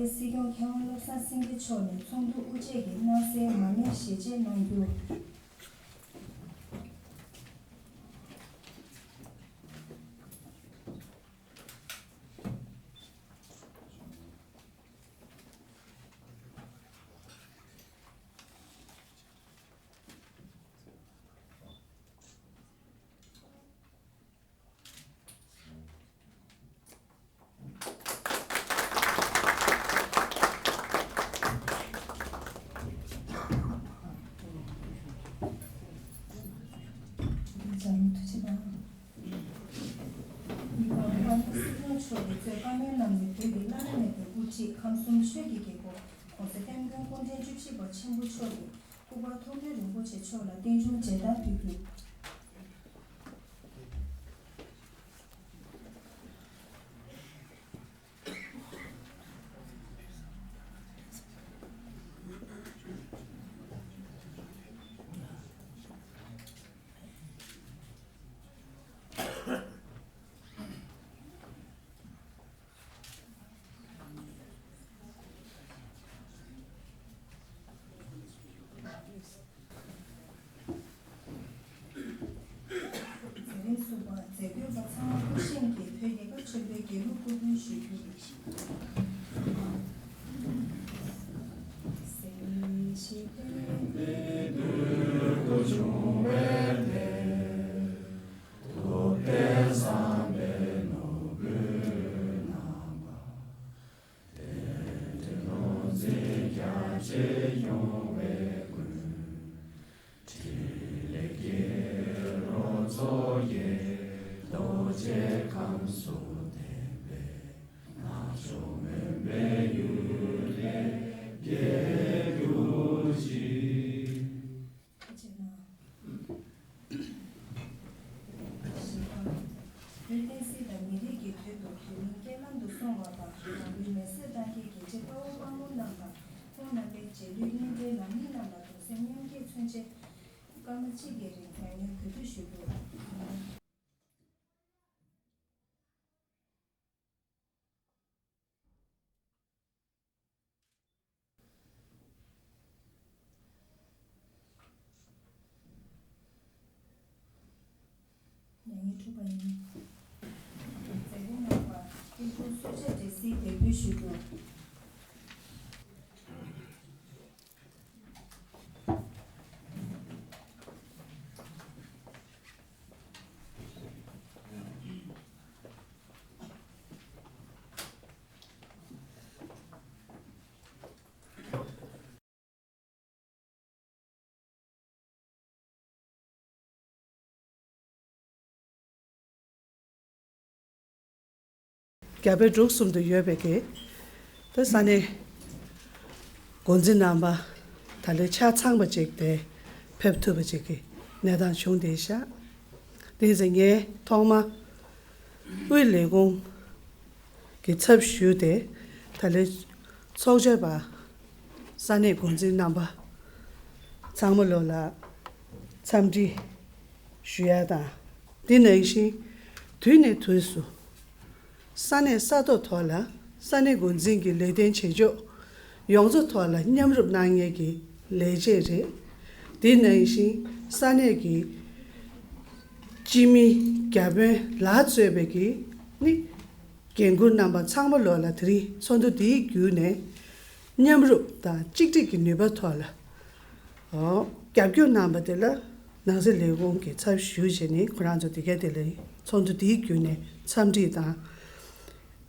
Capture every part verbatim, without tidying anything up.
སྲིད་སྐྱོང་མཁས་དབང་བློ་བཟང་སེང་གེ་མཆོག་ནས་ཚོགས་འདུ་དབུ་འབྱེད་ཀྱི་གནང་སའི་མ་དངུལ་ཞལ་འབྱེད་གནང་རྒྱུ། ཉི་མ་ཨ་ནི་སྲིད་སྐྱོང་མཆོག་གིས་གཙོས་བཀའ་མོལ་གནང་ནས། བོད་ཀྱི་བླ་ན་མེད་པའི་དབུ་ཁྲིད་ཁམས་གསུམ་ཆོས་ཀྱི་རྒྱལ་པོ་༸གོང་ས་༸སྐྱབས་མགོན་སྐུ་ཕྲེང་བཅུ་བཞི་པ་ཆེན་པོ་མཆོག་གི་སྐུ་པར་མཐོང་གྲོལ་རིན་པོ་ཆེ་མཆོག་ལ་རྟེན་འབྱུང་མཇལ་དར་ཕུལ་རྒྱུ། མཛད་རིམ་གསུམ་པ། མཛད་སྒོའི་བར་ཚང་མ་སྐུ་བཞེངས་ཀྱིས་བོད་རྒྱལ་ཁབ་ཆེན་པོའི་རྒྱལ་གླུ་སྐུ་འབུལ་ཞུ་རྒྱུ། བོད་བསྟན་སྲིད་དང་མི་རིགས་ཀྱི་དོན་དུ་བོད་མི་རྐྱེན་ལམ་དུ་སོང་བ་དང་། རང་ལུས་མེ་སྲེག་བཏང་མཁན་རྒྱལ་གཅེས་དཔའ་བོ་དཔའ་མོ་རྣམས་དང་། ཁོང་རྣམ་པའི་རྗེས་ལུས་གཉེན་འབྲེལ་ནང་མི་རྣམས་ལ་གདུང་སེམས་མཉམ་སྐྱེད་མཚོན་ཆེད། སྐར་མ་གཅིག་གི་རིང་དྲན་སྙིང་གུས་འདུད་ཞུ་རྒྱུ། མྱ་ངན་གྲུབ་པ་ཡིན། མཛད་སྒོ་གནང་བར་སྐུ་མགྲོན་གསོལ་ཇ་འབྲས་སིལ་འདེགས་འབུལ་ཞུ་རྒྱུ། རྒྱ་བལ་འབྲུག་གསུམ་དུ་ཡོད་པའི་གི་ད་ས་གནས་འགོ་འཛིན་རྣམ་པ་ད་ལོའི་ཆ་ཚང་པ་ཅིག་དེ་ཕེབས་ཐུབ་པ་ཅིག་གི་གནས་སྟངས་བྱུང་བསྡད་ཤག་དེ་ཡིན་ཙང་ངས་ཐོག་མ་དབུས་ལས་ཁུངས་ཀྱི་ཚབ་ཞུས་ཏེ་ད་ལོའི་ཚོགས་བཅར་བ་ས་གནས་འགོ་འཛིན་རྣམ་པ་ཚང་མ་ལོ་ལ་འཚམས་འདྲི་ཞུ་ཡ་དང་། དེ་ནང་བཞིན་དུས་ནས་དུས་སུ་ས་གནས་ས་ཐོག་ཐོག་ལ་ས་གནས་འགོ་འཛིན་གྱི་ལས་དོན་བྱེད་ཕྱོགས་ཡོངས་རྫོགས་ཐོག་ལ་མཉམ་རུབ་གནང་མཁན་གྱི་ལས་བྱེད་རེད། དེ་ནང་བཞིན་ས་གནས་ཀྱི་སྤྱི་མི་བརྒྱ་དཔོན་ལ་གཙོས་པའི་གི་ནི་འགན་འཁུར་རྣམ་པ་ཚང་མ་ལོ་ལ་དེ་རིང་ཚོགས་འདུ་འདིའི་བརྒྱུད་ནས་མཉམ་རུབ་དང་གཅིག་སྒྲིལ་གྱི་ནུས་པ་ཐོག་ལ། ཨོ། རྒྱབ་སྐྱོར་གནང་བ་དེ་ལ་ནང་སྲིད་ལས་ཁུངས་ཀྱི་ཚབ་ཞུས་བྱས་ནས་ཁོ་རང་ཚོ་དེ་ག་དེ་ལ་ཚོགས་འདུ་དེའི་བརྒྱུད་ནས་འཚམས་འདྲི་དང་།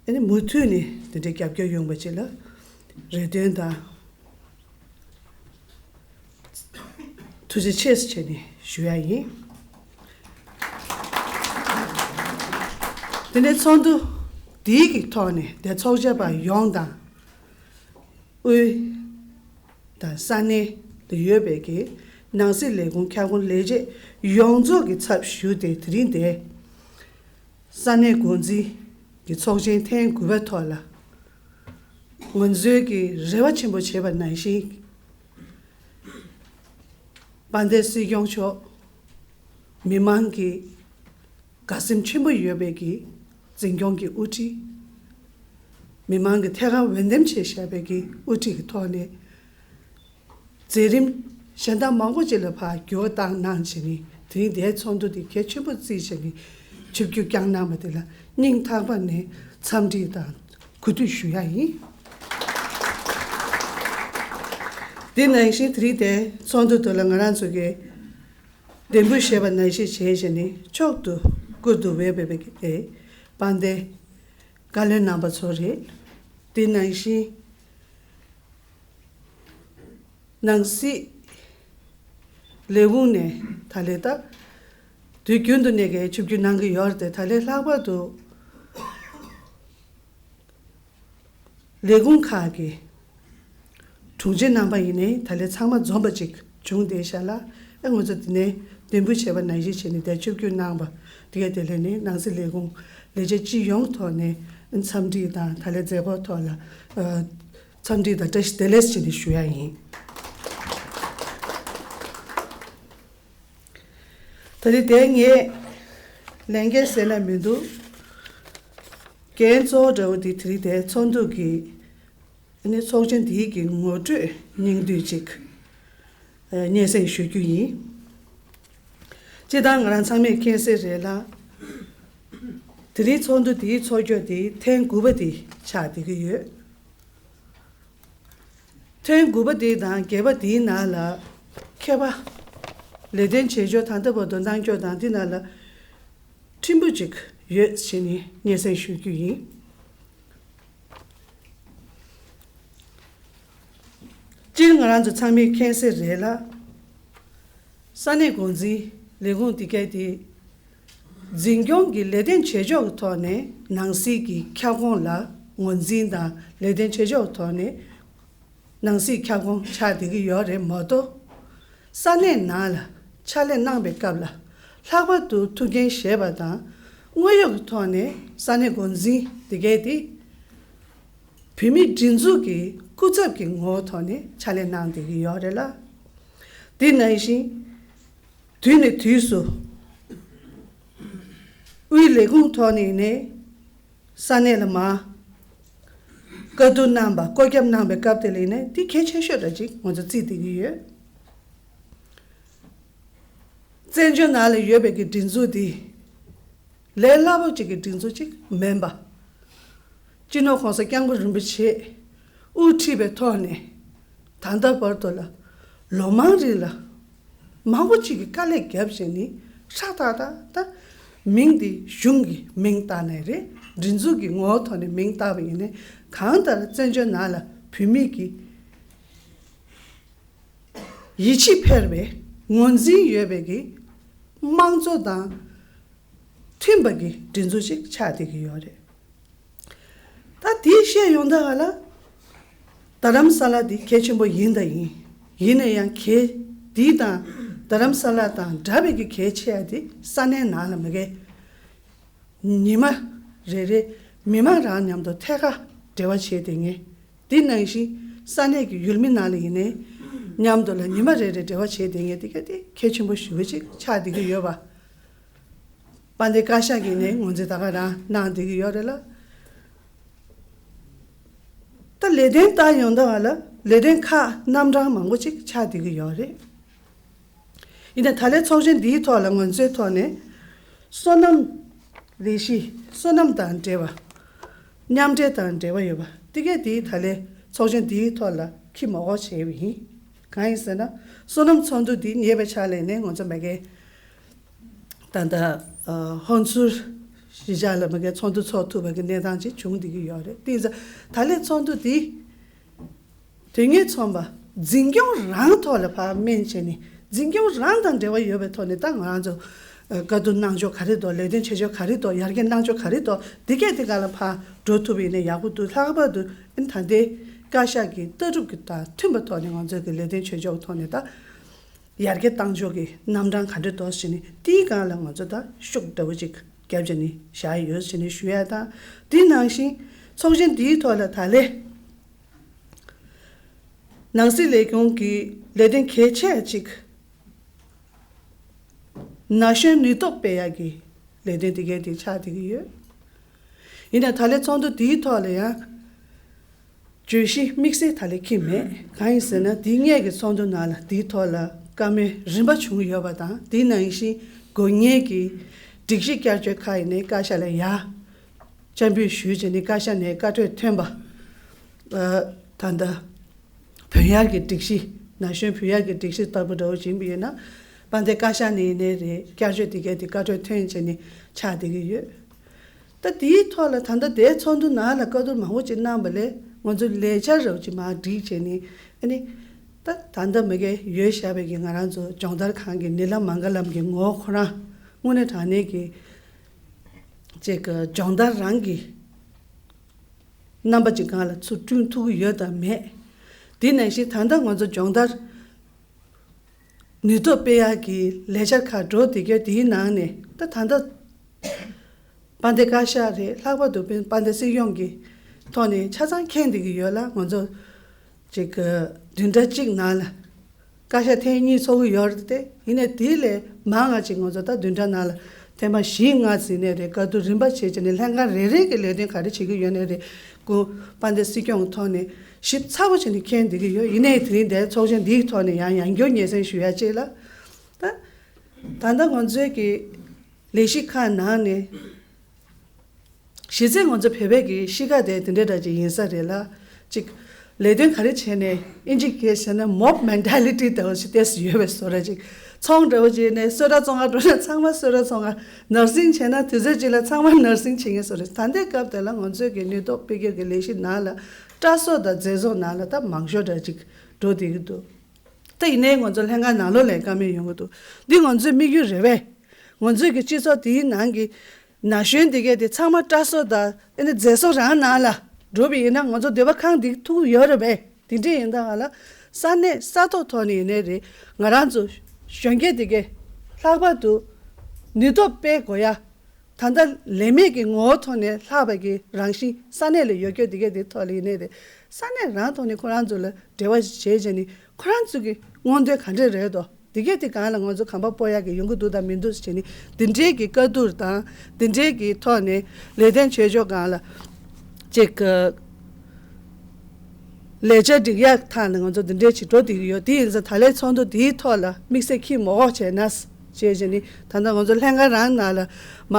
ཨ་ནི་མུ་མཐུད་ནས་དེ་འདྲའི་རྒྱབ་སྐྱོར་ཡོང་བ་ཅིག་ལ་རེ་འདུན་དང་ཐུགས་རྗེ་ཆེ་ཟེར་བྱས་ནས་ཞུ་ཡ་ཡིན། དེ་ནས་ཚོགས་འདུ་འདིའི་གི་ཐོག་ནས་དེ་ཚོགས་བཅར་བ་ཡོངས་དང་། དབུས་དང་ས་གནས་དུ་ཡོད་པའི་གི་ནང་སྲིད་ལས་ཁུངས་ཁྱབ་ཁོངས་ལས་བྱེད་ཡོངས་རྫོགས་ཀྱི་ཚབ་ཞུས་ཏེ་དེ་རིང་འདིར་ས་གནས་འགོ་འཛིན་གྱི་ཚོགས་ཆེན་ཐེངས་དགུ་པའི་ཐོག་ལ་ང་ཚོའི་གི་རེ་བ་ཆེན་པོ་བྱས་པ་ནང་བཞིན་དཔལ་ལྡན་སྲིད་སྐྱོང་མཆོག་མི་མང་གི་དགའ་སེམས་ཆེན་པོ་ཡོད་པའི་གི་འཛིན་སྐྱོང་གི་དབུ་ཁྲིད། མི་མང་གི་ཐད་ཀར་འོས་འདེམས་བྱས་བཞག་པའི་གི་དབུ་ཁྲིད་ཀྱི་ཐོག་ནས། མཛད་རིམ་གཞན་དག་མང་པོ་ཅིག་ལ་ཕར་འགྱུར་བ་བཏང་གནང་བྱས་ནས་དེ་རིང་འདིའི་ཚོགས་འདུ་འདི་གལ་ཆེན་པོ་བརྩིས་བྱས་ནས་ཆིབས་བསྒྱུར་བསྐྱངས་གནང་བ་དེ་ལ་སྙིང་ཐག་པ་ནས་འཚམས་འདྲི་དང་གུས་འདུད་ཞུ་ཡ་ཡིན། དེ་ནང་བཞིན་དེ་རིང་འདིའི་ཚོགས་འདུ་དེ་ལ་ང་རང་ཚོ་གིས་འདེམས་བསྐོ་བྱས་པ་ནང་བཞིན་བྱས་བྱས་ནས་མཆོག་ཏུ་བཀུར་སྟི་འོས་པའི་དཔལ་ལྡན་བཀའ་བློན་རྣམ་པ་ཚོ་རེད། དེ་ནང་བཞིན། ནང་སྲིད་ལས་ཁུངས་ནས་ད་ལས་ད་དུས་རྒྱུན་དུ་ནས་ཀྱི་ཆིབས་བསྒྱུར་གནང་གི་ཡོད་རེད་དེ། ད་ལས་ལྷག་པར་དུ་ལས་ཁུངས་ཁག་གི་དྲུང་ཆེ་རྣམ་པ་ཡིན་ནའི་ད་ལས་ཚང་མ་འཛོམས་པ་ཅིག་བྱུང་བསྡད་ཤག་ལ། ཨེ་ང་ཚོ་དེ་ནས་འདེམས་བསྐོ་བྱས་པ་ནང་བཞིན་བྱས་ནས་དེ་ཆིབས་བསྒྱུར་གནང་བ་དེ་ག་དེ་ལས་ནས་ནང་སྲིད་ལས་ཁུངས་ལས་བྱེད་སྤྱི་ཡོངས་ཐོག་ནས་འཚམས་འདྲི་དང་ད་ལས་མཛད་སྒོ་ཐོག་ལ་ཨ། འཚམས་འདྲི་དང་བཀྲ་ཤིས་བདེ་ལེགས་ཞེས་ནས་ཞུ་ཡ་ཡིན། ད་རེས་དེ་ངས་ལས་འགན་ཟེར་ན་མི་འདུག། འགན་གཙོ་བོ་འདྲ་བོ་དེ་དེ་རིང་དེ་ཚོགས་འདུ་གི་ནི་ཚོགས་ཆེན་འདིའི་གི་ངོ་སྤྲོད་སྙིང་བསྡུས་ཅིག་སྙན་སེང་ཞུ་རྒྱུ་ཡིན། སྤྱིར་བཏང་ང་རང་ཚང་མས་མཁྱེན་གསལ་རེད་ལ། དེ་རིང་ཚོགས་འདུ་འདིའི་ཚོགས་ཆོས་དེ་ཐེངས་དགུ་པ་དེ་ཆགས་བསྡད་ཀྱི་ཡོད། ཐེངས་དགུ་པ་དེ་དང་བརྒྱད་པ་དེའི་ནང་ལ་མཁས་པ་ལས་དོན་བྱེད་ཕྱོགས་ད་ལྟ་བར་དུ་གནང་ཕྱོགས་དང་དེ་ནང་ལ་ཕྲན་བུ་ཅིག་ཡོད་ཅེས་ནས་སྙན་སེང་ཞུ་རྒྱུ་ཡིན། སྤྱིར་ང་རང་ཚོ་ཚང་མས་མཁྱེན་གསལ་རེད་ལ། ས་གནས་འགོ་འཛིན་ལས་ཁུངས་དེ་གའི་དེ། འཛིན་སྐྱོང་གི་ལས་དོན་བྱེད་ཕྱོགས་ཀྱི་ཐོག་ནས་ནང་སྲིད་ཀྱི་ཁྱབ་ཁོངས་ལ་ངོས་འཛིན་དང་ལས་དོན་བྱེད་ཕྱོགས་ཀྱི་ཐོག་ནས་ནང་སྲིད་ཁྱབ་ཁོངས་ཆགས་བསྡད་ཀྱི་ཡོད་རེད་མ་གཏོགས། ས་གནས་ནང་ལ་ཕྱག་ལས་གནང་པའི་སྐབས་ལ་ལྷག་པར་དུ་ཐུགས་འགན་བཞེས་པ་དང་དངོས་ཡོད་ཀྱི་ཐོག་ནས་ས་གནས་འགོ་འཛིན་དེ་གའི་དེ། བོད་མིའི་སྒྲིག་འཛུགས་ཀྱི་སྐུ་ཚབ་ཀྱི་ངོ་བོ་ཐོག་ནས་ཕྱག་ལས་གནང་བསྡད་ཀྱི་ཡོད་རེད་ལ། དེ་ནང་བཞིན་དུས་ནས་དུས་སུ་དབུས་ལས་ཁུངས་ཐོག་ནས་ནས་ས་གནས་ལ་མར་བཀའ་བསྡུར་གནང་པ་བསྐོ་བརྒྱབ་གནང་པའི་སྐབས་དེ་ལ་ནས་དེ་གལ་ཆེ་ཤོས་འདྲ་ཅིག་ང་ཚོ་བརྩིས་བསྡད་ཀྱི་ཡོད། བཙན་བྱོལ་ནང་ལ་ཡོད་པའི་གི་སྒྲིག་འཛུགས་འདི་ལས་སླ་པོ་ཅིག་གི་སྒྲིག་འཛུགས་ཅིག་མིན་པ། སྤྱི་ནོར་༸གོང་ས་༸སྐྱབས་མགོན་རིན་པོ་ཆེས་དབུ་ཁྲིད་པའི་ཐོག་ནས་ད་ལྟ་བར་དུ་ལ་ལོ་མང་རིང་ལ་མང་པོ་ཅིག་གི་དཀའ་ལས་བརྒྱབ་བྱས་ནས་ཧྲག་ཐག་ཐག་ད་མིང་འདི་གཞུང་གི་མིང་བཏགས་ནས་རེད། སྒྲིག་འཛུགས་ཀྱི་ངོ་བོ་ཐོག་ནས་མིང་བཏགས་པ་ཡིན་ནའི་གང་ལྟར་བཙན་བྱོལ་ནང་ལ་བོད་མི་གི་ཡིད་ཆེས་འཕེར་བའི་ངོས་འཛིན་ཡོད་པའི་གི་དམངས་གཙོ་དང་མཐུན་པ་གི་སྒྲིག་འཛུགས་ཤིག་ཆགས་བསྡད་ཀྱི་ཡོད་རེད། ད་དེ་བཤད་ཡོང་ད་ག་ལ་རྡ་རམ་ས་ལ་འདི་གལ་ཆེན་པོ་ཡིན་ད་ཡིན། ཡིན་ན་ཡང་གལ་འདི་དང་རྡ་རམ་ས་ལ་དང་འདྲ་བའི་གི་གལ་ཆེ་ཡ་འདི་ས་གནས་ནང་ལ་མ་གལ། ཉི་མ་རེ་རེ་མི་མང་རང་མཉམ་དུ་ཐད་ཀར་འབྲེལ་བ་བྱས་བསྡད་མཁན། དེ་ནང་བཞིན་ས་གནས་ཀྱི་ཡུལ་མི་ནང་ལ་ཡིན་ནའི་མཉམ་དུ་ལ་ཉི་མ་རེ་རེ་འབྲེལ་བ་བྱས་བསྡད་མཁན་དེ་ག་དེ་གལ་ཆེན་པོ་ཞེ་པོ་ཅིག་ཆགས་བསྡད་ཀྱི་ཡོད་པ། དཔལ་ལྡན་བཀའ་ཤག་གིས་ནས་ངོས་འཛིན་ད་ག་རང་གནང་བསྡད་ཀྱི་ཡོད་རེད་ལ། ད་ལས་དོན་ལྟ་ཡོང་ད་ག་ལ་ལས་དོན་ཁག་རྣམ་གྲངས་མང་པོ་ཅིག་ཆགས་བསྡད་ཀྱི་ཡོད་རེད། ཡིན་ནའི་ད་ལན་ཚོགས་ཆེན་འདིའི་ཐོག་ལ་ང་ཚོའི་ཐོག་ནས་སོ་ནམ་ལས་གཞི་སོ་ནམ་དང་འབྲེལ་བ། མཉམ་འབྲེལ་དང་འབྲེལ་བ་ཡོད་པ་དེ་གས་དེའི་ད་ལན་ཚོགས་ཆེན་འདིའི་ཐོག་ལ་ཁྱི་མ་འོག་བྱས་པ་ཡིན། གང་ཡིན་ཟེར་ན་སོ་ནམ་ཚོགས་འདུ་འདི་ཉེ་བའི་ཆར་ལས་ནས་ང་ཚོ་མ་གས་ད་ལྟ་ཧོན་སུར་གཞིས་ཆགས་ལ་མ་གས་ཚོགས་འདུ་ཚོགས་ཐུབ་པ་གི་གནས་སྟངས་ཅིག་བྱུང་བསྡད་ཀྱི་ཡོད་རེད། དེ་ཡིན་ཙང་ད་ལན་ཚོགས་འདུ་འདི། དོན་གཉེར་ཚོགས་པ་འཛིན་སྐྱོང་རང་ཐོག་ལ་ཕར་སྨན་བྱས་ནས་འཛིན་སྐྱོང་རང་དང་འབྲེལ་བ་ཡོད་པའི་ཐོག་ནས་ད་ང་རང་ཚོ་བཀའ་བསྡུར་གནང་ཕྱོགས་ག་རེ་འདུག་ལས་དོན་བྱེད་ཕྱོགས་ག་རེ་འདུག་ཡར་རྒྱས་གནང་ཕྱོགས་ག་རེ་འདུག་འདི་གས་དེ་ག་ལ་ཕར་འགྲོ་ཐུབ་པ་ཡིན་ན་ཡག་པོ་འདུག་ལྷག་པར་དུ་ཨ་ནི་ད་ལྟའི་བཀའ་ཤག་གི་ལྟ་གྲུབ་ཀྱི་དང་མཐུན་པའི་ཐོག་ནས་ང་ཚོ་གི་ལས་དོན་བྱེད་ཕྱོགས་ཐོག་ནས་ད་ཡར་རྒྱས་གཏང་ཕྱོགས་ཀྱི་རྣམ་གྲངས་ག་འདྲ་འདུག་ཟེར་ནས་དེའི་སྒང་ལ་ང་ཚོ་ད་ཤུགས་འདྲ་བོ་ཅིག་བརྒྱབ་བྱས་ནས་བཞག་ཡོད་ཟེར་ནས་ཞུ་ཡ་དང་། དེ་ནང་བཞིན་ཚོགས་ཆེན་འདིའི་ཐོག་ལ་ད་ལན། ནང་སྲིད་ལས་ཁུངས་ཀྱི་ལས་དོན་གལ་ཆེ་གཅིག་ན་གཞོན་ནུས་སྟོབས་སྤེལ་ཡག་གི་ལས་དོན་དེ་གའི་དེ་ཆགས་བསྡད་ཀྱི་ཡོད། ཡིན་ནའི་ད་ལན་ཚོགས་འདུ་དེའི་ཐོག་ལ་ཡང་ བརྗོད་གཞི་དམིགས་བསལ་ད་ལས་ཁྱེར་མེད། གང་ཡིན་ཟེར་ན། དེ་སྔའི་གི་ཚོགས་འདུ་ནང་ལ་དེའི་ཐོག་ལ་བཀའ་མོལ་རིམ་པ་བྱུང་ཡོད་པ་དང་། དེ་ནང་བཞིན་དགོས་ངེས་ཀྱི་སྒྲིག་གཞི་བསྐྱར་བཅོས་ཁག་ཡིན་ནའི་བཀའ་ཤག་ལ་ཡར་སྤྱན་འབུལ་ཞུས་བྱས་ནས། བཀའ་ཤག་ནས་བཀའ་འཁྲོལ་ཐོན་པ། ཨ། ད་ལྟ་བོད་ཡར་གྱི་སྒྲིག་གཞི། ན་གཞོན་བོད་ཡར་གྱི་སྒྲིག་གཞི་ལྟ་བུ་འདྲ་བོ་ཅིག་ཡིན་པ་ཡིན་ན། དཔལ་ལྡན་བཀའ་ཤག་ནས་ཡིན་ནའི་རེད། བསྐྱར་བཅོས་དེ་གའི་དེ་བཀའ་འཁྲོལ་ཐོན་བྱས་ནས་ཆགས་བསྡད་ཀྱི་ཡོད། ད་དེའི་ཐོག་ལ་ད་ལྟ་དེའི་ཚོགས་འདུ་ནང་ལ་བཀའ་བསྡུར་མང་པོ་ཅིག་གནང་བ་ལས། ང་ཚོ་ལས་འཆར་རོབ་ཅིག་མར་སྒྲིག་བྱས་ནས། ཨ་ནི་ད་ད་ལྟ་མ་གི་ཡོད་བཞག་པའི་གི་ང་རང་ཚོ་སྦྱོང་བརྡར་ཁང་གི་ནི་ལམ་མངྒ་ལམ་གྱི་ངོ་བོ་ཁོ་རང་དངོས་གནས་དྲང་གནས་ཀྱི་ཅིག་གི་སྦྱོང་བརྡར་རང་གི་རྣམ་པ་ཅིག་སྒང་ལ་ཚུར་བསྐྲུན་ཐུབ་ཀྱི་ཡོད་དམ་མེད། དེ་ནང་བཞིན་ད་ལྟ་ང་ཚོ་སྦྱོང་བརྡར་ནུས་སྟོབས་སྤེལ་ཡག་གི་ལས་འཆར་ཁག་འགྲོ་བསྡད་ཀྱི་ཡོད། དེའི་ནང་ནས་ད་ད་ལྟ་དཔལ་ལྡན་བཀའ་ཤག་རེད། ལྷག་པར་དུ་དཔལ་ལྡན་སྲིད་སྐྱོང་གི་ཐོག་ནས་ཆ་ཚང་མཁྱེན་བསྡད་ཀྱི་ཡོད་ལ། ང་ཚོ་ཅིག་གི་བདུན་ཕྲག་གཅིག་ནང་ལ་བཀའ་ཤག་ཐེངས་གཉིས་ཚོགས་ཀྱི་ཡོད་རེད་དེ། ཡིན་ནའི་དེ་ལས་མང་ང་ཅིག་ང་ཚོ་ད་བདུན་ཕྲག་ནང་ལ་ཐེངས་མ་བཞི་ལྔ་ཟིན་ནའི་རེད། བཀའ་བསྡུར་རིམ་པ་བྱས་བྱས་ནས་ལྷན་ཁང་རེ་རེ་གི་ལས་དོན་ག་རེ་བྱེད་ཀྱི་ཡོད་ནའི་རེད། སྐུ་དཔལ་ལྡན་སྲིད་སྐྱོང་གི་ཐོག་ནས་ཞིབ་ཚགས་པོ་བྱས་ནས་མཁྱེན་བསྡད་ཀྱི་ཡོད། ཡིན་ནའི་དེ་རིང་འདིར་ཚོགས་ཆེན་འདིའི་ཐོག་ནས་ཡང་ཡང་བསྐྱར་སྙན་སེང་ཞུ་ཡ་གཅིག་ལ། ད་ད་ལྟ་ང་ཚོའི་གི་ལས་གཞི་ཁག་ནང་ནས། གཞི་རྩའི་ང་ཚོ་བོད་པའི་གི་གཤིས་ཀ་དེ་དེ་འདྲ་འདྲ་ཅིག་ཡིན་ས་རེད་ལ། ཅིག་ལས་དོན་ག་རེ་བྱས་ནས་ཨིན་ཇི་སྐད་བཤད་ན་མོབ་མེན་ཊ་ལི་ཊི་ལྟ་བུ་ཞིག་ཏོག་ཙམ་ཡོད་པའི་བཟོ་འདྲ་ཅིག། ཚོང་འདྲ་བོ་བྱས་ནས་གསོལ་རས་བཙོང་ག་འགྲོ་ན་ཚང་མ་གསོལ་རས་བཙོང་ག། ནར་སིང་བྱས་ན་དུས་ཚོད་གཅིག་ལ་ཚང་མ་ནར་སིང་བྱེད་མཁན་བཟོ་འདྲ། ད་ལྟའི་སྐབས་དེ་ལ་ང་ཚོའི་གི་ནུས་སྟོབས་སྤེལ་རྒྱུ་གི་ལས་གཞི་ནང་ལ་སྐྲ་གསོ་དང་མཛེས་བཟོ་ནང་ལ་ད་མང་ཤོས་འདྲ་ཅིག་འགྲོ་བསྡད་ཀྱི་འདུག། ད་ཡིན་ནའི་ང་ཚོ་ལྷན་ཁང་ནང་ལོགས་ལ་བཀའ་མོལ་ཡོང་གི་འདུག། འདི་ང་ཚོའི་དམིགས་ཡུལ་རེད་པས། ང་ཚོའི་གི་སྤྱི་ཚོགས་དེའི་ནང་གི་ན་གཞོན་དེ་གས་དེ་ཚང་མ་སྐྲ་གསོ་དང་ཨ་ནི་མཛེས་བཟོ་རང་ནང་ལ་འགྲོ་བ་ཡིན་ན། ང་ཚོ་སྡོད་པ་ཁང་དེ་ཐུག་ཡོད་རེད་པས། དེ་འདྲ་ཡིན་ད་ག་ལ་ས་གནས་ས་ཐོག་ཐོག་ནས་ཡིན་ནའི་རེད། ང་རང་ཚོ་གཞོན་སྐྱེས་དེ་གས་ལྷག་པར་དུ་ནུས་སྟོབས་སྤེལ་དགོས་ཡ། ད་ལྟ་ལས་མེད་ཀྱི་ངོ་བོ་ཐོག་ནས་ལྷག་པའི་གི་རང་བཞིན་ས་གནས་ལ་ཡོད་རྒྱུ་དེ་གས་དེ་ཐོག་ལ་ཡིན་ནའི་རེད། ས་གནས་རང་ཐོག་ནས་ཁོ་རང་ཚོ་ལ་འབྲེལ་བ་ཞིག་བྱས་བྱས་ནས་ཁོ་རང་ཚོ་གི་མངོན་འདོད་ག་འདྲས་རེད་དོ། དེ་གས་དེ་སྒང་ལ་ང་ཚོ་གོམ་པ་སྤོ་ཡག་གི་ཡོང་གི་འདུག་དང་མི་འདུག་ཟེར་ནས། དེ་འདྲའི་གི་བཀའ་བསྡུར་དང་དེ་འདྲའི་གི་ཐོག་ནས་ལས་དོན་བྱེད་ཕྱོགས་སྒང་ལ་ཅིག་གི་ལས་འཆར་སྒྲིག་ཡག་ཐག་ནས་ང་ཚོ་དེ་འདྲའི་ཅིག་འགྲོ་བསྡད་ཀྱི་ཡོད། དེ་ཡིན་ཙང་ད་ལན་ཚོགས་འདུ་དེའི་ཐོག་ལ་དམིགས་བསལ་ཁྱི་མོ་འོག་བྱས་ན་བྱས་བྱས་ནས། ད་ལྟ་ང་ཚོ་ལྷན་ཁང་རང་ནང་ལ་མ་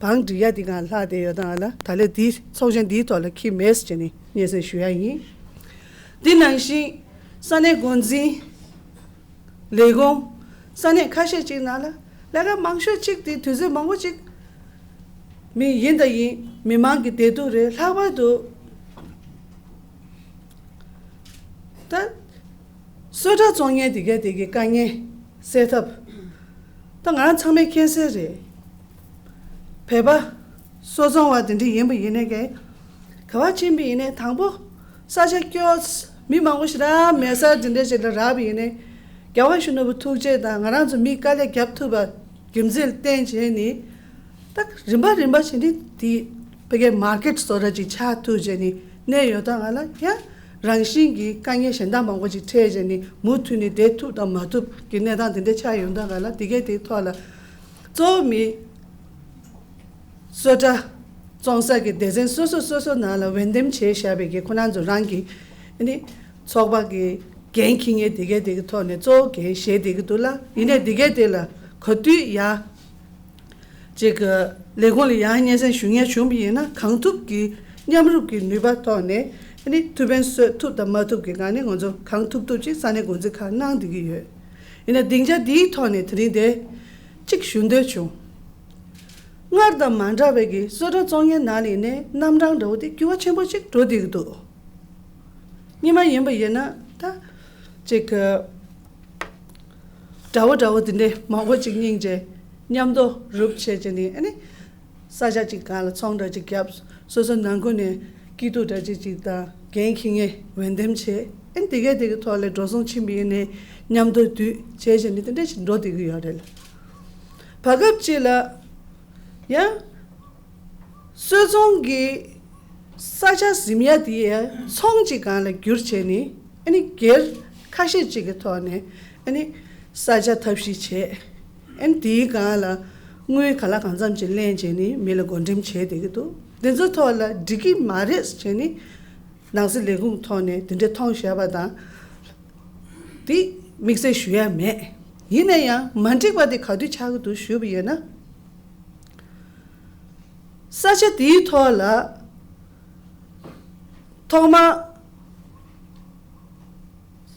བང་སྒྲིག་ཡག་དེ་སྒང་ལྷག་བསྡད་ཡོད་དང་ལ། ད་ལན་དེའི་ཚོགས་ཆེན་དེའི་ཐོག་ལ་ཁྱི་མེད་ཟེར་ནས་སྙན་སེང་ཞུ་ཡག་ཡིན། དེ་ནང་བཞིན་ས་གནས་འགོ་འཛིན། ལས་ཁུངས། ས་གནས་ཁ་ཤས་ཅིག་ནང་ལ་ལས་ཀ་མང་ཤོས་ཅིག་དེ་དུས་ཚོད་མང་པོ་ཅིག་མི་ཡིན་དང་ཡིན། མི་མང་གི་བདེ་སྡུག་རེད། ལྷག་པར་དུ་ད་གསོལ་རས་བཙོང་མཁན་དེ་གས་དེ་གི་དཀའ་ངལ་སེལ་ཐབས། ད་ང་རང་ཚང་མས་མཁྱེན་གསལ་རེད། བོད་པ་སོ་བཙོང་བ་དེ་འདྲ་ཡིན་པ་ཡིན་ནའི་གས། ག་པར་ཕྱིན་པ་ཡིན་ནའི་དང་པོ་ས་ཆ་སྐྱོ། མི་མང་པོ་ཞིག་ར་མེད་ས་དེ་འདྲ་ཞིག་ལ་རག་པ་ཡིན་ནའི། རྒྱལ་བ་ཡིད་བཞིན་ནོར་བུ་ཐུགས་རྗེ་དང་ང་རང་ཚོ་མིས་དཀའ་ལས་རྒྱབ་ཐུབ་པ་རྒྱུ་མཚན་ལ་བརྟེན་བྱས་ནས། ད་རིམ་པ་རིམ་པ་བྱས་ནས་དེ་ཕ་གིའི་མར་ཀེཊ་བཟོ་འདྲ་ཅིག་ཆགས་ཐུབ་བྱས་ནས་གནས་ཡོད་ད་ག་ལ་ཡང་རང་བཞིན་གྱི་དཀའ་ངལ་གཞན་དག་མང་པོ་ཅིག་འཕྲད་བྱས་ནས་མུ་མཐུད་ནས་བསྡད་ཐུབ་དང་མ་ཐུབ་ཀྱི་གནས་སྟངས་དེ་འདྲ་ཆགས་ཡོང་ད་ག་ལ། དེ་གས་དེའི་ཐོག་ལ་གཙོ་བོ་མི་གསོལ་རས་བཙོང་ས་གི་སྡེ་ཚན་སོ་སོ་སོ་སོ་ནང་ལ་འོས་འདེམས་བྱས་བཞག་པའི་གི་ཁོ་རང་ཚོ་རང་གི་ཨ་ནི་ཚོགས་པ་གི་འགན་འཁྱེར་མཁན་དེ་གས་དེ་གི་ཐོག་ནས་གཙོ་བོ་འགན་བཞེས་བསྡད་ཀྱི་འདུག་ལ། ཡིན་ནའི་དེ་གས་དེ་ལ་ག་དུས་ཡ་ཅིག་གི་ལས་ཁུངས་ལ་ཡང་སྙན་སེང་ཞུ་མཁན་བྱུང་བ་ཡིན་ན། གང་ཐུབ་ཀྱི་མཉམ་རུབ་ཀྱི་ནུས་པ་ཐོག་ནས་ཨ་ནི་ཐུགས་ཕན་གསོས་ཐུབ་དང་མ་ཐུབ་ཀྱི་སྒང་ནས་ང་ཚོ་གང་ཐུབ་ཐུབ་ཅིག་ས་གནས་འགོ་འཛིན་ཁག་གནང་བསྡད་ཀྱི་ཡོད། ཡིན་ནའི་སྡིངས་ཆ་འདིའི་ཐོག་ནས་དེ་རིང་དེ་གཅིག་ཞུ་འདོད་བྱུང་། སྔར་དང་མ་འདྲ་བའི་གི་གསོལ་རས་བཙོང་མཁན་ནང་ནས་ནས་རྣམ་གྲངས་འདྲ་བོ་དེ་འགྱུར་བ་ཆེན་པོ་གཅིག་འགྲོ་བསྡད་ཀྱི་འདུག། སྔོན་མ་ཡིན་པ་ཡིན་ན་ད་ཅིག་གི་དགྲ་བོ་དགྲ་བོ་དེ་འདྲས་མང་པོ་ཅིག་རྙིང་རྗེ་མཉམ་དུ་རུབ་བྱས་བྱས་ནས་ཨ་ནི་ས་ཆ་གཅིག་སྒང་ལ་ཚོང་འདྲ་ཅིག་བརྒྱབ། སོ་སོ་ནང་ཁུལ་ནས་སྐྱིད་སྡུག་འདྲ་ཅིག་ཅིག་དང་འགན་འཁྱེར་མཁན་འོས་འདེམས་བྱས། ཨ་ནི་དེ་གས་དེ་གི་ཐོག་ལ་འགྲོ་སོང་ཕྱིན་པ་ཡིན་ནའི་མཉམ་དུ་བསྡུས་བྱས་བྱས་ནས་དེ་འདྲས་ཅིག་འགྲོ་བསྡད་ཀྱི་ཡོད་རེད་ལ། བར་སྐབས་ཅིག་ལ་ཡང་གསོལ་ཚོང་གི་ས་ཆ་ཟིན་ཡ་དེ་ཡ་ཚོང་གཅིག་སྒང་ལ་བསྒྱུར་བྱས་ནས་ཨ་ནི་སྒེར་ཁ་ཤས་ཅིག་གི་ཐོག་ནས་ཨ་ནི་ས་ཆ་ཐབས་ཤེས་བྱས། ཨ་ནི་དེའི་སྒང་ལ་དངུལ་ག་ལ་གང་འཚམ་ཅིག་ལེན་བྱས་ནས་མི་ལ་བགོ་འགྲེམས་བྱས་བསྡད་ཀྱི་འདུག། དེ་ཚོའི་ཐོག་ལ་འགྲིག་གི་མ་རེད་བྱས་ནས་ ནང་སྲིད་ལས་ཁུངས་ཐོག་ནས་དེ་འདྲའི་མཐོང་བཞག་པ་དང་། དེ་དམིགས་བསལ་ཞུ་ཡ་མེད། ཡིན་ན་ཡང་མ་འགྲིག་པ་དེ་ག་དུས་ཆགས་ཀྱི་འདུག་ཞུས་པ་ཡིན་ན། ས་ཆ་དེའི་ཐོག་ལ་ཐོག་མར་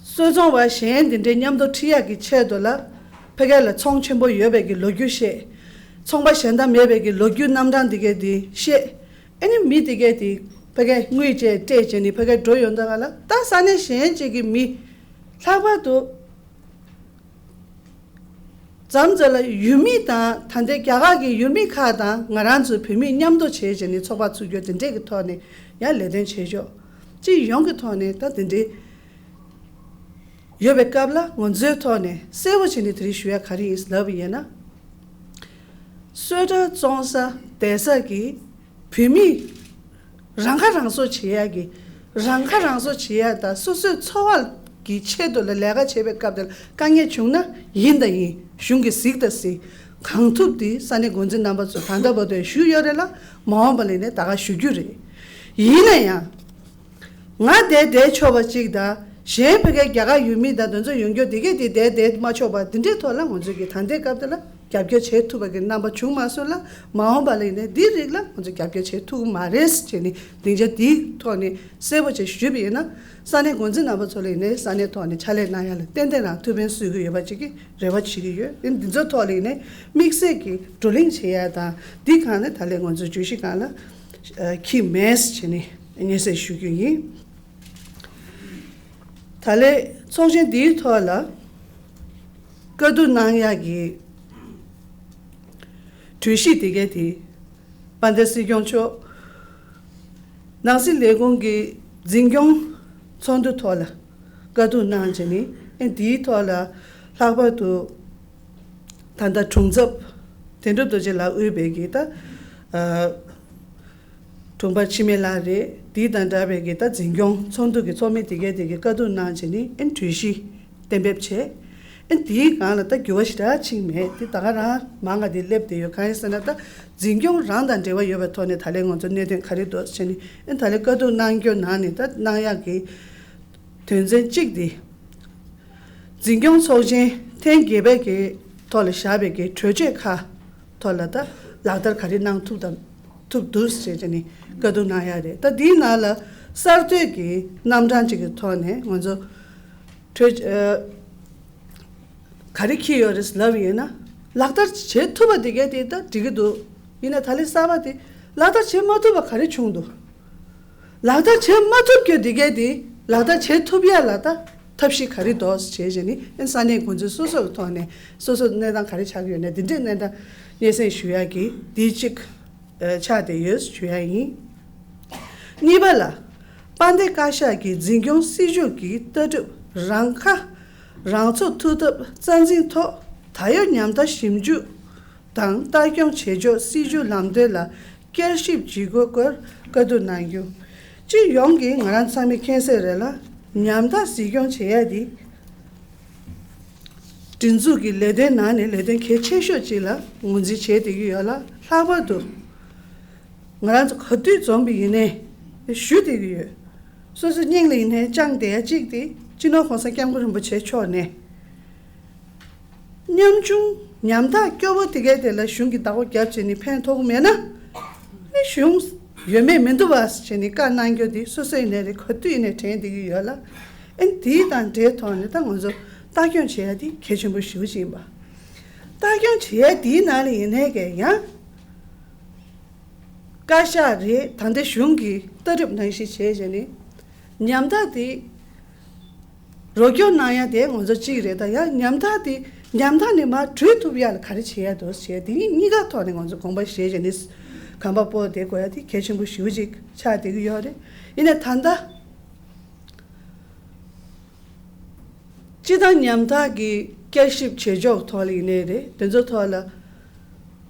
སོལ་ཚོང་བ་གཞན་དེ་འདྲའི་མཉམ་དུ་ཁྲིད་ཡག་གི་ཆེད་དུ་ལ་ཕ་གི་ལ་ཚོང་ཆེན་པོ་ཡོད་པའི་གི་ལོ་རྒྱུས་བཤད། ཚོང་པ་གཞན་དག་མེད་པའི་གི་ལོ་རྒྱུས་རྣམ་གྲངས་དེ་གའི་དེ་བཤད། ཨ་ནི་མི་དེ་གའི་དེ་ཕ་གི་དངུལ་བཅས་སྤྲད་བྱས་ནས་ཕ་གི་འགྲོ་ཡོང་དུས་སྒང་ལ། ད་ས་གནས་གཞན་གཅིག་གི་མི་ལྷག་པར་དུ་མཚམས་རེ་ལ་ཡུལ་མི་དང་ད་ལྟའི་རྒྱ་གར་གྱི་ཡུལ་མི་ཁག་དང་ང་རང་ཚོའི་བོད་མི་མཉམ་དུ་བྱས་བྱས་ནས་ཚོགས་པ་ཚུགས་རྒྱུ་དེ་འདྲས་ཀྱི་ཐོག་ནས་ཡང་ལས་དོན་བྱེད་ཕྱོགས་སྤྱི་ཡོངས་ཀྱི་ཐོག་ནས་ད་དེ་འདྲས་ཡོད་པའི་སྐབས་ལ། ང་ཚོའི་ཐོག་ནས་གསལ་པོ་བྱས་ནས་དེ་རིང་ཞུ་ཡ་ག་རེ་ཡིན་ལབ་པ་ཡིན་ན། སོལ་ཁྲ་བཙོང་ས་བསྡད་ས་གི་བོད་མི་རང་ཁ་རང་གསོ་བྱེད་ཡ་གི། རང་ཁ་རང་གསོ་བྱེད་ཡ་དང་སོ་སོའི་འཚོ་བ་གི་ཆེད་དུ་ལ་ལས་ཀ་བྱེད་པའི་སྐབས་དེར་དཀའ་ངལ་བྱུང་ན་ཡིན་དང་ཡིན། གཞུང་གིས་གཟིགས་དང་གཟིགས། གང་ཐུབ་དེ་ས་གནས་འགོ་འཛིན་རྣམ་པ་ཚོ་ད་ལྟ་བར་དུ་ཞུས་ཡོད་རེད་ལ། མ་འོངས་པ་ལ་ནས་ད་ག་ཞུ་རྒྱུ་རེད། ཡིན་ན་ཡང་། ང་བསྡད་བསྡད་ཆོག་པ་གཅིག་དང་། གཞན་ཕ་གིའི་རྒྱ་གར་ཡུལ་མི་དང་དེ་ཚོ་ཡོང་རྒྱུ་དེ་གས་དེ་བསྡད་བསྡད་མ་ཆོག་པ་འདི་འདྲའི་ཐོག་ལ་ང་ཚོས་ཀྱི་ད་ལྟའི་སྐབས་དེ་ལ་རྒྱབ་སྐྱོར་བྱེད་ཐུབ་པ་གི་རྣམ་པ་བྱུང་མ་སོང་ལ། མ་འོངས་པ་ལ་ཡིན་ནའི་འདིའི་རིགས་ལ་ང་ཚོས་རྒྱབ་སྐྱོར་བྱེད་ཐུབ་ཀྱི་མ་རེད་ཟེར་ནས་སྡིངས་ཆ་འདིའི་ཐོག་ནས་གསལ་པོ་བྱས་ཞུས་པ་ཡིན་ན། ས་གནས་འགོ་འཛིན་རྣམ་པ་ཚོ་ལ་ཡིན་ནའི་ས་གནས་ཐོག་ནས་ཕྱག་ལས་གནང་ཡ་ལ་ཏན་ཏན་རང་ཐུགས་ཕན་གསོས་ཀྱི་ཡོད་པ་ཅིག་གི་རེ་བ་བྱེད་ཀྱི་ཡོད། འདི་ཚོའི་ཐོག་ལ་ཡིན་ནའི་དམིགས་བསལ་གྱི་བགྲོ་གླེང་བྱེད་ཡ་དང་། འདིའི་སྒང་ནས་ད་ལན་ང་ཚོ་བརྗོད་གཞི་སྒང་ལ་ཁྱི་མེད་ཟེར་ནས་སྙན་སེང་ཞུ་རྒྱུ་ཡིན། ད་ལན་ཚོགས་ཆེན་འདིའི་ཐོག་ལ་བཀའ་བསྡུར་གནང་ཡག་གི་གྲོས་གཞི་དེ་གའི་དེ་དཔལ་ལྡན་སྲིད་སྐྱོང་མཆོག་ནང་སྲིད་ལས་ཁུངས་ཀྱི་འཛིན་སྐྱོང་ཚོགས་འདུ་ཐོག་ལ་བཀའ་བསྡུར་གནང་བྱས་ནས། ཨེ་འདིའི་ཐོག་ལ་ལྷག་པར་དུ་ད་ལྟ་དྲུང་ཚབ་དོན་གྲུབ་རྡོ་རྗེ་ལགས་དབུས་པའི་གི་ད་ཨ་དྲུང་འཕར་འཆི་མེད་ལགས་རེད། དེ་དང་འདྲ་བའི་གི་ད་འཛིན་སྐྱོང་ཚོགས་འདུ་གི་ཚོགས་མི་དེ་གས་དེ་གི་བཀའ་བསྡུར་གནང་བྱས་ནས་ཨེ་གྲོས་གཞི་གཏན་འབེབས་བྱས། ཨེ་དེའི་སྒང་ལ་ད་འགྱུར་བ་ཞེ་དྲག་ཕྱིན་མེད། དེ་ད་ག་རང་མང་ང་དེ་སླེབས་བསྡད་ཡོད། གང་ཡིན་ཟེར་ན་ད་འཛིན་སྐྱོང་རང་དང་འབྲེལ་བ་ཡོད་པའི་ཐོག་ནས་ད་ལན་ང་ཚོ་གནད་དོན་ག་རེ་འདུག་ཟེར་ནས་ཨེ་ད་ལན་བཀའ་བསྡུར་གནང་རྒྱུ་ནང་ནས་ད་གནང་ཡག་གི་དོན་ཚན་གཅིག་དེ། འཛིན་སྐྱོང་ཚོགས་ཆེན་ཐེངས་བརྒྱད་པའི་གི་ཐོག་ལ་བཞག་པའི་གི་གྲོས་ཆོད་ཁག་ཐོག་ལ་ད་ལག་བསྟར་ག་རེ་གནང་ཐུབ་དང་ཐུབ་འདུག་ཟེར་བྱས་ནས་བཀའ་བསྡུར་གནང་ཡག་རེད། ད་འདིའི་ནང་ལ་གསར་གཏོད་ཀྱི་རྣམ་གྲངས་ཅིག་གི་ཐོག་ནས་ང་ཚོ་གྲོས་ཨ་ག་རེ་འཁྱེར་ཡོད་རེད་ལབ་ཡིན་ན། ལག་བསྟར་བྱེད་ཐུབ་པ་དེ་གས་དེ་ད་འགྲིག་གི་འདུག་ཡིན་ན་ད་ལན་གསར་པ་དེ་ལག་བསྟར་བྱེད་མ་ཐུབ་པ་ག་རེ་བྱུང་འདུག་ལག་བསྟར་བྱེད་མ་ཐུབ་རྒྱུ་དེ་གས་དེ་ལག་བསྟར་བྱེད་ཐུབ་ཡ་ལ་ད་ཐབས་ཤེས་ག་རེ་འདུག་བྱས་བྱས་ནས་ཨེ་ས་གནས་འགོ་འཛིན་སོ་སོ་གི་ཐོག་ནས་སོ་སོ་གནས་སྟངས་ག་རེ་ཆགས་ཀྱི་ཡོད་ན་དེ་འདྲའི་གནས་སྟངས་སྙན་སེང་ཞུ་ཡ་གི་དེ་གཅིག་ཨ་ཆགས་བསྡད་ཡོད་ཞུ་ཡ་ཡིན། གཉིས་པ་ལ། དཔལ་ལྡན་བཀའ་ཤག་གི་འཛིན་སྐྱོང་སྲིད་བྱུས་ཀྱི་ལྟ་གྲུབ་རང་ཁ་རང་ཚུགས་ཐུབ་ཐབས་རྩ་འཛིན་ཐོག་ད་ཡོད་ཉམ་ཐག་ཞིབ་འཇུག་དང་ལྟ་སྐྱོང་བྱེད་ཕྱོགས་སྲིད་བྱུས་ལམ་སྟོན་ལ་བསྐྱར་ཞིབ་བྱེད་དགོས་སྐོར་བཀའ་བསྡུར་གནང་རྒྱུ། སྤྱི་ཡོངས་ཀྱིས་ང་རང་ཚང་མས་མཁྱེན་གསལ་རེད་ལ། ཉམ་ཐག་གཟིགས་སྐྱོང་བྱེད་ཡ་དེ་སྒྲིག་འཛུགས་ཀྱི་ལས་དོན་ནང་ནས་ལས་དོན་གལ་ཆེ་ཤོས་ཅིག་ལ་ངོས་འཛིན་བྱས་བསྡད་ཀྱི་ཡོད་ལ། ལྷག་པར་དུ་ང་རང་ཚོ་ག་དུས་འཛོམས་པ་ཡིན་ནའི་ཞུ་བསྡད་ཀྱི་ཡོད། སོ་སོའི་སྙིང་ལ་ཡིན་ནའི་བཅངས་བསྡད་ཡ་གཅིག་དེ་སྤྱི་ནོར་༸གོང་ས་༸སྐྱབས་མགོན་རིན་པོ་ཆེ་མཆོག་ནས། ཉམ་ཆུང་ཉམ་ཐག་སྐྱོ་བོ་དེ་གའི་དེ་ལ་གཞུང་གིས་བདག་པོ་བརྒྱབ་བྱས་ནས་ཕན་ཐོགས་མེད་ན། ཨེ་གཞུང་ཡོད་མེད་མི་འདུག་བ་ཟེར་བྱས་ནས་བཀའ་གནང་རྒྱུ་དེ་སོ་སོ་ཡིན་ནའི་རེད། ག་དུས་ཡིན་ནའི་དྲན་བསྡད་ཀྱི་ཡོད་ལ། ཨེ་དེའི་དང་འབྲེལ་ཐོག་ནས་ད་ང་ཚོ་ལྟ་སྐྱོང་བྱེད་ཡ་དེ་གལ་ཆེན་པོ་ཞེ་པོ་ཅིག་ཡིན་པ། ལྟ་སྐྱོང་བྱེད་ཡ་དེའི་ནང་ལ་ཡིན་ནའི་གས་ཡང་བཀའ་ཤག་རེད། ད་ལྟ་གཞུང་གི་ལྟ་གྲུབ་ནང་བཞིན་བྱས་བྱས་ནས་ཉམ་ཐག་དེ། རོགས་སྐྱོར་གནང་ཡ་དེ་ང་ཚོ་གཅིག་རེད། ད་ཡང་ཉམ་ཐག་དེ་ཉམ་ཐག་ནས་མར་བྲོས་ཐུབ་ཡ་ལ་ག་རེ་བྱེད་ཡ་འདུག་ཟེར་དེ་གཉིས་ཀ་ཐོག་ནས་ང་ཚོ་དགོངས་པ་བཞེས་བྱས་ནས་གོམ་པ་སྤོ་བསྡད་དགོས་ཡ་དེ་གལ་ཆེན་པོ་ཞེ་པོ་ཅིག་ཆགས་བསྡད་ཀྱི་ཡོད་རེད། ཡིན་ནའི་ད་ལྟ་སྤྱི་བཏང་ཉམ་ཐག་གི་བསྐྱར་ཞིབ་བྱེད་ཕྱོགས་ཐོག་ལ་ཡིན་ནའི་རེད། དེ་ཚོ་ཐོག་ལ་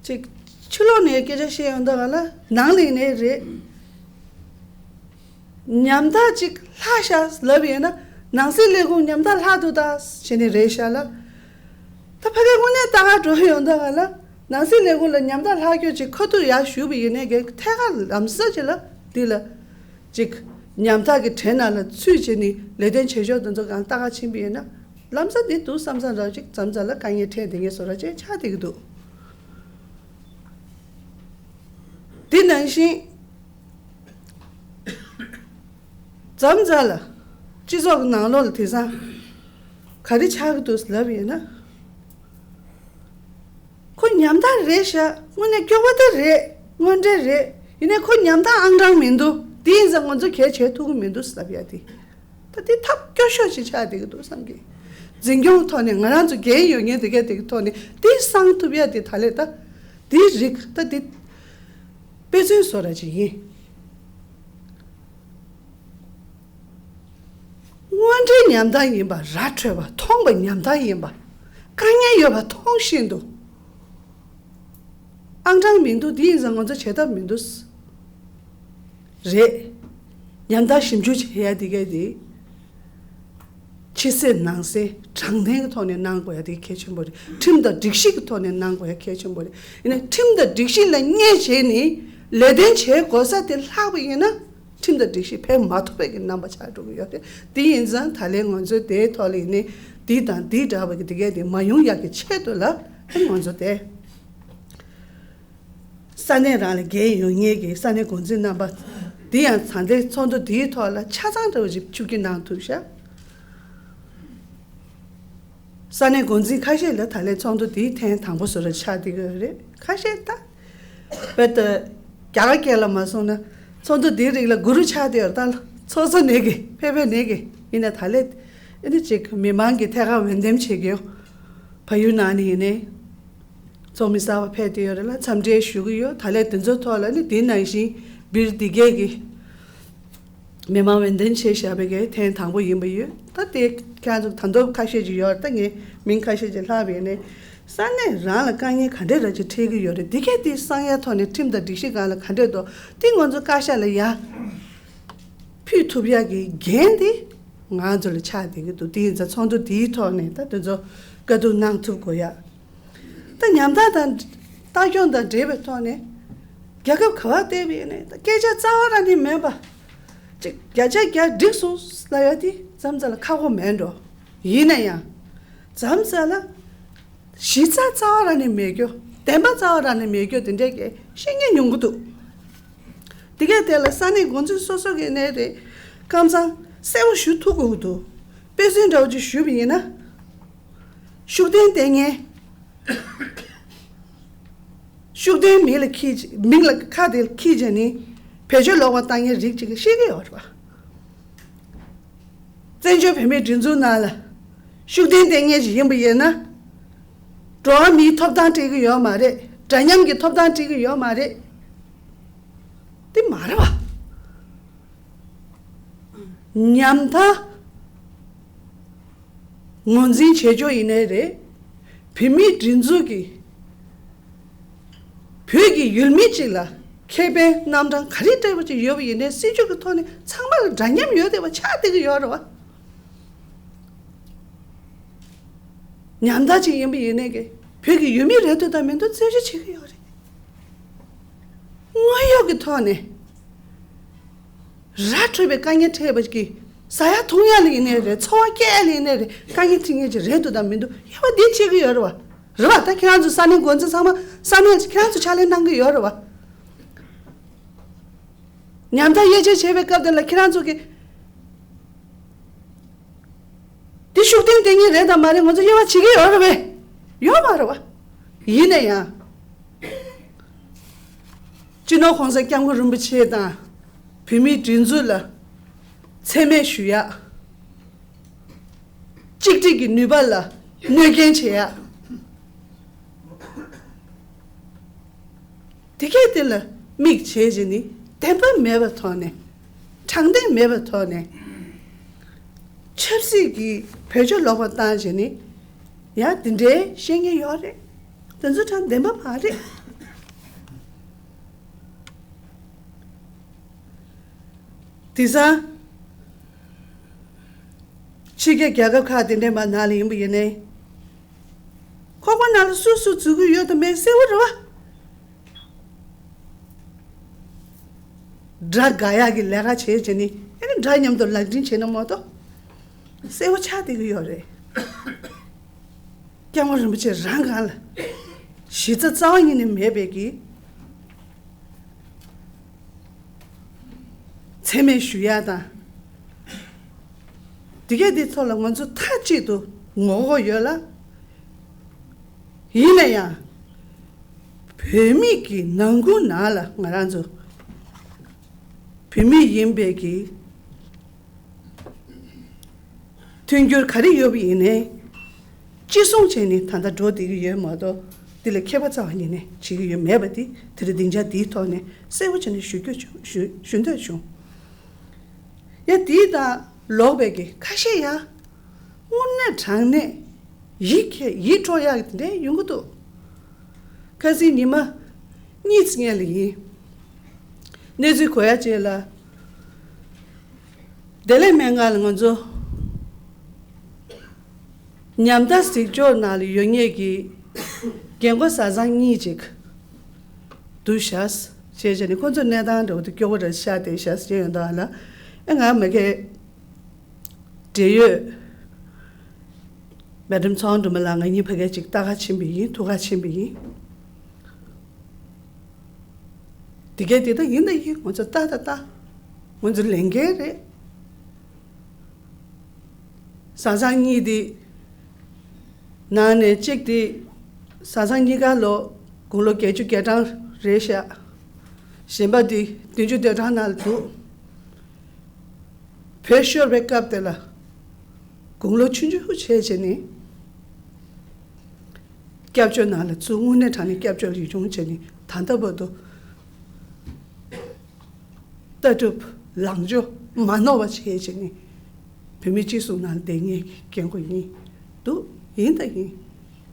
ཅིག་ཕྱི་ལོགས་ནས་སྐད་ཆ་བཤད་ཡོང་དུས་ག་ལ་ནང་ལ་ཡིན་ནའི་རེད། ཉམ་ཐག་ཅིག་ལྷག་ཤག་ལབ་ཡོད་ན། ནང་སྲིད་ལས་ཁུངས་ཉམ་ཐག་ལྷག་འདུག་ད་བྱས་ནས་རེད་ཤག་ལ། ད་ཕ་གིར་དངོས་གནས་ལྟ་ག་འགྲོ་ཡོང་དུས་ག་ལ་ནང་སྲིད་ལས་ཁུངས་ལ་ཉམ་ཐག་ལྷག་རྒྱུ་ཅིག་ཁ་ཐུག་ཡར་ཞུས་པ་ཡིན་ནའི་གི་ཐད་ཀར་ལམ་སང་ཅིག་ལ་འདི་ལ་ཅིག་ ཉམ་ཐག་གི་གྲས་ནང་ལ་ཚུད་བྱས་ནས་ལས་དོན་བྱེད་ཕྱོགས་དེ་ཚོ་གང་ལྟ་ག་ཕྱིན་པ་ཡིན་ན་ལམ་སང་འདི་འདུག་བསམ་བསམ་ར་ཅིག་མཚམས་མཚམས་ལ་དཀའ་ངལ་འཕྲད་བསྡད་མཁན་བཟོ་འདྲ་ཅིག་ཆགས་བསྡད་ཀྱི་འདུག་དེ་ནང་བཞིན་མཚམས་མཚམས་ལ་སྤྱི་ཚོགས་ཀྱི་ནང་ལོགས་ལ་དེང་སང་ག་རེ་ཆགས་ཀྱི་འདུག་ལབ་ཡིན་ན། ཁོ་ཉམ་ཐག་རེད་ཤག་དངོས་གནས་སྐྱོ་པོ་དེ་རེད། དངོས་འབྲེལ་རེད། ཡིན་ནའི་ཁོ་ཉམ་ཐག་ཨང་གྲངས་མི་འདུག་དེ་ཡིན་ཙང་ང་ཚོ་གལ་ཆེ་ཐུབ་ཀྱི་མི་འདུག་ལབ་ཡ་དེ། ད་དེ་ཐབས་སྐྱོ་ཤོས་ཤིག་ཆགས་བསྡད་ཀྱི་འདུག་བསམ་གི། འཛིན་སྐྱོང་ཐོག་ནས་ང་རང་ཚོ་འགན་ཡོད་མཁན་དེ་གས་དེ་གི་ཐོག་ནས་དེ་སང་ཐུབ་ཡ་དེ་ད་ལས་ད་དེ་རིགས་ད་དེ་དཔེ་མཚོན་བཟོ་འདྲ་ཅིག་ཡིན། དངོས་འབྲེལ་ཉམ་ཐག་ཡིན་པ་ར་འཕྲོད་པ་མཐོང་པ་ཉམ་ཐག་ཡིན་པ། དཀའ་ངལ་ཡོད་པ་མཐོང་བཞིན་དུ། ཨང་གྲངས་མི་འདུག་དེ་ཡིན་ཙང་ང་ཚོ་བྱེད་ཐབས་མི་འདུག་རེད། ཉམ་ཐག་ཞིབ་འཇུག་བྱེད་ཡ་དེ་གས་དེ། ཕྱི་གསལ་ནང་གསལ་དྲང་བདེན་གྱི་ཐོག་ནས་གནང་དགོས་ཡ་དེ་གལ་ཆེན་པོ་རེད། ཁྲིམས་དང་སྒྲིག་གཞི་གི་ཐོག་ནས་གནང་དགོས་ཡ་གལ་ཆེན་པོ་རེད། ཡིན་ནའི་ཁྲིམས་དང་སྒྲིག་གཞི་ལ་མཉེས་བྱས་ནས་ལས་དོན་བྱེད་དགོས་ས་དེ་ལྷག་པ་ཡིན་ན། ཁྲིམས་དང་སྒྲིག་གཞི་ཕན་མ་ཐོགས་པའི་གི་རྣམ་པ་ཆགས་འགྲོ་གི་ཡོད་རེད། དེ་ཡིན་ཙང་ད་ལན་ང་ཚོས་དེའི་ཐོག་ལ་ཡིན་ནའི་འདི་དང་འདི་འདྲ་བ་གི་དེ་གས་དེ་མ་ཡོང་ཡག་གི་ཆེད་དུ་ལ་ང་ཚོ་དེ་ས་གནས་རང་ལ་འགན་ཡོད་མཁན་གྱི་ས་གནས་འགོ་འཛིན་རྣམ་པ་འདི་ཡང་ད་ལྟའི་ཚོགས་འདུ་འདིའི་ཐོག་ལ་ཆ་ཚང་འདྲ་བ་ཞིག་ཆུ་སྐྱིད་གནང་ཐུབ་ཤག་ས་གནས་འགོ་འཛིན་ཁ་ཤས་ལ་ད་ལན་ཚོགས་འདུ་འདིའི་ཐེངས་དང་པོ་བཟོ་འདྲ་ཆགས་བསྡད་ཀྱི་ཡོད་རེད། ཁ་ཤས་ད་དཔེ་ད་རྒྱ་གར་སྐད་ལ་མ་སོང་ན་ཚོགས་འདུ་འདིའི་རིགས་ལ་གུ་རུ་ཆགས་བསྡད་ཡོད་རེད། ད་ཚོགས་གཙོ་ནས་གི་ཕེབས་པ་ནས་གི་ཡིན་ན་ད་ལན་ཨེ་ནི་ཅིག་མི་མང་གི་ཐད་ཀར་འོས་འདེམས་བྱེད་ཀྱི་ཡོད། བལ་ཡུལ་ནང་ནས་ཡིན་ནའི་ཚོགས་མི་གསར་པ་ཕེབས་བསྡད་ཡོད་རེད་ལ་འཚམས་འདྲི་ཞུ་གི་ཡོད། ད་ལན་དེ་ཚོའི་ཐོག་ལ་ནི་དེ་ནང་བཞིན་སྦིར་འདི་གས་གི་མི་མང་འོས་འདེམས་བྱས་བཞག་པའི་གི་ཐེངས་དང་པོ་ཡིན་པ་ཡོད། ད་དེ་ཁྱེད་ཚོ་ད་དུང་ཁ་ཤས་ཅིག་ཡོད་རེད། ད་ངས་མིང་ཁ་ཤས་ཅིག་ལྷག་པ་ཡིན་ནའི་ས་གནས་རང་ལ་དཀའ་ངལ་ག་འདྲས་ར་ཅིག་འཕྲད་ཀྱི་ཡོད་རེད། འདི་གས་དེ་གསང་ཡ་ཐོག་ནས་ཁྲིམས་དང་སྒྲིག་གཞི་སྒང་ལ་ག་འདྲས་འདུག་དེ་ང་ཚོ་བཀའ་ཤག་ལ་ཡ་ཕུལ་ཐུབ་ཡག་གི་འགན་དེ་ང་ཚོ་ལ་ཆགས་བསྡད་ཀྱི་འདུག་དེ་ཡིན་ཙང་ཚོགས་འདུ་དེའི་ཐོག་ནས་ད་དེ་ཚོ་བཀའ་བསྡུར་གནང་ཐུབ་དགོས་ཡ། ད་ཉམ་ཐག་དང་ལྟ་སྐྱོང་དང་འབྲེལ་བའི་ཐོག་ནས་རྒྱལ་ཁབ་ག་བར་བལྟས་པ་ཡིན་ནའི་ད་སྐད་ཆ་རྩ་བ་རང་ནས་མེད་པ། ཅིག་བརྒྱ་ཆ་བརྒྱ་འགྲིག་སོང་ལབ་ཡ་དེ་མཚམས་མཚམས་ལ་ཁག་པོ་མེད་འགྲོ། ཡིན་ན་ཡང་མཚམས་མཚམས་ལ་གཞི་རྩ་རྩ་བ་རང་ནས་མེད་རྒྱུ། བདེན་པ་རྩ་བ་རང་ནས་མེད་རྒྱུ་དེ་འདྲས་ཀྱི་བཤད་མཁན་ཉུང་གི་འདུག་དེ་གས་དེ་ལ་ས་གནས་འགོ་འཛིན་སོ་སོ་གི་ནས་རེད། ཀམ་ཚང་གསལ་པོ་ཞུ་ཐུབ་དགོས་ཀྱི་འདུག་དཔེ་མཚོན་འདྲ་བོ་ཅིག་ཞུས་པ་ཡིན་ན། ཤུགས་ལྡན་ལྟས་ངན། ཤུགས་ལྡན་མིང་ལ་ཁྱེར་མིང་ལ་ཁ་དེ་ཁྱེར་བྱས་ནས་བེད་སྤྱོད་ལོག་པ་བཏང་མཁན་རིགས་ཅིག་ཤེས་ཀྱི་ཡོད་རེད་པ། བཙན་བྱོལ་བོད་མིའི་སྒྲིག་འཛུགས་ནང་ལ་ཤུགས་ལྡན་ལྟས་ངན་ཞིག་ཡིན་པ་ཡིན་ན། འགྲོ་བ་མིའི་ཐོབ་ཐང་སྤྲད་ཀྱི་ཡོད་མ་རེད། འདྲ་མཉམ་གྱི་ཐོབ་ཐང་སྤྲད་ཀྱི་ཡོད་མ་རེད། དེ་མ་རེད་པ། ཉམ་ཐག་ངོས་འཛིན་བྱེད་ཕྱོགས་ཡིན་ནའི་རེད། བོད་མིའི་སྒྲིག་འཛུགས་ཀྱི་བོད་ཀྱི་ཡུལ་མི་གཅིག་ལ་ཁེ་ཕན་རྣམ་གྲངས་ག་རེ་སྤྲད་པ་ཅིག་ཡོད་པ་ཡིན་ནའི་སྲིད་ཇུས་ཀྱི་ཐོག་ནས་ཚང་མ་ལ་འདྲ་མཉམ་ཡོད་བསྡད་པ་ཆགས་བསྡད་ཀྱི་ཡོད་རེད་པ། ཉམ་ཐག་ཅིག་ཡིན་པ་ཡིན་ནའི་གི་བོད་ཀྱི་ཡུལ་མི་རེད་འདུག་དང་མི་འདུག་རྩད་གཅོད་བྱེད་ཀྱི་ཡོད་རེད། དངོས་ཡོད་ཀྱི་ཐོག་ནས་ར་འཕྲོད་པའི་དཀའ་ངལ་འཕྲད་པ་ཅིག་གིས་ཟ་ཡ་འཐུང་ཡ་ལ་ཡིན་ནའི་རེད། འཚོ་བ་སྐྱེལ་ཡ་ལ་ཡིན་ནའི་རེད། དཀའ་ངལ་འཕྲད་མཁན་ཅིག་རེད་འདུག་དང་མི་འདུག་དབྱེ་བ་འདི་ཕྱེ་གི་ཡོད་རེད་པ། རེད་པ། ད་ཁྱེད་རང་ཚོ་ས་གནས་འགོ་འཛིན་ཚང་མ་ས་གནས་ཁྱེད་རང་ཚོ་ཕྱག་ལས་གནང་གི་ཡོད་རེད་པ། ཉམ་ཐག་དབྱེ་འབྱེད་བྱེད་པའི་སྐབས་དེ་ལ་ཁྱེད་རང་ཚོ་གི་འདི་ཤུགས་ལྡན་ལྟས་ངན་རེད་དམ་མ་རེད་ང་ཚོ་དབྱེ་བ་ཕྱེ་གི་ཡོད་རེད་པས། ཡོད་མ་རེད་པ། ཡིན་ན་ཡང་སྤྱི་ནོར་༸གོང་ས་༸སྐྱབས་མགོན་རིན་པོ་ཆེ་དང་བོད་མིའི་སྒྲིག་འཛུགས་ལ་མཚན་སྨད་ཞུ་ཡག་གཅིག་སྒྲིལ་གྱི་ནུས་པ་ལ་གནོད་སྐྱོན་བྱེད་ཡག་དེ་གས་དེ་ལ་དམིགས་བྱས་བྱས་ནས་བདེན་པ་མེད་པའི་ཐོག་ནས་དྲང་བདེན་མེད་པའི་ཐོག་ནས་ཆབ་སྲིད་ཀྱི་བེད་སྤྱོད་ལོག་པ་བཏང་བྱས་ནས་ཡང་དེ་འདྲའི་བཤད་མཁན་ཡོད་རེད། དེ་ཚོ་དྲང་བདེན་པ་མ་རེད། དེང་སང་ཕྱི་རྒྱལ་རྒྱལ་ཁབ་ཁག་དེ་འདྲའི་མ་ནང་ལ་ཡིན་པ་ཡིན་ནའི་ཁོག་པ་ནང་ལ་སུ་སུ་འཛུལ་གྱི་ཡོད་དམ་མེད་གསལ་པོ་རེད་པ། དགྲ་དགའ་ཡག་གི་ལས་ཀ་བྱས་བྱས་ནས་ཨ་ནི་དགྲ་མཉམ་དུ་ལག་འབྲེལ་བྱས་ན་མ་གཏོགས་གསལ་པོ་ཆགས་བསྡད་ཀྱི་ཡོད་རེད། སྐྱབས་མགོན་རིན་པོ་ཆེ་རང་སྒང་ལ་གཞི་རྩ་རྩ་བ་ཉིད་ནས་མེད་པའི་གི་མཚན་སྨད་ཞུ་ཡག་དང་། དེ་གས་དེ་ཐོག་ལ་ང་ཚོ་མཐའ་གཅིག་ཏུ་ངོ་རྒོལ་ཡོད་ལ། ཡིན་ན་ཡང་བོད་མི་གི་ནང་ཁུལ་ནང་ལ་ང་རང་ཚོ་བོད་མི་ཡིན་པའི་གི་མཐུན་འགྱུར་ག་རེ་ཡོད་པ་ཡིན་ནའི་ཅི་གསུང་བྱས་ནས་ད་ལྟ་འགྲོ་བསྡད་ཀྱི་ཡོད་མ་གཏོགས། འདི་ལ་ཁྱད་པར་རྩ་བ་ཉིད་ནས་བྱེད་ཀྱི་ཡོད་མེད་པ་འདི་དེ་རིང་སྡིངས་ཆ་འདིའི་ཐོག་ནས་གསལ་པོ་བྱས་ནས་ཞུ་རྒྱུ་བྱུང་། ཞུ་ཞུ་འདོད་བྱུང་། ཡ་དེའི་དང་ལོག་པའི་གི་ཁ་ཤས་ཡང་དངོས་གནས་དྲང་གནས་ཡིད་ཁྱེད་ཡིད་འཕྲོག་ཡག་གི་དེ་འདྲའི་ཡོང་གི་འདུག་ཁ་སང་ཉི་མ་གཉིས་ཙམ་སྔོན་ལ་ཡིན། གནས་ཚུལ་གོ་ཡ་བཅས་ལ། བདེ་ལེགས་སྨན་ཁང་ལ་ང་ཚོ་ཉམ་ཐག་གཟིགས་ཕྱོགས་ནང་ལ་ཡོད་མཁན་གྱི་རྒན་གོག་བཟའ་ཚང་གཉིས་ཅིག་འདུག་ཤག་ཞེས་བྱས་ནས་ཁོ་ཚོ་གནས་སྟངས་འདྲ་བོ་དེ་སྐྱོ་བོ་འདྲ་ཆགས་བསྡད་ཤག་ཟེར་ཡོང་དུས་ལ། ཨེ་ང་མ་གི་འབྲེལ་ཡོད་མེ་ཌམ་ཚོང་སྒྲོལ་མ་ལགས་ང་གཉིས་ཕ་གི་ཅིག་ལྟ་ག་ཕྱིན་པ་ཡིན། ཐུག་ག་ཕྱིན་པ་ཡིན། དེ་གས་དེ་ལྟ་ཡིན་ད་ཡིན། ང་ཚོ་ལྟ་ད་ལྟ་ང་ཚོ་ལས་འགན་རེད། བཟའ་ཚང་གཉིས་དེ་ནང་ནས་གཅིག་དེ་བཟའ་ཚང་གཉིས་ཀ་ལོ་དགུང་ལོ་བརྒྱད་ཅུ་གྱ་གྲངས་རེད་ཤག་གཞན་པ་དེ་བདུན་ཅུ་དོན་གྲངས་ནང་ལ་འདུག་བོད་ཤོར་བའི་སྐབས་དེ་ལ་དགུང་ལོ་ཆུང་ཆུང་བྱས་བྱས་ནས་སྐྱབས་བཅོལ་ནང་ལ་ཚུར་དངོས་གནས་དྲང་གནས་སྐྱབས་བཅོལ་ཡིག་ཆུང་བྱས་ནས་ད་ལྟ་བར་དུ་ལྟ་གྲུབ་ལངས་ཕྱོགས་མ་ནོར་བ་བྱས་བྱས་ནས་བོད་མི་སྤྱི་གསུམ་ནང་བསྡད་མཁན་གྱི་རྒན་གོག་གཉིས་འདུག་ཡིན་ད་ཡིན།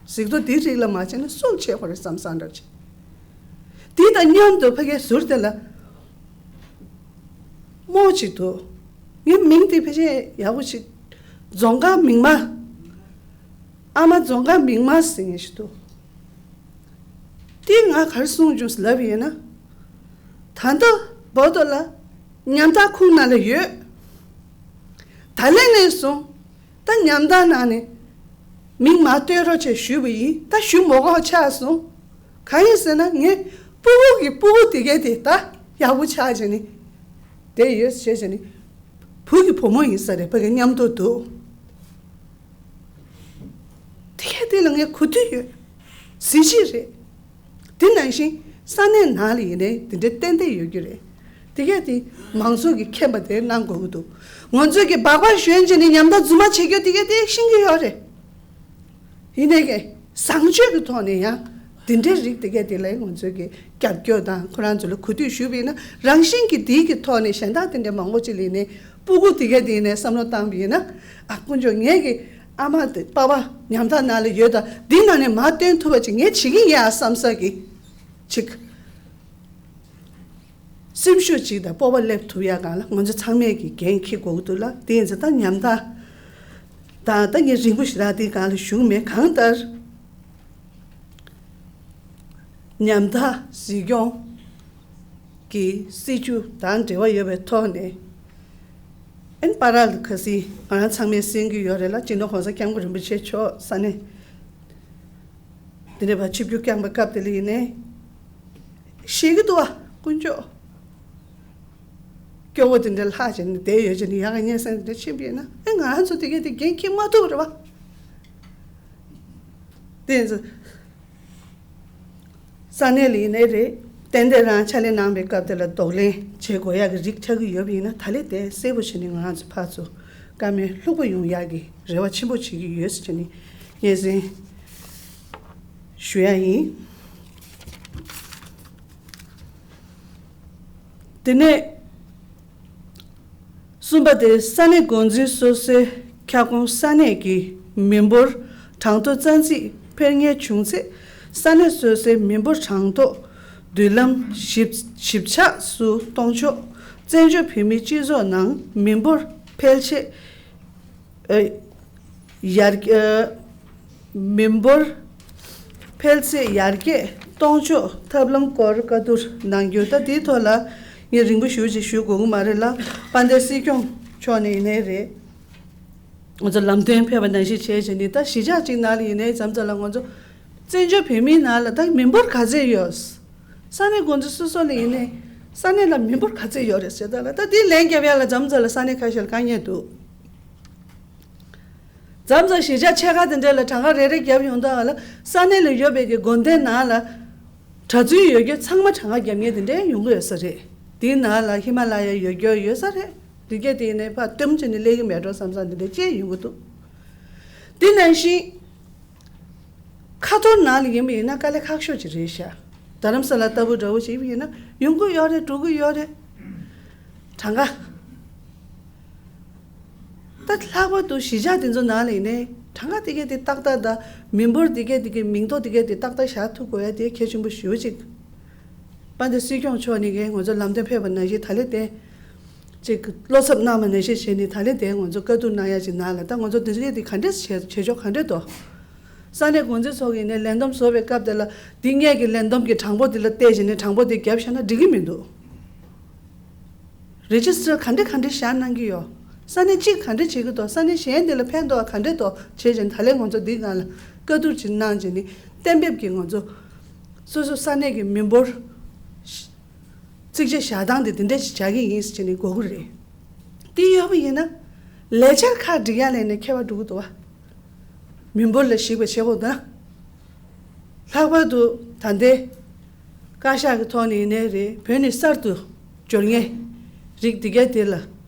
གཟིགས་རྟོག་འདི་རིགས་ལ་མ་བྱས་ན་སུ་བྱེད་དགོས་རེད་བསམ་བསམ་འདྲ་བྱས། དེ་དང་མཉམ་དུ་ཕ་གིའི་ཟུར་དེ་ལ་རྨོ་ཅིག་འདུག་ངའི་མིང་དེ་ཕལ་ཆེར་ཡག་པོ་ཞིག་རྫོང་དཀར་མིག་དམར། ཨ་མ་རྫོང་དཀར་མིག་དམར་ཟེར་མཁན་ཞིག་འདུག་དེ་ང་ག་རེ་གསུངས་བྱུང་ལབ་ཡིན་ན། ད་ལྟ་བར་དུ་ལ་ཉམ་ཐག་ཁུངས་ནང་ལ་ཡོད། ད་ལན་ནས་བཟུང་ད་ཉམ་ཐག་ནང་ནས་མིང་མ་བཏོན་རོགས་བྱས་ཞུས་པ་ཡིན། ད་ཞུ་མ་དགོས་ཆགས་སོང་། གང་ཡིན་ཟེར་ན་ངའི་སྤུ་གུ་གི་སྤུ་གུ་དེ་གས་དེ་ད་ཡག་པོ་ཆགས་བྱས་ནས་བསྡད་ཡོད་ཟེར་བྱས་ནས་བུ་གི་བུ་མོ་ཡིན་ས་རེད། ཕ་གི་མཉམ་དུ་འདུག་དེ་གས་དེ་ལ་ངས་གོ་ཐོས་ཡོད། གཟི་བརྗིད་རེད། དེ་ནང་བཞིན་ས་གནས་ནང་ལ་ཡིན་ནའི་དེ་འདྲའི་ཏན་ཏན་ཡོད་རྒྱུ་རེད། དེ་གས་དེ་མང་ཚོགས་ཀྱི་མཁྱེན་པ་དེ་གནང་དགོས་ཀྱི་འདུག་ང་ཚོས་ཀྱི་སྦག་སྦག་ཞོན་བྱས་ནས་ཉམ་ཐག་རྫུན་མ་བྱེད་རྒྱུ་དེ་གས་དེ་ཤེས་ཀྱི་ཡོད་རེད། ཡིན་ནའི་གི་བཟང་སྤྱོད་ཀྱི་ཐོག་ནས་ཡང་དེ་འདྲའི་རིགས་དེ་གས་དེ་ལ་ང་ཚོས་ཀྱི་རྒྱབ་སྐྱོར་དང་ཁོ་རང་ཚོ་ལ་གོ་ཐོས་ཞུས་པ་ཡིན་ན། རང་བཞིན་གྱི་དེའི་གི་ཐོག་ནས་གཞན་དག་དེ་འདྲའི་མང་པོ་ཅིག་ལ་ཡིན་ནའི་སྤུ་གུ་དེ་གས་དེ་ཡིན་ནའི་བསམ་བློ་བཏང་བ་ཡིན་ན། ཨ་དཀོན་མཆོག་ངའི་གི་ཨ་མ་དེ་པ་ཕ་ཉམ་ཐག་ནང་ལ་ཡོད་ད། འདི་ནང་ནས་མར་བཏོན་ཐུབ་པ་ཅིག་ངས་བྱེད་ཀྱི་ཡིན་ཨ་བསམ་ས་གི་ཅིག་སེམས་ཤུགས་ཅིག་དང་སྤོབས་པ་སླེབས་ཐུབ་ཡ་སྒང་ལ་ང་ཚོ་ཚང་མས་ཀྱི་འགན་འཁྱེར་དགོས་ཀྱི་འདུག་ལ། དེ་ཡིན་ཙང་ད་ཉམ་ཐག་དང་ད་ངས་རིང་པོ་ཞེ་དྲག་དེའི་སྒང་ལ་བཞུགས་མེད། གང་ལྟར་ཉམ་ཐག་གཟིགས་སྐྱོང་གི་སྲིད་བྱུས་དང་འབྲེལ་བ་ཡོད་པའི་ཐོག་ནས། ཨན་པ་ར་ལ་ཁ་སི་ང་རང་ཚང་མས་གསན་གྱི་ཡོད་རེད་ལ། སྤྱི་ནོར་༸གོང་ས་༸སྐྱབས་མགོན་རིན་པོ་ཆེ་མཆོག་ས་གནས་འདི་འདྲ་བ་ཆིབས་བསྒྱུར་བསྐྱངས་པའི་སྐབས་དེ་ལ་ཡིན་ནའི་ཤེས་ཀྱི་འདུག་བ། དཀོན་མཆོག་སྐྱོ་བོ་དེ་འདྲ་ལྷག་བྱས་ནས་བསྡད་ཡོད་ཅེས་ནས་ཡག་ག་སྙན་སེང་དེ་འདྲ་ཕྱིན་པ་ཡིན་ན། ཨེ་ང་རང་ཚོ་དེ་གས་དེ་འགན་འཁྱེར་མ་ཐུབ་པ་རེད་བ། དེ་ཡིན་ཙང་ས་གནས་ལ་ཡིན་ནའི་རེད། ཏན་ཏན་རང་ཕྱག་ལས་གནང་པའི་སྐབས་དེ་ལ་གདོང་ལེན་བྱེད་དགོས་ཡག་གི་རིགས་ཆགས་ཀྱི་ཡོད་པ་ཡིན་ན། ད་ལས་དེ་གསལ་པོ་བྱས་ནས་ང་རང་ཚོ་ཕར་ཚུར་བཀའ་མོལ་ལྷུག་པོ་ཡོང་ཡག་གི་རེ་བ་ཆེན་པོ་བྱེད་ཀྱི་ཡོད་ཟེར་བྱས་ནས་སྙན་སེང་ཞུ་ཡ་ཡིན། དེ་ནས་གསུམ་པ་དེ་ས་གནས་འགོ་འཛིན་སོ་སོའི་ཁྱབ་ཁོངས་ས་གནས་ཀྱི་མི་འབོར་གྲངས་ཐོ་རྩ་འཛིན་འཕེར་ངེས་བྱུང་ཚེ། ས་གནས་སོ་སོའི་མི་འབོར་གྲངས་ཐོ་མདུན་ལམ་ཞིབ་ཞིབ་ཆགས་སུ་གཏོང་ཕྱོགས། བཙན་བྱོལ་བོད་མིའི་སྤྱི་ཚོགས་ནང་མི་འབོར་འཕེལ་ཆེད། ཨ། ཡར་རྒྱས། ཨ། མི་འབོར་འཕེལ་ཚད་ཡར་རྒྱས་གཏོང་ཕྱོགས་ཐབས་ལམ་སྐོར་བཀའ་བསྡུར་གནང་རྒྱུ། ད་དེའི་ཐོག་ལ་ ངས་རིང་པོ་ཞེ་ཅིག་ཞུ་དགོས་ཀྱི་མ་རེད་ལ། དཔལ་ལྡན་སྲིད་སྐྱོང་མཆོག་ནས་ཡིན་ནའི་རེད། ང་ཚོ་ལམ་སྟོན་ཕེབས་པ་ནང་བཞིན་བྱས་བྱས་ནས། ད་གཞིས་ཆགས་གཅིག་ནང་ལ་ཡིན་ནའི་མཚམས་མཚམས་ལ་ང་ཚོ་བཙན་བྱོལ་བོད་མིའི་ནང་ལ་ད་མི་འབོར་ག་ཚད་ཡོད། ས་གནས་འགོ་འཛིན་སོ་སོ་ལ་ཡིན་ནའི་ས་གནས་ལ་མི་འབོར་ག་ཚད་ཡོད་རེད་ཟེར། ད་ལ་ད་དེ་ལན་རྒྱབ་ཡ་ལ་མཚམས་མཚམས་ལ་ས་གནས་ཁ་ཤས་ལ་དཀའ་ངལ་འདུག། མཚམས་མཚམས་གཞིས་ཆགས་ཆེ་ཁག་དེ་འདྲ་ལ་གྲངས་ཀ་རེ་རེ་བརྒྱབ་ཡོང་དུས་ལ། ས་གནས་ལ་ཡོད་པའི་གི་དགོན་སྡེ་ནང་ལ་གྲྭ་བཙུན་ཡོད་རྒྱུ་ཚང་མ་གྲངས་ཀ་བརྒྱབ་མཁན་དེ་འདྲ་ཡོང་གི་ཡོད་ས་རེད། དེའི་ནང་ལ་ཧི་མ་ལ་ཡ་ཡོད་རྒྱུ་ཡོད་ས་རེད། དེ་གས་དེ་ནས་ཕར་སྟོན་བྱས་ནས་སླེབས་ཀྱི་མེད་འགྲོ་བསམ་བསམ་དེ་འདྲ་ཅིག་ཡོང་གི་འདུག། དེ་ནང་བཞིན་ཁ་ཐོར་ནང་ལ་ཡིན་པ་ཡིན་ན་དཀའ་ལས་ཁག་ཤོས་ཅིག་རེད་ཤག། རྡ་རམ་ས་ལ་ལྟ་བུ་འདྲ་བོ་ཞིག་ཡིན་པ་ཡིན་ན་ཡོང་གི་ཡོད་རེད། འགྲོ་གི་ཡོད་རེད། གྲངས་ཀ། ད་ལྷག་པར་དུ་གཞིས་ཆགས་དེ་ཚོ་ནང་ལ་ཡིན་ནའི་གྲངས་ཀ་དེ་གས་དེ་ཏག་ཏག་དང་། མི་འབོར་དེ་གས་དེ་གས་མིང་ཐོ་དེ་གས་དེ་ཏག་ཏག་བཞག་ཐུབ་དགོས་ཡ་དེ་གལ་ཆེན་པོ་ཞེ་པོ་ཅིག། དཔལ་ལྡན་སྲིད་སྐྱོང་མཆོག་ནས་གས་ང་ཚོ་ལམ་སྟོན་ཕེབས་པ་ནང་བཞིན། ད་ལན་དེ་ཅིག་བློ་འཚབ་གནང་བ་ནང་བཞིན་བྱས་ནས། ད་ལན་དེ་ང་ཚོ་བཀའ་བསྡུར་གནང་ཡ་ཅིག་ནང་ལ། ད་ང་ཚོ་དེ་གས་དེ་ག་འདྲས་བྱེད་བྱེད་ཕྱོགས་ག་འདྲས་འདུག། ས་གནས་འགོ་འཛིན་ཚོ་གིས་ནས་ལས་བསྡོམས་བཟོ་བའི་སྐབས་དེ་ལ། འདི་སྔས་ཀྱི་ལས་བསྡོམས་ཀྱི་གྲངས་འབོར་དེ་ལ་བལྟས་བྱས་ནས་གྲངས་འབོར་དེ་བརྒྱབ་བཞག་ན་འགྲིག་གི་མི་འདུག། རེ་ཇི་སི་ཊར་ག་འདྲ་ག་འདྲ་བཞག་གནང་གི་ཡོད། ས་གནས་གཅིག་ག་འདྲ་བྱེད་ཀྱི་འདུག། ས་གནས་གཞན་དེ་ལ་ཕན་ཐོགས་ག་འདྲ་འདུག་བྱས་བྱས་ནས། ད་ལན་ང་ཚོ་འདི་སྒང་ལ་བཀའ་བསྡུར་ཅིག་གནང་བྱས་ནས། གཏན་འབེབས་ཀྱིས་ང་ཚོ་སོ་སོ་ས་གནས་ཀྱི་མི་འབོར་རྩིས་ཆ་བཞག་སྟངས་དེ་དེ་འདྲ་ཞིག་བྱ་གི་ཡིན་ཟེར་བྱས་ནས་དགོས་ཀྱི་རེད། དེ་ཡོད་པ་ཡིན་ན་ལས་འཆར་ཁག་སྒྲིག་ཡ་ལ་ནས་ཁྱད་པར་འགྲོ་གི་འདུག་བ། མི་འབོར་ལ་གཞིགས་པ་བྱེད་དགོས་ན། ལྷག་པར་དུ་ད་ལྟའི་བཀའ་ཤག་གི་ཐོག་ནས་ཡིན་ནའི་རེད། བོད་ནས་གསར་དུ་འབྱོར་མཁན་རིགས་དེ་གས་དེ་ལ་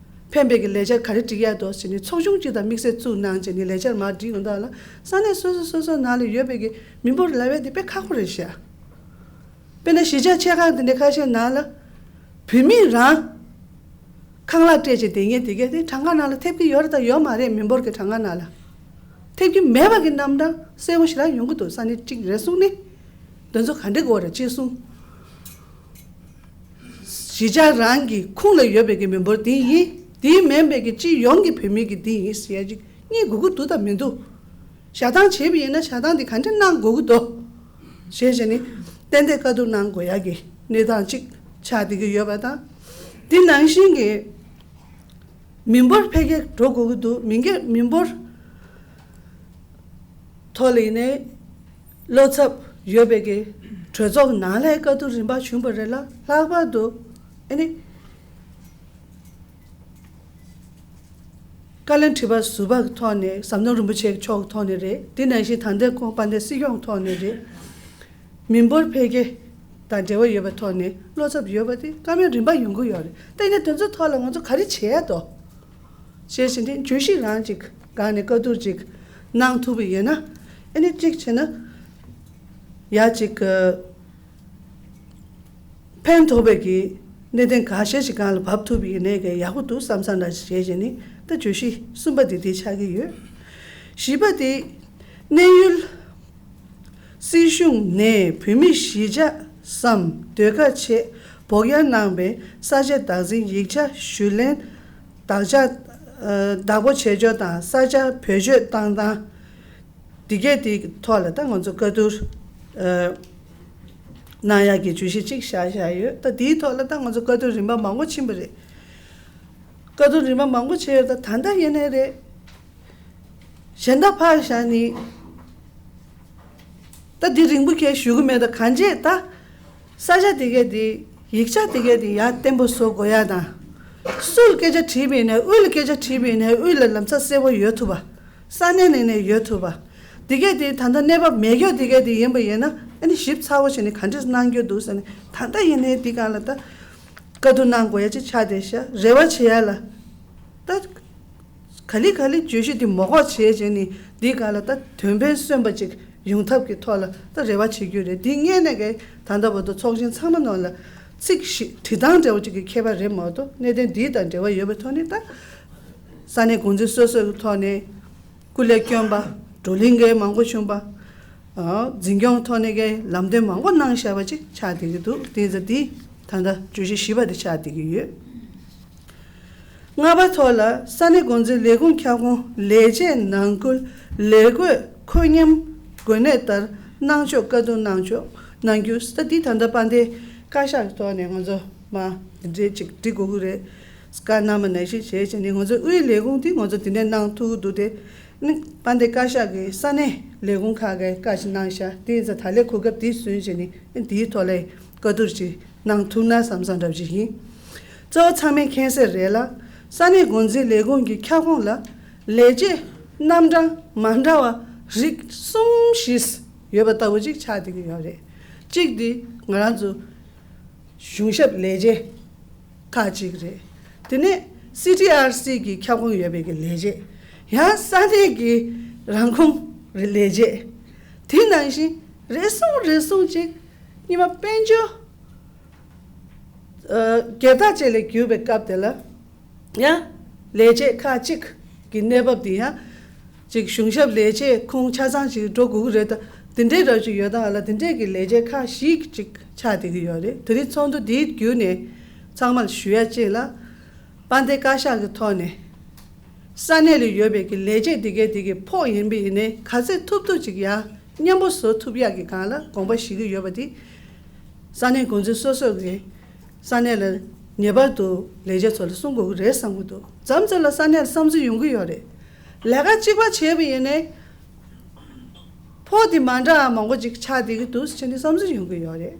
ཕན་པའི་གི་ལས་འཆར་ག་རེ་སྒྲིག་ཡ་འདུག་ཟེར་ནས། ཚོགས་ཆུང་གཅིག་དང་དམིགས་བསལ་བཙུགས་གནང་བྱས་ནས་ལས་འཆར་མར་སྒྲིག་ཡོང་དུས་ལ། ས་གནས་སོ་སོ་སོ་སོ་ནང་ལ་ཡོད་པའི་གི་མི་འབོར་ལབ་ཡ་དེ་དཔེ་ཁག་པོ་རེད་ཤག། དཔེར་ན་གཞིས་ཆགས་ཆེ་ཁག་དེ་འདྲ་ཁ་ཤས་ནང་ལ་བོད་མི་རང་ཁང་གླ་སྤྲད་བྱས་བསྡད་མཁན་དེ་གས་དེ་གྲངས་ཀ་ནང་ལ་ཐེབས་ཀྱི་ཡོད་རེད་དང་ཡོད་མ་རེད། མི་འབོར་གྱི་གྲངས་ཀ་ནང་ལ་ཐེབས་ཀྱི་མེད་པ་གི་རྣམ་གྲངས་གསལ་པོ་ཞེ་དྲག་ཡོང་གི་འདུག། ས་གནས་གཅིག་རེ་ཟུང་ནས་དེ་ཚོ་ག་འདྲ་དགོས་རེད། གཅིག་གསུང་། གཞིས་ཆགས་རང་གི་ཁོངས་ལ་ཡོད་པའི་གི་མི་འབོར་དེ་ཡིན། དེ་མིན་པའི་གི་སྤྱི་ཡོངས་ཀྱི་བོད་མི་གི་དེ་ཡིན་ཟེར་ཡ་ཅིག་རྙེད་དགོས་ཀྱི་འདུག་དང་མི་འདུག། བཞག་སྟངས་བྱས་པ་ཡིན་ན་བཞག་སྟངས་དེ་ག་འདྲ་གནང་དགོས་ཀྱི་འདུག་ཞེས་བྱས་ནས་ཏན་ཏན་བཀའ་བསྡུར་གནང་དགོས་ཡ་གི་གནས་སྟངས་གཅིག་ཆགས་བསྡད་ཀྱི་ཡོད་པ་དང་། དེ་ནང་བཞིན་གྱི་མི་འབོར་འཕེལ་རྒྱས་འགྲོ་དགོས་ཀྱི་འདུག། མི་འགས་མི་འབོར་ཐོག་ལ་ཡིན་ནའི་བློ་འཚབ་ཡོད་པའི་གི་གྲོས་ཚོགས་ནང་ལ་བཀའ་བསྡུར་རིམ་པ་བྱུང་བ་རེད་ལ། ལྷག་པར་དུ་ཨ་ནི་བཀའ་བློན་ཁྲི་པ་ཟུར་པ་གི་ཐོག་ནས། ཟམ་གདོང་རིན་པོ་ཆེ་མཆོག་གི་ཐོག་ནས་རེད། དེ་ནང་བཞིན་ད་ལྟའི་ཁོང་དཔལ་ལྡན་སྲིད་སྐྱོང་གི་ཐོག་ནས་རེད། མི་འབོར་འཕེལ་རྒྱས་དང་འབྲེལ་བ་ཡོད་པའི་ཐོག་ནས་བློ་འཚབ་ཡོད་པ་དེ་བཀའ་མོལ་རིམ་པ་ཡོང་གི་ཡོད་རེད། ད་ཡིན་ན་དེ་ཚོའི་ཐོག་ལ་ང་ཚོ་ག་རེ་བྱེད་ཡ་འདུག་ཞེས་བྱས་ཏེ། བརྗོད་གཞི་རང་ཅིག་སྒང་ནས་བཀའ་བསྡུར་ཅིག་གནང་ཐུབ་པ་ཡིན་ན། ཨ་ནི་གཅིག་བྱས་ན་ཡ་གཅིག་གི་ཕན་ཐོགས་པའི་གི་གནད་དོན་འགའ་ཤས་ཤིག་སྒང་ལ་བབས་ཐུབ་པ་ཡིན་ནའི་གི་ཡག་པོ་འདུག་བསམ་བསམ་འདྲ་ཞིག་བྱས་བྱས་ནས། ད་བརྗོད་གཞི་གསུམ་པ་དེ་དེ་ཆགས་ཀྱི་ཡོད། བཞི་པ་དེ་གནས་ཡུལ། སྲིད་གཞུང་ནས་བོད་མི་གཞིས་ཆགས་སམ་ཟློས་གར་ཆེད་བོགས་གཡར་གནང་བའི་ས་ཆ་བདག་འཛིན་ཡིག་ཆ་ཞུ་ལེན། བདག་ཆ་ཨ་བདག་པོ་བྱེད་ཕྱོགས་དང་། ས་ཆ་བེད་སྤྱོད་བཏང་སྟངས་འདི་གས་དེའི་ཐོག་ལ་ད་ང་ཚོ་བཀའ་བསྡུར་ཨ་གནང་ཡག་གི་བརྗོད་གཞི་གཅིག་བཞག་བཞག་ཡོད། ད་དེའི་ཐོག་ལ་ད་ང་ཚོ་བཀའ་བསྡུར་རིམ་པ་མང་པོ་ཕྱིན་པ་རེད། བཀའ་བསྡུར་རིམ་པ་མང་པོ་བྱས་ཡོད། ད་ད་ལྟ་ཡིན་ནའི་རེད། གཞན་དག་ཕར་བཞག་ནས། ད་འདི་རིང་པོ་ཁྱེད་ཞུ་གི་མེད། ད་གང་བྱས་ད་ས་ཆ་དེ་གས་དེ། ཡིག་ཆ་དེ་གས་དེ་ཡར་བརྟན་པོ་བཟོ་དགོས་ཡ་དང་། སུ་ལ་སྐད་ཆ་དྲིས་པ་ཡིན་ནའི། དབུས་ལ་སྐད་ཆ་དྲིས་པ་ཡིན་ནའི་དབུས་ལ་ལམ་སང་གསལ་པོ་ཡོད་ཐུབ་པ། ས་གནས་ནས་ནས་ཡོད་ཐུབ་པ། དེ་གས་དེ་ད་ལྟ་གནས་བབ་མེད་སྐྱོ་དེ་གས་དེ་ཡིན་པ་ཡིན་ན། ཨ་ནི་ཞིབ་ཚགས་པོ་བྱས་ནས་ག་འདྲས་གནང་རྒྱུ་འདུག་ཟེར་ནས། ད་ལྟ་ཡིན་ནའི་འདི་སྒང་ལ་ད་བཀའ་བསྡུར་གནང་དགོས་ཡ་ཅིག་ཆགས་བསྡད་ཤག། རེ་བ་བྱེད་ཡ་ལ་ད། ག་ལེ་ག་ལེ་བརྗོད་གཞི་འདི་མོ་འགོག་བྱས་བྱས་ནས་འདི་སྒང་ལ་ད་དོན་ཕན་སོན་པ་ཅིག་ཡོང་ཐབས་ཀྱི་ཐོག་ལ་ད་རེ་བ་བྱེད་རྒྱུ་རེད། འདི་སྔས་ནས་ཀྱི་ད་ལྟ་བར་དུ་ཚོགས་ཆེན་ཚང་མ་ནང་ལ་ཚིག་བཞི་བྲིས་སྟངས་འདྲ་བོ་ཅིག་གི་ཁྱད་པར་རེད་མ་གཏོགས། གནད་དོན་འདི་དང་འབྲེལ་བ་ཡོད་པའི་ཐོག་ནས་ད་ས་གནས་འགོ་འཛིན་སོ་སོའི་ཐོག་ནས་སྐུ་ལས་བསྐྱོན་པ། བགྲོ་གླེང་གི་མང་པོ་བྱུང་པ། ཨ་འཛིན་སྐྱོང་ཐོག་ནས་ཀྱི་ལམ་སྟོན་མང་པོ་གནང་བཞག་པ་ཅིག་ཆགས་བསྡད་ཀྱི་འདུག། དེ་ཚོ་འདི་ད་ལྟ་བརྗོད་གཞི་བཞི་པ་དེ་ཆགས་བསྡད་ཀྱི་ཡོད། ལྔ་པ་ཐོག་ལ་ས་གནས་འགོ་འཛིན་ལས་ཁུངས་ཁྱབ་ཁོངས་ལས་བྱེད་ནང་ཁུལ་ལས་བགོས་ཁོད་མཉམ་དགོས་གནད་ལྟར་གནང་ཕྱོགས་བཀའ་བསྡུར་གནང་ཕྱོགས་གནང་རྒྱུ། ད་འདི་ད་ལྟ་དཔལ་ལྡན་བཀའ་ཤག་གི་ཐོག་ནས་ང་ཚོ་ མ་དེ་འདྲའི་ཅིག་འབྲི་དགོས་ཀྱི་རེད། བཀའ་གནང་བ་ནང་བཞིན་བྱས་བྱས་ནས་ང་ཚོའི་དབུས་ལས་ཁུངས་དེ་ང་ཚོ་དེ་འདྲས་གནང་ཐུབ་ཀྱི་འདུག་སྟེ། ནི་དཔལ་ལྡན་བཀའ་ཤག་གིས་ས་གནས་ལས་ཁུངས་ཁག་གི་བཀའ་ཞིག་གནང་ཤག་དེ་ཡིན་ཙང་ད་ལས་གོ་སྐབས་དེ་བཟུང་བྱས་ནས་ཨ་དེའི་ཐོག་ལ་བཀའ་བསྡུར་ཅིག་གནང་ཐུབ་ན་བསམ་བསམ་འདྲ་པོ་ཅིག་ཡིན། གཙོ་བོ་ཚང་མས་མཁྱེན་གསལ་རེད་ལ། ས་གནས་འགོ་འཛིན་ལས་ཁུངས་ཀྱི་ཁྱབ་ཁོངས་ལ་ལས་བྱེད་རྣམ་གྲངས་མ་འདྲ་བ་རིགས་གསུམ་བཞི་ཡོད་པ་ལྟ་བུ་ཅིག་ཆགས་བསྡད་ཀྱི་ཡོད་རེད། གཅིག་དེ་ང་རང་ཚོ་གཞུང་ཞབས་ལས་བྱེད་ཁག་ཅིག་རེད། དེ་ནས་སི་ཊི་ཨར་སི་གི་ཁྱབ་ཁོངས་ཡོད་པའི་གི་ལས་བྱེད། ཡང་ས་གནས་ཀྱི་རང་ཁོངས་ལས་བྱེད། དེ་ནང་བཞིན་རེ་ཟུང་རེ་ཟུང་ཅིག་སྔོན་མ་དཔལ་འབྱོར་ཨ་སྒེར་བདག་ཅིག་ལ་གྱུར་པའི་སྐབས་དེ་ལ། ཡང་ལས་བྱེད་ཁག་ཅིག་གི་གནས་བབ་དེ་ཡང་ཅིག་གཞུང་ཞབས་ལས་བྱེད་ཁོངས་ཆ་ཚང་ཅིག་འགྲོ་དགོས་ཀྱི་རེད་ད། དེ་འདྲའི་རབ་ཅིག་ཡོད་ད་ལ་དེ་འདྲའི་གི་ལས་བྱེད་ཁག་ཞིག་ཅིག་ཆགས་བསྡད་ཀྱི་ཡོད་རེད། དེ་རིང་ཚོགས་འདུ་འདིའི་བརྒྱུད་ནས་ཚང་མར་ཞུ་ཡ་གཅིག་ལ། དཔལ་ལྡན་བཀའ་ཤག་གི་ཐོག་ནས་ས་གནས་ལ་ཡོད་པའི་གི་ལས་བྱེད་དེ་གའི་དེ་གི་ཕོགས་ཡིན་པ་ཡིན་ནའི་ག་ཚད་ཐུབ་ཐུབ་ཅིག་ཡང་མཉམ་པོ་བཟོ་ཐུབ་ཡག་གི་སྒང་ལ་དགོངས་པ་བཞེས་ཀྱི་ཡོད་པ་དེ། ས་གནས་འགོ་འཛིན་སོ་སོ་གིས་ས་གནས་ལ་ངེས་པར་དུ་ལས་བྱེད་ཚོ་ལ་གསུང་དགོས་ཀྱི་རེད་བསམ་གྱི་འདུག་མཚམས་མཚམས་ལ་ས་གནས་ལ་བསམ་ཚུལ་ཡོང་གི་ཡོད་རེད། ལས་ཀ་གཅིག་པ་བྱས་པ་ཡིན་ནའི་ཕོགས་དེ་མ་འདྲ་བ་མང་པོ་ཅིག་ཆགས་བསྡད་ཀྱི་འདུག་ཟེར་ནས་བསམ་ཚུལ་ཡོང་གི་ཡོད་རེད།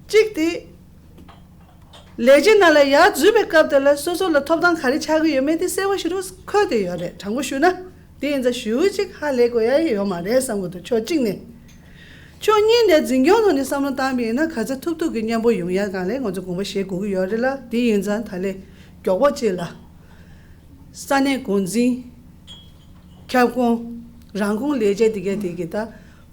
གཅིག་དེ། ལས་བྱེད་ནང་ལ་ཡར་འཛུལ་བའི་སྐབས་དེ་ལ་སོ་སོ་ལ་ཐོབ་ཐང་ག་རེ་ཆགས་ཀྱི་ཡོད་མེད་དེ་གསལ་པོ་ཞེ་དྲག་འཁོད་བསྡད་ཡོད་རེད། དྲང་པོ་ཞུ་ན། དེ་ཡིན་ཙང་ཞེ་པོ་ཅིག་ཧ་ལས་དགོས་ཡ་ཡོད་མ་རེད་བསམ་གྱི་འདུག་ཕྱོགས་གཅིག་ནས། ཕྱོགས་གཉིས་ནས་འཛིན་སྐྱོང་ཐོག་ནས་བསམ་བློ་བཏང་བ་ཡིན་ན་ག་ཚད་ཐུབ་ཐུབ་ཀྱི་མཉམ་པོ་ཡོང་ཡ་སྒང་ལ་ང་ཚོ་དགོངས་པ་བཞེས་དགོས་ཀྱི་ཡོད་རེད་ལ། དེ་ཡིན་ཙང་ད་ལས་མགྱོགས་པོ་ཅིག་ལ། ས་གནས་འགོ་འཛིན། ཁྱབ་ཁོངས། རང་ཁོངས་ལས་བྱེད་དེ་གའི་དེ་གི་ད་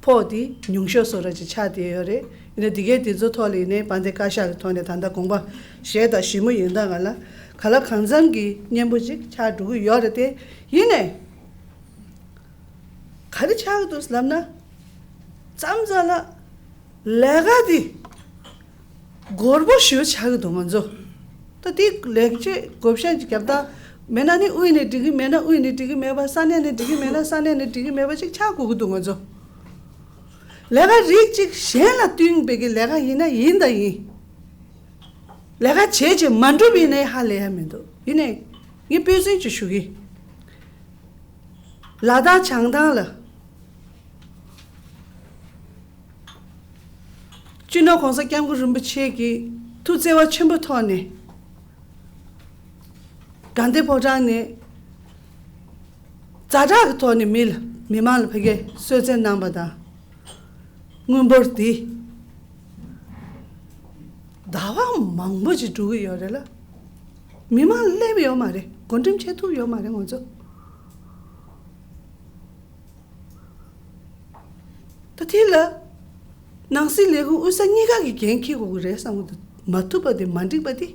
ཕོགས་དེ་ཉུང་ཤོས་བཟོ་འདྲ་ཅིག་ཆགས་བསྡད་ཡོད་རེད། ཡིན་ན་དེ་གའི་དེ་ཚོ་ཐོག་ལ་ཡིན་ནའི་དཔལ་ལྡན་བཀའ་ཤག་གི་ཐོག་ནས་ད་ལྟ་དགོངས་པ་བཞེས་དང་བཞེས་མུས་ཡིན་ད་ག་ལ་ག་ལ་གང་འཚམ་གྱི་མཉམ་པོ་ཅིག་ཆགས་འགྲོ་གི་ཡོད་རེད་དེ། ཡིན་ནའི་ག་རེ་ཆགས་ཀྱི་འདུག་ལབ་ན། མཚམས་མཚམས་ལ་ལས་ཀ་དེ་སྒོར་པོ་ཞེ་པོ་ཆགས་ཀྱི་འདུག་ང་ཚོ། ད་དེ་ལས་བྱེད་བགོ་བཤའ་ཅིག་བརྒྱབ་ད་མེད་ན་ནི་དབུས་ནས་འགྲིག་གི་མེད་ན་དབུས་ནས་འགྲིག་གི་མེད་པ། ས་གནས་ནས་འགྲིག་གི་མེད་ན་ས་གནས་ནས་འགྲིག་གི་མེད་པ་ཅིག་ཆགས་དགོས་ཀྱི་འདུག་ང་ཚོ། ལས་ཀ་རིགས་གཅིག་གཞན་ལ་བསྟུན་པའི་གི་ལས་ཀ་ཡིན་ན་ཡིན་དང་ཡིན། ལས་ཀ་བྱས་བྱས་མ་འགྲུབ་ཡིན་ནའི་ཧ་ལས་ཡ་མི་འདུག་ཡིན་ནའི་ངས་དཔེ་མཚོན་ཅིག་ཞུ་གི། ལ་དྭགས་བྱང་ཐང་ལ། སྤྱི་ནོར་༸གོང་ས་༸སྐྱབས་མགོན་རིན་པོ་ཆེ་གི་ཐུགས་བརྩེ་བ་ཆེན་པོ་ཐོག་ནས། དགའ་ལྡན་ཕོ་བྲང་ནས་ཛ་དྲག་གི་ཐོག་ནས་མི་ལ་མི་མང་ལ་ཕ་གིར་གསོལ་སྩལ་གནང་བ་དང་། དངུལ་འབོར་འདི་ཟླ་བ་མང་པོ་ཅིག་འགྲོ་གི་ཡོད་རེད་ལ། མི་མང་སླེབས་ཡོད་མ་རེད། བགོ་འགྲེམས་བྱེད་ཐུབ་ཡོད་མ་རེད་ང་ཚོ། ད་དེ་ལ་ནང་སྲིད་ལས་ཁུངས་དབུས་ས་གཉིས་ཀ་གི་འགན་འཁྱེར་དགོས་ཀྱི་རེད་བསམ་གྱི་འདུག་མ་ཐུབ་པ་དེ་མ་འགྲིག་པ་དེ་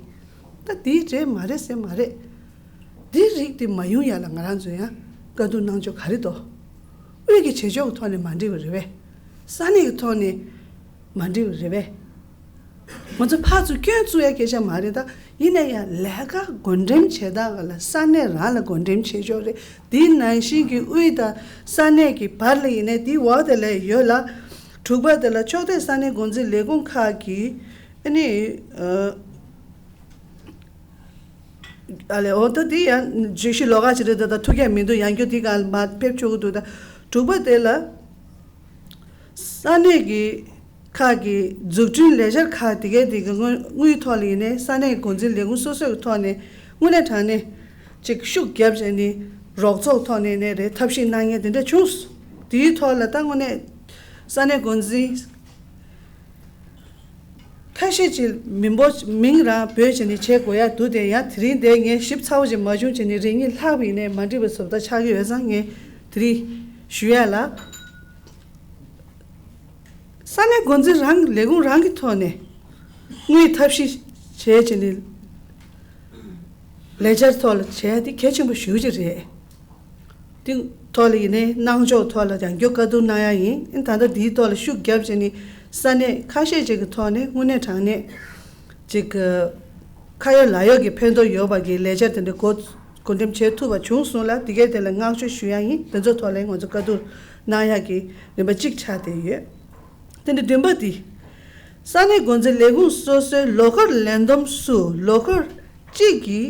ད་དེ་རེད་མ་རེད་ཟེར་མ་རེད། དེ་རིགས་དེ་མ་ཡོང་ཡ་ལ་ང་རང་ཚོ་ཡང་བཀའ་བསྡུར་གནང་ཕྱོགས་ག་རེ་འདུག་དབུས་ཀྱི་བྱེད་ཕྱོགས་ཀྱི་ཐོག་ནས་མ་འགྲིག་པ་རེད་པས། ས་གནས་ཀྱི་ཐོག་ནས་མ་འགྲིག་པ་རེད་པས། ང་ཚོ་ཕར་ཚུར་སྐྱོན་བཙུགས་ཡ་སྐད་ཆ་མ་རེད་ད། ཡིན་ན་ཡང་ལས་ཀ་བགོ་འགྲེམས་བྱེད་སྟངས་ལ་ས་གནས་རང་ལ་བགོ་འགྲེམས་བྱེད་ཕྱོགས་རེད། དེ་ནང་བཞིན་གྱི་དབུས་དང་ས་གནས་ཀྱི་བར་ལ་ཡིན་ནའི་དེའི་འོག་དེ་ལ་ཡོད་ལ། དྲུག་པ་དེ་ལ་ཕྱོགས་མཐའི་ས་གནས་འགོ་འཛིན་ལས་ཁུངས་ཁག་གི་ཨ་ནི་ཨ་ལས་འོ་ད་དེ་ཡང་བརྗོད་གཞི་ལོགས་ཀ་ཅིག་རེད་ད། ད་ཐུགས་ཁག་མི་འདུག་ཡང་བསྐྱར་དེ་ག་ལ་མར་ཕེབས་ཆོག་གི་འདུག་ད་དྲུག་པ་དེ་ལ་ས་གནས་ཀྱི་ཁག་གི་འཛུགས་སྐྲུན་ལས་འཆར་ཁག་དེ་གའི་དེ་གའི་དངུལ་དངུལ་ཐོག་ལ་ཡིན་ནའི་ས་གནས་འགོ་འཛིན་ལས་ཁུངས་སོ་སོའི་ཐོག་ནས་དངོས་གནས་དྲང་གནས་ཅིག་ཤུགས་བརྒྱབ་བྱས་ནས་རོགས་ཚོགས་ཐོག་ནས་ནས་རེད་ཐབས་ཤེས་གནང་མཁན་དེ་འདྲ་བྱུང་སོང་། དེའི་ཐོག་ལ་ད་དངོས་གནས་ས་གནས་འགོ་འཛིན་ཁ་ཤས་ཀྱིས་མི་འབོ་མིང་རང་འབོད་བྱས་ནས་བྱེད་དགོས་ཡ་འདུག་དེ་ཡང་དེ་རིང་དེ་ངས་ཞིབ་ཚགས་པོ་ཅིག་མ་བྱུང་བྱས་ནས་རེ་གཉིས་ལྷག་པ་ཡིན་ནའི་མ་འགྲིག་པ་བཟོ་ལྟ་ཆགས་ཀྱི་ཡོད་ཙང་ངས་དེ་རིང་ཞུ་ཡ་ལ། ས་གནས་འགོ་འཛིན་རང་ལས་ཁུངས་རང་གི་ཐོག་ནས་དངུལ་ཐབས་ཤེས་བྱས་བྱས་ནས་ལས་འཆར་ཐོག་ལ་བྱས་ཏེ་གལ་ཆེན་པོ་ཞེ་པོ་ཅིག་རེད། དེ་ཐོག་ལ་ཡིན་ནའི་གནང་ཕྱོགས་ཐོག་ལ་ཡང་བསྐྱར་བཀའ་བསྡུར་གནང་ཡ་ཡིན། ད་ལྟ་འདིའི་ཐོག་ལ་ཤུགས་བརྒྱབ་བྱས་ནས་ས་གནས་ཁ་ཤས་ཅིག་གི་ཐོག་ནས་དངོས་གནས་དྲང་གནས་ཅིག་གི་ཁ་ཡོད་ལག་ཡོད་ཀྱི་ཕན་ཐོགས་ཡོད་པ་གི་ལས་འཆར་དེ་འདྲ་འགོ་འགོ་འགྲེམས་བྱེད་ཐུབ་པ་བྱུང་སོང་ལ་དེ་གའི་དེ་ལ་བསྔགས་བརྗོད་ཞུ་ཡ་ཡིན། དེ་ཚོ་ཐོག་ལ་ང་ཚོ་བཀའ་བསྡུར་གནང་ཡ་གི་རིམ་པ་གཅིག་ཆགས་བསྡད་ཡོད། དེ་འདྲ་བདུན་པ་དེ། ས་གནས་འགོ་འཛིན་ལས་ཁུངས་སོ་སོའི་ལོ་འཁོར་ལས་བསྡོམས་སུ་ལོ་འཁོར་གཅིག་གི་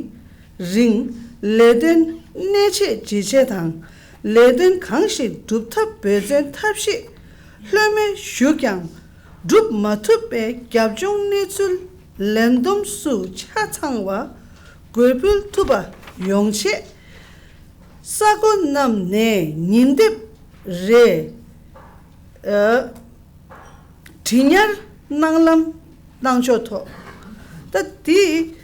རིང་ལས་དོན་གནད་ཆེ་ཇེ་ཆེ་དང་། ལས་དོན་གང་ཞིག་སྒྲུབ་ཐབས་འབད་བརྩོན་ཐབས་ཤེས་ལྷོད་མེད་ཞུ་ཀྱང་སྒྲུབ་མ་ཐུབ་པའི་རྒྱབ་ལྗོངས་གནས་ཚུལ་ལས་བསྡོམས་སུ་ཆ་ཚང་བ་འགོད་འབུལ་ཐུབ་པ་ཡོང་ཆེད། ས་གོ་རྣམས་ནས་ཉིན་དེབ་རེ། ཨ། དྲི་ཉར་གནང་ལམ་གནང་ཕྱོགས་ཐོག་ད་དེ།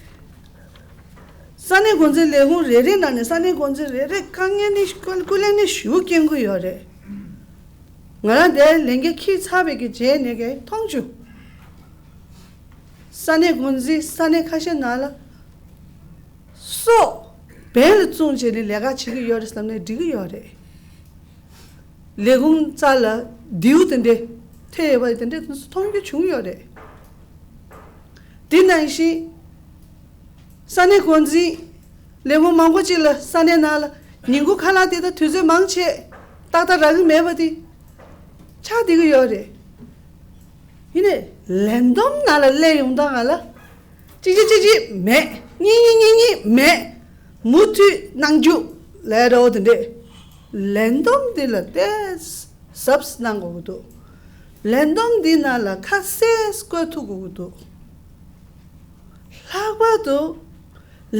ས་གནས་འགོ་འཛིན་ལས་ཁུངས་རེ་རེ་ནང་ནས་ས་གནས་འགོ་འཛིན་རེ་རེ་དཀའ་ངལ་ནི་སྐུ་སྐུ་ལས་ནི་ཞུ་སྐྱོན་གི་ཡོད་རེད། ང་རང་དེར་ལས་འགན་འཁྱེར་ཚར་བའི་གི་རྗེས་ནས་གི་མཐོང་བྱུང་། ས་གནས་འགོ་འཛིན་ས་གནས་ཁ་ཤས་ནང་ལ། སྲོག་འབེན་ལ་བཙུགས་བྱས་ནས་ལས་ཀ་བྱེད་ཀྱི་ཡོད་རེད་བསམ་ནས་འགྲིག་གི་ཡོད་རེད། ལས་ཁུངས་རྩ་ལ་རྡེའུ་དེ་འདྲས་ཐེ་ཡོད་པ་དེ་འདྲས་མཐོང་རྒྱུ་བྱུང་ཡོད་རེད། དེ་ནང་བཞིན་ས་གནས་འགོ་འཛིན་ལས་ཁུངས་མང་པོ་ཅིག་ལ་ས་གནས་ནང་ལ་ཉིན་གུང་ཁ་ལག་དེ་དང་དུས་ཚོད་མང་ཆེ་ཏག་ཏག་རག་གི་མེད་པ་དེ་ཆགས་བསྡད་ཀྱི་ཡོད་རེད། ཡིན་ནའི་ལས་བསྡོམས་ནང་ལ་སླེབས་ཡོང་དང་ང་ལ། གཅིག་གཅིག་གཅིག་གཅིག་མེད། གཉིས་གཉིས་གཉིས་གཉིས་མེད། མུ་མཐུད་གནང་རྒྱུ་ལས་རོགས་དེ་འདྲས། ལས་བསྡོམས་འདི་ལ་ཏོག་ཙམ་གནང་དགོས་ཀྱི་འདུག་ལས་བསྡོམས་འདི་ནང་ལ་ཁ་གསལ་བཀོད་ཐུབ་དགོས་ཀྱི་འདུག་ལྷག་པར་དུ།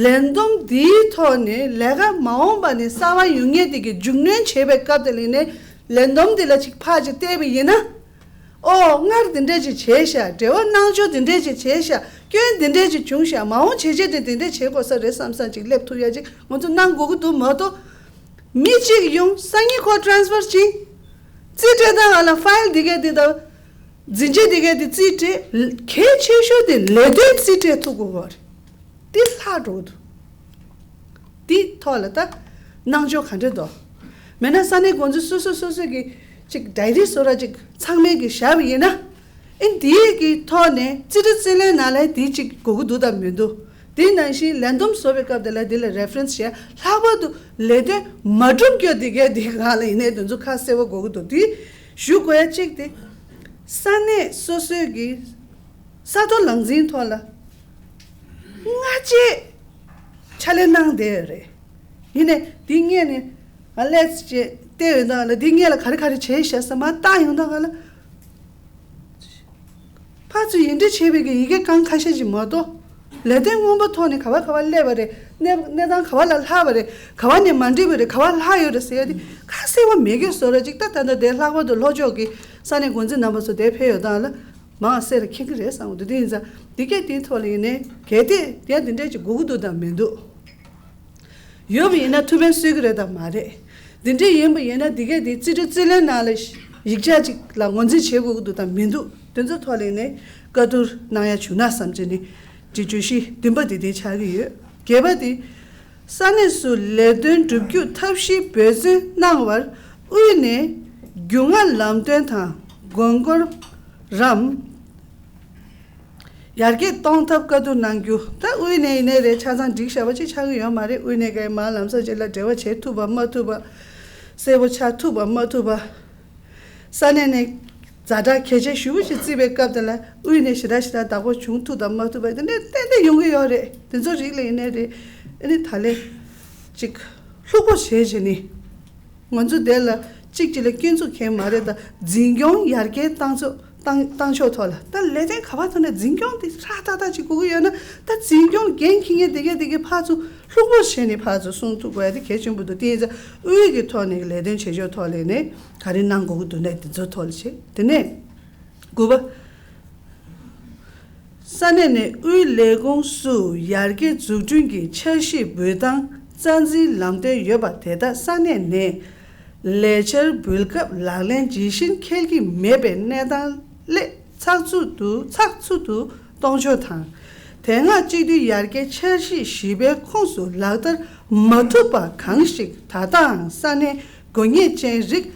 ལས་བསྡོམས་འདིའི་ཐོག་ནས་ལས་ཀ་མ་འོངས་པ་ནས་གསར་པ་ཡོང་མཁན་དེ་གི་མཇུག་སྣོན་བྱེད་པའི་སྐབས་དེ་ལ་ནས་ལས་བསྡོམས་འདི་ལ་ཅིག་ཕར་ཅིག་བལྟས་པ་ཡིན་ན། ཨོ། སྔར་འདི་འདྲས་ཅིག་བྱས་ཤག་འབྲེལ་བ་གནང་ཕྱོགས་འདི་འདྲས་ཅིག་བྱས་ཤག་སྐྱོན་འདི་འདྲས་ཅིག་བྱུང་ཤག་མ་འོངས་བྱས་རྗེས་དེ་འདི་འདྲས་བྱེད་དགོས་ས་རེད་བསམ་བསམ་ཅིག་སླེབས་ཐུབ་ཡ་ཅིག་ང་ཚོ་གནང་དགོས་ཀྱི་འདུག་མ་གཏོགས། མི་གཅིག་ཡོང་སང་ཉིན་ཁོ་ཊ་རན་སི་ཕར་ཕྱིན། རྩིས་སྤྲད་སྟངས་ལ་ཕ་ཡིལ་འདི་གས་འདི་དང་། འཛིན་ཆས་འདི་གས་འདི་རྩིས་སྤྲད། གལ་ཆེ་ཤོས་དེ་ལས་དོན་རྩིས་སྤྲད་ཐུབ་དགོས་པ་རེད། འདི་ལྷག་འགྲོ་གི་འདུག་འདི་ཐོག་ལ་ད་གནང་ཕྱོགས་ག་འདྲ་འདུག་མེད་ན་ས་གནས་འགོ་འཛིན་སོ་སོ་སོ་སོ་གི་ཅིག་ཌའི་རི་བཟོ་འདྲ་ཅིག་ཚང་མས་གི་བཞག་པ་ཡིན་ན། ཨེ་འདིའི་གི་ཐོག་ནས་རྩིས་ཁྲ་རྩིས་ལེན་ནང་ལ་འདི་ཅིག་དགོས་ཀྱི་འདུག་དང་མི་འདུག་དེ་ནང་བཞིན་ལས་བསྡོམས་བཟོ་བའི་སྐབས་དེ་ལ་འདི་ལ་རེ་ཕ་རེན་སི་བྱས། ལྷག་པར་དུ་ལས་དོན་མ་འགྲུབ་རྒྱུ་དེ་གའི་དེ་གང་ལ་ཡིན་ནའི་དེ་ཚོ་ཁ་གསལ་པོ་དགོས་ཀྱི་འདུག་དེ་ཞུ་དགོས་ཡ་གཅིག་དེ། ས་གནས་སོ་སོའི་གི་ས་མཐོ་ལམ་འཛིན་ཐོག་ལ་སྔ་རྗེས་ཕྱག་ལས་གནང་བསྡད་ཡོད་རེད། ཡིན་ནའི་འདི་སྔས་ནས་ང་ལས་ཅེས་བལྟས་ཡོད་ན་ལ་འདི་སྔས་ལ་ག་རེ་ག་རེ་བྱས་ཤག་ཟེར་མར་བལྟ་ཡོང་དང་ག་ལ། ཕར་ཚུར་ཡིན་འདྲི་བྱས་པའི་གི་ཡི་གེ་རྐང་ཁ་ཤས་ཅིག་མ་གཏོགས། ལས་དོན་སྔོན་པོ་ཐོག་ནས་ག་བ་ག་བ་སླེབས་པ་རེད། གནས་གནས་སྟངས་ག་བ་ལ་ལྷག་པ་རེད། ག་བ་ནས་མ་འགྲིག་པ་རེད། ག་བ་ལྷག་ཡོད་རེད་ཟེར་ཡ་དེ་ཁ་གསལ་པོ་མེད་གི་བཟོ་འདྲ་ཅིག་ད་ད་ལྟ་དེ་ལྷག་པར་དུ་ལྷོ་ཕྱོགས་ཀྱི་ས་གནས་འགོ་འཛིན་རྣམ་པ་ཚོ་དེ་ཕེབས་ཡོད་དང་ལ། མང་གསལ་ལ་མཁྱེན་གྱི་རེད་བསམ་གྱི་འདུག་དེ་ཡིན་ཙང་འདི་གས་དེའི་ཐོག་ལ་ཡིན་ནའི་གལ་ཏེ་དེ་འདི་འདྲས་ཅིག་དགོས་ཀྱི་འདུག་དང་མི་འདུག་ཡོད་པ་ཡིན་ན་ཐུགས་ཕན་གསོས་ཀྱི་རེད་དམ་མ་རེད། འདི་འདྲས་ཡིན་པ་ཡིན་ན་འདི་གས་འདི་རྩིས་ཁྲ་རྩིས་ལེན་ནང་ལ་ཡིག་ཆ་ཅིག་ལ་ངོས་འཛིན་བྱེད་དགོས་ཀྱི་འདུག་དམ་མི་འདུག་དེ་ཚོ་ཐོག་ལ་ནས་བཀའ་བསྡུར་གནང་ཡ་བྱུང་ན་བསམ་བྱས་ནས་འདི་བརྗོད་གཞི་བདུན་པ་འདི་དེ་ཆགས་ཀྱི་ཡོད། བརྒྱད་པ་འདི། ས་གནས་སུ་ལས་དོན་བསྒྲུབ་རྒྱུ་ཐབས་ཤེས་འབད་བརྩོན་གནང་བར་དབུས་ནས་རྒྱུས་མངའ་ལམ་སྟོན་དང་དགོངས་སྐོར་རམ། ཡར་རྒྱས་གཏོང་ཐབས་བཀའ་བསྡུར་གནང་རྒྱུ། ད་དབུས་ནས་ཡིན་ནའི་རེད། ཆ་ཚང་འགྲིག་བཞག་པ་ཅིག་ཆགས་ཀྱི་ཡོད་མ་རེད། དབུས་ནས་གའི་མར་ལམ་སང་ཅིག་ལ་འབྲེལ་བ་བྱེད་ཐུབ་པ་མ་ཐུབ་པ། གསལ་པོ་ཆགས་ཐུབ་པ་མ་ཐུབ་པ། ས་གནས་ནས་ཛ་དྲག་གལ་ཆེ་ཞེ་པོ་ཞིག་བརྩིས་པའི་སྐབས་དེ་ལ་དབུས་ནས་ཞེ་དྲག་ཞེ་དྲག་བདག་པོ་བྱུང་ཐུབ་དང་མ་ཐུབ་པ་དེ་འདྲ་ཏན་ཏན་ཡོང་གི་ཡོད་རེད། དེ་ཚོ་རིགས་ལ་ཡིན་ནའི་རེད། ཨ་ནི་ད་ལས་ཅིག་ལྷུག་པོ་བྱས་བྱས་ནས། ང་ཚོ་དེ་ལ་གཅིག་གཅིག་ལ་སྐྱོན་འཛུགས་མཁན་མ་རེད། ད་འཛིན་སྐྱོང་ཡར་རྒྱས་བཏང་ཕྱོགས་བཏང་བཏང་ཕྱོགས་ཐོག་ལ་ད་ལས་དོན་ག་བ་ཐོག་ནས་འཛིན་སྐྱོང་དེ་ཧྲ་ཏག་ཏག་ཅིག་དགོས་ཀྱི་ཡོད་ན། ད་འཛིན་སྐྱོང་འགན་འཁྱེར་མཁན་དེ་གས་དེ་གས་ཕར་ཚུར་ལྷུག་པོ་བྱས་ནས་ཕར་ཚུར་གསུང་ཐུབ་དགོས་ཡ་དེ་གལ་ཆེན་པོ་འདུག་དེ་ཡིན་ཙང་དབུས་ཀྱི་ཐོག་ནས་ལས་དོན་བྱེད་ཕྱོགས་ཐོག་ལ་ནས་ག་རེ་གནང་དགོས་ཀྱི་འདུག་ནས་དེ་ཚོའི་ཐོག་ལ་བྱེད། དེ་ནས་དགུ་པ། ས་གནས་ནས་དབུས་ལས་ཁུངས་སུ་ཡར་རྒྱས་འཛུགས་སྐྲུན་གྱི་འཆར་གཞི་འབུལ་སྟངས་རྩ་འཛིན་ལམ་སྟོན་ཡོད་པ་དེ་དག་ས་གནས་ནས་ལས་འཆར་འབུལ་སྐབས་ལག་ལེན་ཇི་བཞིན་འཁེལ་གྱི་མེད་པའི་གནས་སྟངས་སླད་ཚགས་ཚུད་དུ་ཚགས་ཚུད་དུ་གཏོང་ཕྱོགས་དང་། དེ་སྔ་གཅིག་སྡུད་ཡར་རྒྱས་འཆར་གཞི་བཞི་པའི་ཁོངས་སུ་ལག་བསྟར་མ་ཐུབ་པ་གང་ཞིག་ད་ལྟའང་ས་གནས་དགོས་ངེས་ཅན་རིགས་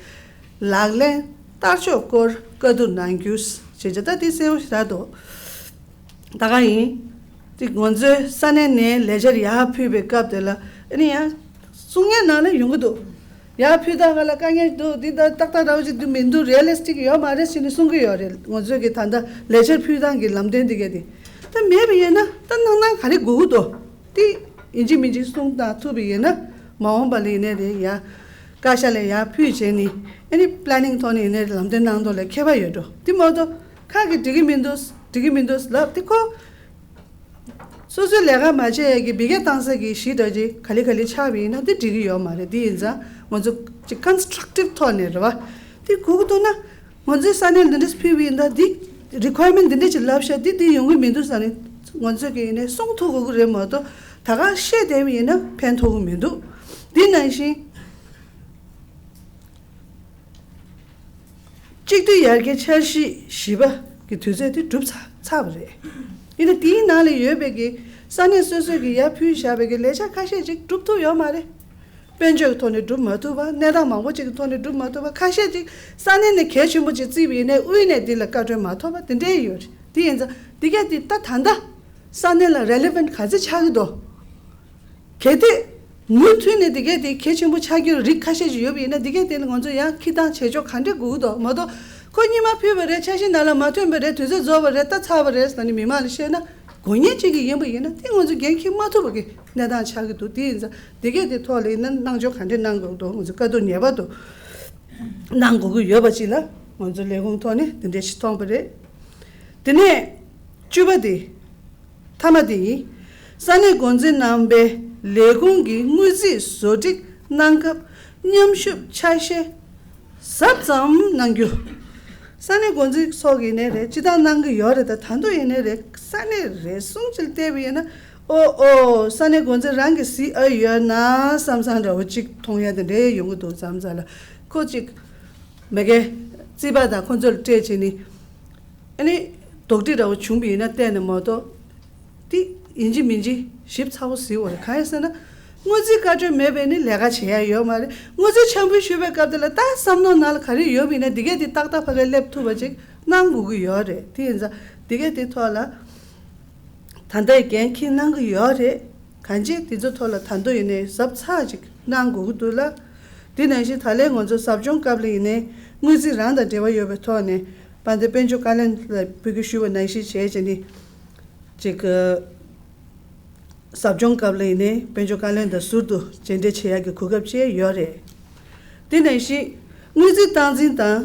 ལག་ལེན་བསྟར་ཕྱོགས་སྐོར་བཀའ་བསྡུར་གནང་རྒྱུ། ཞེས་བྱ་ད་དེ་གསལ་པོ་ཞེ་དྲག་འདུག་ད་ག་ཡིན། དེ་ང་ཚོའི་ས་གནས་ནས་ལས་འཆར་ཡར་ཕུལ་བའི་སྐབས་དེ་ལ་ཨ་ནི་ཡང་གསུང་ཡ་ནང་ལ་ཡོང་གི་འདུག་ཡར་ཕུལ་སྟངས་སྒང་ལ་དཀའ་ངལ་འདུག་འདི་ལྟར་ཏག་ཏག་ར་བ་ཅིག་འདུག་མི་འདུག་རི་ཨེ་ལི་སི་ཊིག་ཡོད་མ་རེད་ཟེར་ནས་གསུང་གི་ཡོད་རེད། ང་ཚོས་ཀྱི་ད་ལྟ་ལས་འཆར་ཕུལ་སྟངས་ཀྱི་ལམ་སྟོན་འདི་གས་དེ་ད་མེད་པ་ཡིན་ན་ད་གནང་གནང་ག་རེ་དགོས་ཀྱི་འདུག་དེ་ཡིན་གཅིག་མིན་གཅིག་གསུང་གནང་ཐུབ་པ་ཡིན་ན་མ་འོངས་པ་ལ་ཡིན་ནའི་རེད། ཡ་བཀའ་ཤག་ལ་ཡར་ཕུལ་བྱས་ནས་ཨ་ནི་པི་ལེ་ནིང་ཐོག་ནས་ཡིན་ནའི་རེད། ལམ་སྟོན་གནང་ཐོག་ལ་ཁྱད་པར་ཡོད་འགྲོ། དེ་མ་གཏོགས་ཁ་གིས་འགྲིག་གི་མི་འདུག་འགྲིག་གི་མི་འདུག་ལབ་དེ་ཁོ། སོ་སོའི་ལས་ཀ་མ་བྱས་ཡས་ཀྱི་བི་གས་བཏང་ས་གི་གཞི་འདྲ་ཅིག་ག་ལེ་ག་ལེ་ཆགས་པ་ཡིན་ན་དེ་འགྲིག་གི་ཡོད་མ་རེད། དེ་ཡིན་ཙང་ང་ཚོ་ཅིག་ཀོན་སི་ཊྲག་ཊིབ་ཐོག་ནས་རེད་བ། དེ་དགོས་ཀྱི་འདུག་ན་ང་ཚོའི་ས་གནས་འདི་འདྲས་ཕུལ་བ་ཡིན་ད་འདི་རི་ཀོ་ཡར་མེན་ཊི་འདི་འདྲས་ཅིག་ལབ་ཤག་འདི་འདི་ཡོང་གི་མི་འདུག་ས་ནས་ང་ཚོས་ཀྱི་ཡིན་ནས་གསུང་ཐུབ་དགོས་ཀྱི་རེད་མ་གཏོགས་ད་ག་བཤད་བསྡད་པ་ཡིན་ན་ཕན་ཐོགས་ཀྱི་མི་འདུག་འདི་ནང་བཞིན། གཅིག་སྡུད་ཡར་རྒྱས་འཆར་གཞི་བཞི་པ་གི་དུས་ཚོད་དེ་གྲུབ་ཚར་ཚར་བ་རེད། ཡིན་ན་དེའི་ནང་ལ་ཡོད་པའི་གི་ས་གནས་སོ་སོའི་གི་ཡར་ཕུལ་བཞག་པའི་གི་ལས་འཆར་ཁ་ཤས་ཅིག་གྲུབ་ཐུབ་ཡོད་མ་རེད། དཔལ་འབྱོར་གྱི་ཐོག་ནས་གྲུབ་མ་ཐུབ་པ། གནས་སྟངས་མང་པོ་ཅིག་གི་ཐོག་ནས་གྲུབ་མ་ཐུབ་པ། ཁ་ཤས་ཅིག་ས་གནས་ནས་གལ་ཆེན་པོ་ཅིག་བརྩིས་པ་ཡིན་ནའི་དབུས་ནས་འདི་ལ་བཀའ་འཁྲོལ་མ་ཐོབ་པ་དེ་འདྲའི་ཡོད་རེད། དེ་ཡིན་ཙང་འདི་ག་དེ་ད་ད་ལྟ་ས་གནས་ལ་རེ་ལི་ཝན་ཊི་ག་ཚོད་ཆགས་ཀྱི་འདུག་གལ་ཏེ་མུ་མཐུད་ནས་དེ་གས་དེ་གལ་ཆེན་པོ་ཆགས་རྒྱུ་རིགས་ཁ་ཤས་ཤིག་ཡོད་པ་ཡིན་ན་དེ་གས་དེ་ལ་ང་ཚོ་ཡང་ཁྱི་དང་བྱེད་ཕྱོགས་ག་འདྲས་དགོས་ཀྱི་འདུག་མ་གཏོགས་ཁོ་རྙིང་མ་ཕུལ་བ་རེད། འཆར་གཞི་ནང་ལ་མ་ཐོན་པ་རེད། དུས་ཚོད་རྫོགས་པ་རེད། ད་ཚར་བ་རེད་ཟེར་ནས་མི་མང་ལ་བཤད་ན་དགོས་ངེས་ཅིག་གི་ཡིན་པ་ཡིན་ན་དེ་ང་ཚོ་འགན་འཁྱེར་མ་ཐུབ་པ་གི་གནས་སྟངས་ཆགས་ཀྱི་འདུག་དེ་ཡིན་ཙང་དེ་གས་དེ་ཐོག་ལ་ཡིན་ན་གནང་ཕྱོགས་ག་འདྲས་གནང་དགོས་ཀྱི་འདུག་ང་ཚོ་བཀའ་བསྡུར་ངེས་པར་དུ་གནང་དགོས་ཀྱི་ཡོད་པ་ཅིག་ལ་ང་ཚོ་ལས་ཁུངས་ཐོག་ནས་དེ་འདྲས་ཞིག་མཐོང་པ་རེད། དེ་ནས་བཅུ་པ་དེ། མཐའ་མ་དེ་ཡིན། ས་གནས་འགོ་འཛིན་རྣམ་པས་ལས་ཁུངས་ཀྱི་དངུལ་རྩིས་བཟོ་སྒྲིག་གནང་སྐབས་མཉམ་ཞུགས་ཆ་ཤས་གཟབ་ཙམ་གནང་རྒྱུ། ས་གནས་འགོ་འཛིན་སོགས་ཀྱིས་ནས་རེད། སྤྱི་བཏང་གནང་གི་ཡོད་རེད། ད་ད་དུང་ཡིན་ནའི་རེད། ས་གནས་རེ་ཟུང་ཅིག་བལྟས་པ་ཡིན་ན་ཨོ་ཨོ་ས་གནས་འགོ་འཛིན་རང་གི་སི་ཨ་ཡོད་ན་བསམ་བསམ་འདྲ་བོ་ཅིག་མཐོང་ཡ་དེ་འདྲའི་ཡོང་གི་འདུག་མཚམས་མཚམས་ལ་ཁོ་ཅིག་མ་གི་རྩིས་པ་དང་ཁོ་ཚོ་ལ་སྤྲད་བྱས་ནི། ཨ་ནི་དོགས་འདྲི་འདྲ་བོ་བྱུང་བ་ཡིན་ན་བལྟས་ནས་མ་གཏོགས། དེ་ཡིན་གཅིག་མིན་གཅིག་ཞིབ་ཚགས་པོ་གཟིགས་དགོས་རེད། གང་ཡིན་ཟེར་ན། དངུལ་རྩིས་བཀའ་འཁྲོལ་མེད་པས་ནི་ལས་ཀ་བྱེད་ཡ་ཡོད་མ་རེད། དངུལ་རྩིས་འཆར་འབུལ་ཞུ་བའི་སྐབས་དེ་ལ་ད་བསམ་མནོ་ནང་ལ་ག་རེ་ཡོད་པ་ཡིན་ན་འདི་གས་འདི་ཏག་ཏག་ཕ་གིར་སླེབས་ཐུབ་པ་ཅིག་གནང་དགོས་ཀྱི་ཡོད་རེད། དེ་ཡིན་ཙང་འདི་གས་འདི་ཐོག་ལ་ད་ལྟའི་འགན་འཁྱེར་གནང་གི་ཡོད་རེད། གང་ཅི་དེ་ཚོ་ཐོག་ལ་ད་དུང་ཡིན་ནའི་གཟབ་ཚགས་ཅིག་གནང་དགོས་ཀྱི་འདུག་ལ། དེ་ནང་བཞིན་ད་ལན་ང་ཚོ་ཟབ་སྦྱོང་སྐབས་ལ་ཡིན་ནའི་དངུལ་རྩིས་རང་དང་འབྲེལ་བ་ཡོད་པའི་ཐོག་ནས་དཔལ་ལྡན་དཔལ་འབྱོར་བཀའ་བློན་ལ་ཕུལ་གྱི་ཞུ་བ་ནང་བཞིན་བྱས་བྱས་ནི། ཅིག་ཟབ་སྦྱོང་སྐབས་ལ་ཡིན་ནའི་དཔལ་འབྱོར་བཀའ་བློན་དང་ཟུར་དུ་མཇལ་འཕྲད་བྱེད་ཡག་གི་གོ་སྐབས་བཅས་ཡོད་རེད། དེ་ནང་བཞིན་དངུལ་རྩིས་སྟངས་འཛིན་དང་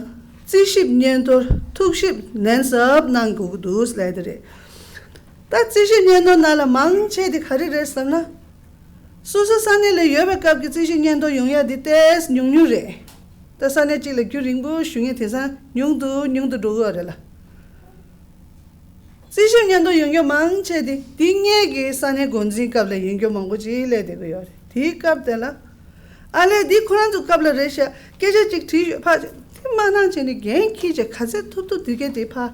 རྩིས་ཞིབ་སྙན་ཐོར་ཐུགས་ཞིབ་ནན་གསབ་གནང་དགོས་ཀྱི་འདུག་ལབ་དེ་རེད། ད་རྩིས་ཞིབ་སྙན་ཐོ་ནང་ལ་མང་ཆེ་དེ་ག་རེ་རེད་ཟེར་ན། སོ་སོ་ས་གནས་ལ་ཡོད་པའི་སྐབས་ཀྱི་རྩིས་ཞིབ་སྙན་ཐོ་ཡོང་ཡ་དེ་ཏོག་ཙམ་ཉུང་ཉུང་རེད། ད་ས་གནས་གཅིག་ལ་རྒྱུན་རིང་པོ་བཞུགས་མཁན་དེང་སང་ཉུང་དུ་ཉུང་དུ་འགྲོ་གི་ཡོད་རེད་ལ། རྩིས་ཞིབ་སྙན་ཐོ་ཡོང་རྒྱུ་མང་ཆེ་དེ་འདི་སྔས་ཀྱི་ས་གནས་འགོ་འཛིན་སྐབས་ལ་ཡོང་རྒྱུ་མང་པོ་ཅིག་སླེབས་བསྡད་ཀྱི་ཡོད་རེད། དེའི་སྐབས་དེ་ལ་ཨ་ལས་འདི་ཁོ་རང་ཚོ་སྐབས་ལ་རེད་ཤག་སྐད་ཆ་ཅིག་དྲིས་ཤོག་ཕ་དེ་མ་གནང་བྱས་ནས་འགན་འཁྱེར་བྱས་ག་ཚད་ཐུབ་ཐུབ་དེ་གས་དེ་ཕ་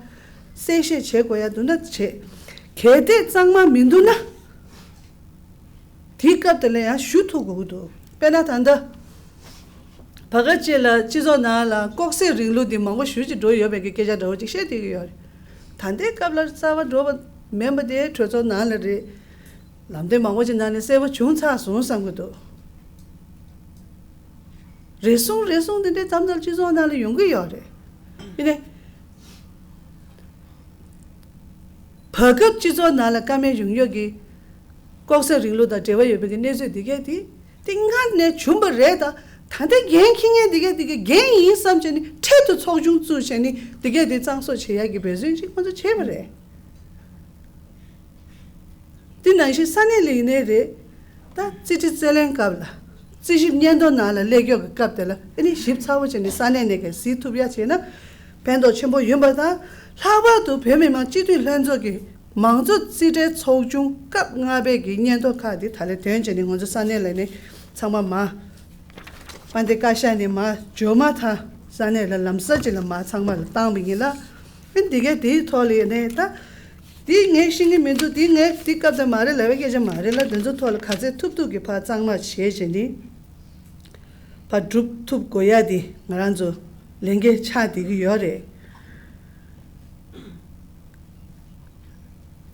གསལ་བཤད་བྱེད་དགོས་ཡ་འདུག་ན་བྱེད། གལ་ཏེ་གཙང་མ་མི་འདུག་ན། དེའི་སྐབས་དེ་ལ་ཡང་ཞུ་ཐུབ་དགོས་ཀྱི་འདུག་དཔེར་ན་ད་ལྟ་བར་སྐབས་ཅིག་ལ་སྤྱི་ཚོགས་ནང་ལ་ལྐོག་ཟ་རིང་ལུགས་འདི་མང་པོ་ཞེ་ཅིག་འགྲོ་ཡོད་པའི་གི་སྐད་ཆ་འདྲ་བོ་ཅིག་བཤད་བསྡད་ཀྱི་ཡོད་རེད། ད་ལྟའི་སྐབས་ལ་རྩ་བ་འགྲོ་བ་མིན་པ་དེ་གྲོས་ཚོགས་ནང་ལ་རེད། ལམ་སྟོན་མང་པོ་ཅིག་ནང་ནས་གསལ་པོ་བྱུང་ཚར་སོང་བསམ་གྱི་འདུག་རེ་ཟུང་རེ་ཟུང་དེ་འདྲའི་མཚམས་མཚམས་སྤྱི་ཚོགས་ནང་ལ་ཡོང་གི་ཡོད་རེད། ཡིན་ནའི། བར་སྐབས་སྤྱི་ཚོགས་ནང་ལ་བཀའ་མོལ་ཡོང་ཡོད་ཀྱི་ལྐོག་ཟ་རིང་ལུགས་དང་འབྲེལ་བ་ཡོད་པའི་གི་གནས་ཚུལ་འདི་གས་དེ་དེ་སྔར་ནས་བྱུང་བ་རེད། ད་ད་ལྟ་འགན་འཁྱེར་མཁན་འདི་གས་དེ་གི་འགན་ཡིན་བསམ་བྱས་ནས་འཕྲལ་དུ་ཚོགས་ཆུང་བཙུགས་བྱས་ནས་འདི་གས་དེ་གཙང་བཟོ་བྱེད་ཡག་གི་འབད་བརྩོན་ཅིག་ང་ཚོ་བྱས་པ་རེད། དེ་ནང་བཞིན་ས་གནས་ལ་ཡིན་ནའི་རེད། ད་རྩིས་ཁྲི་རྩིས་ལེན་སྐབས་ལ་རྩིས་ཞིབ་སྙན་ཐོ་ནང་ལ་སླེབས་ཀྱོག་གི་སྐབས་དེ་ལ་ཨ་ནི་ཞིབ་ཚགས་པོ་བྱས་ནས་ས་གནས་ནས་གས་གཟིགས་ཐུབ་ཡ་བྱས་ན་ཕན་ཐོགས་ཆེན་པོ་ཡོད་པ་དང་། ལྷག་པར་དུ་བོད་མི་མང་སྤྱི་འཐུས་ལྷན་ཚོགས་ཀྱི་མང་གཙོ་རྩིས་ཁྲའི་ཚོགས་ཆུང་སྐབས་ལྔ་པའི་གི་སྙན་ཐོ་ཁག་དེ་ད་ལས་དོན་བྱས་ནས་ང་ཚོ་ས་གནས་ལ་ནས་ཚང་མ་མ་དཔལ་ལྡན་བཀའ་ཤག་ནས་མ་འབྱོར་མ་ཐག་ས་གནས་ལ་ལམ་སང་ཅིག་ལ་མ་ཚང་མ་ལ་བཏང་བ་ཡིན་ལ། ཨ་འདི་གས་དེའི་ཐོག་ལ་ཡིན་ནའི་ད། དེ་ངས་ཤེས་ཀྱི་མི་འདུག་དེ་ངས་དེ་སྐབས་དེ་མ་རེད་ལབ་པའི་སྐད་ཆ་མ་རེད་ལ། དེ་ཚོ་ཐོག་ལ་ག་ཚད་ཐུབ་ཐུབ་ཀྱི་ཕར་གཙང་མ་བྱས་བྱས་ནི། ཕར་སྒྲུབ་ཐུབ་དགོས་ཡ་དེ་ང་རང་ཚོ་ལས་འགན་ཆགས་བསྡད་ཀྱི་ཡོད་རེད།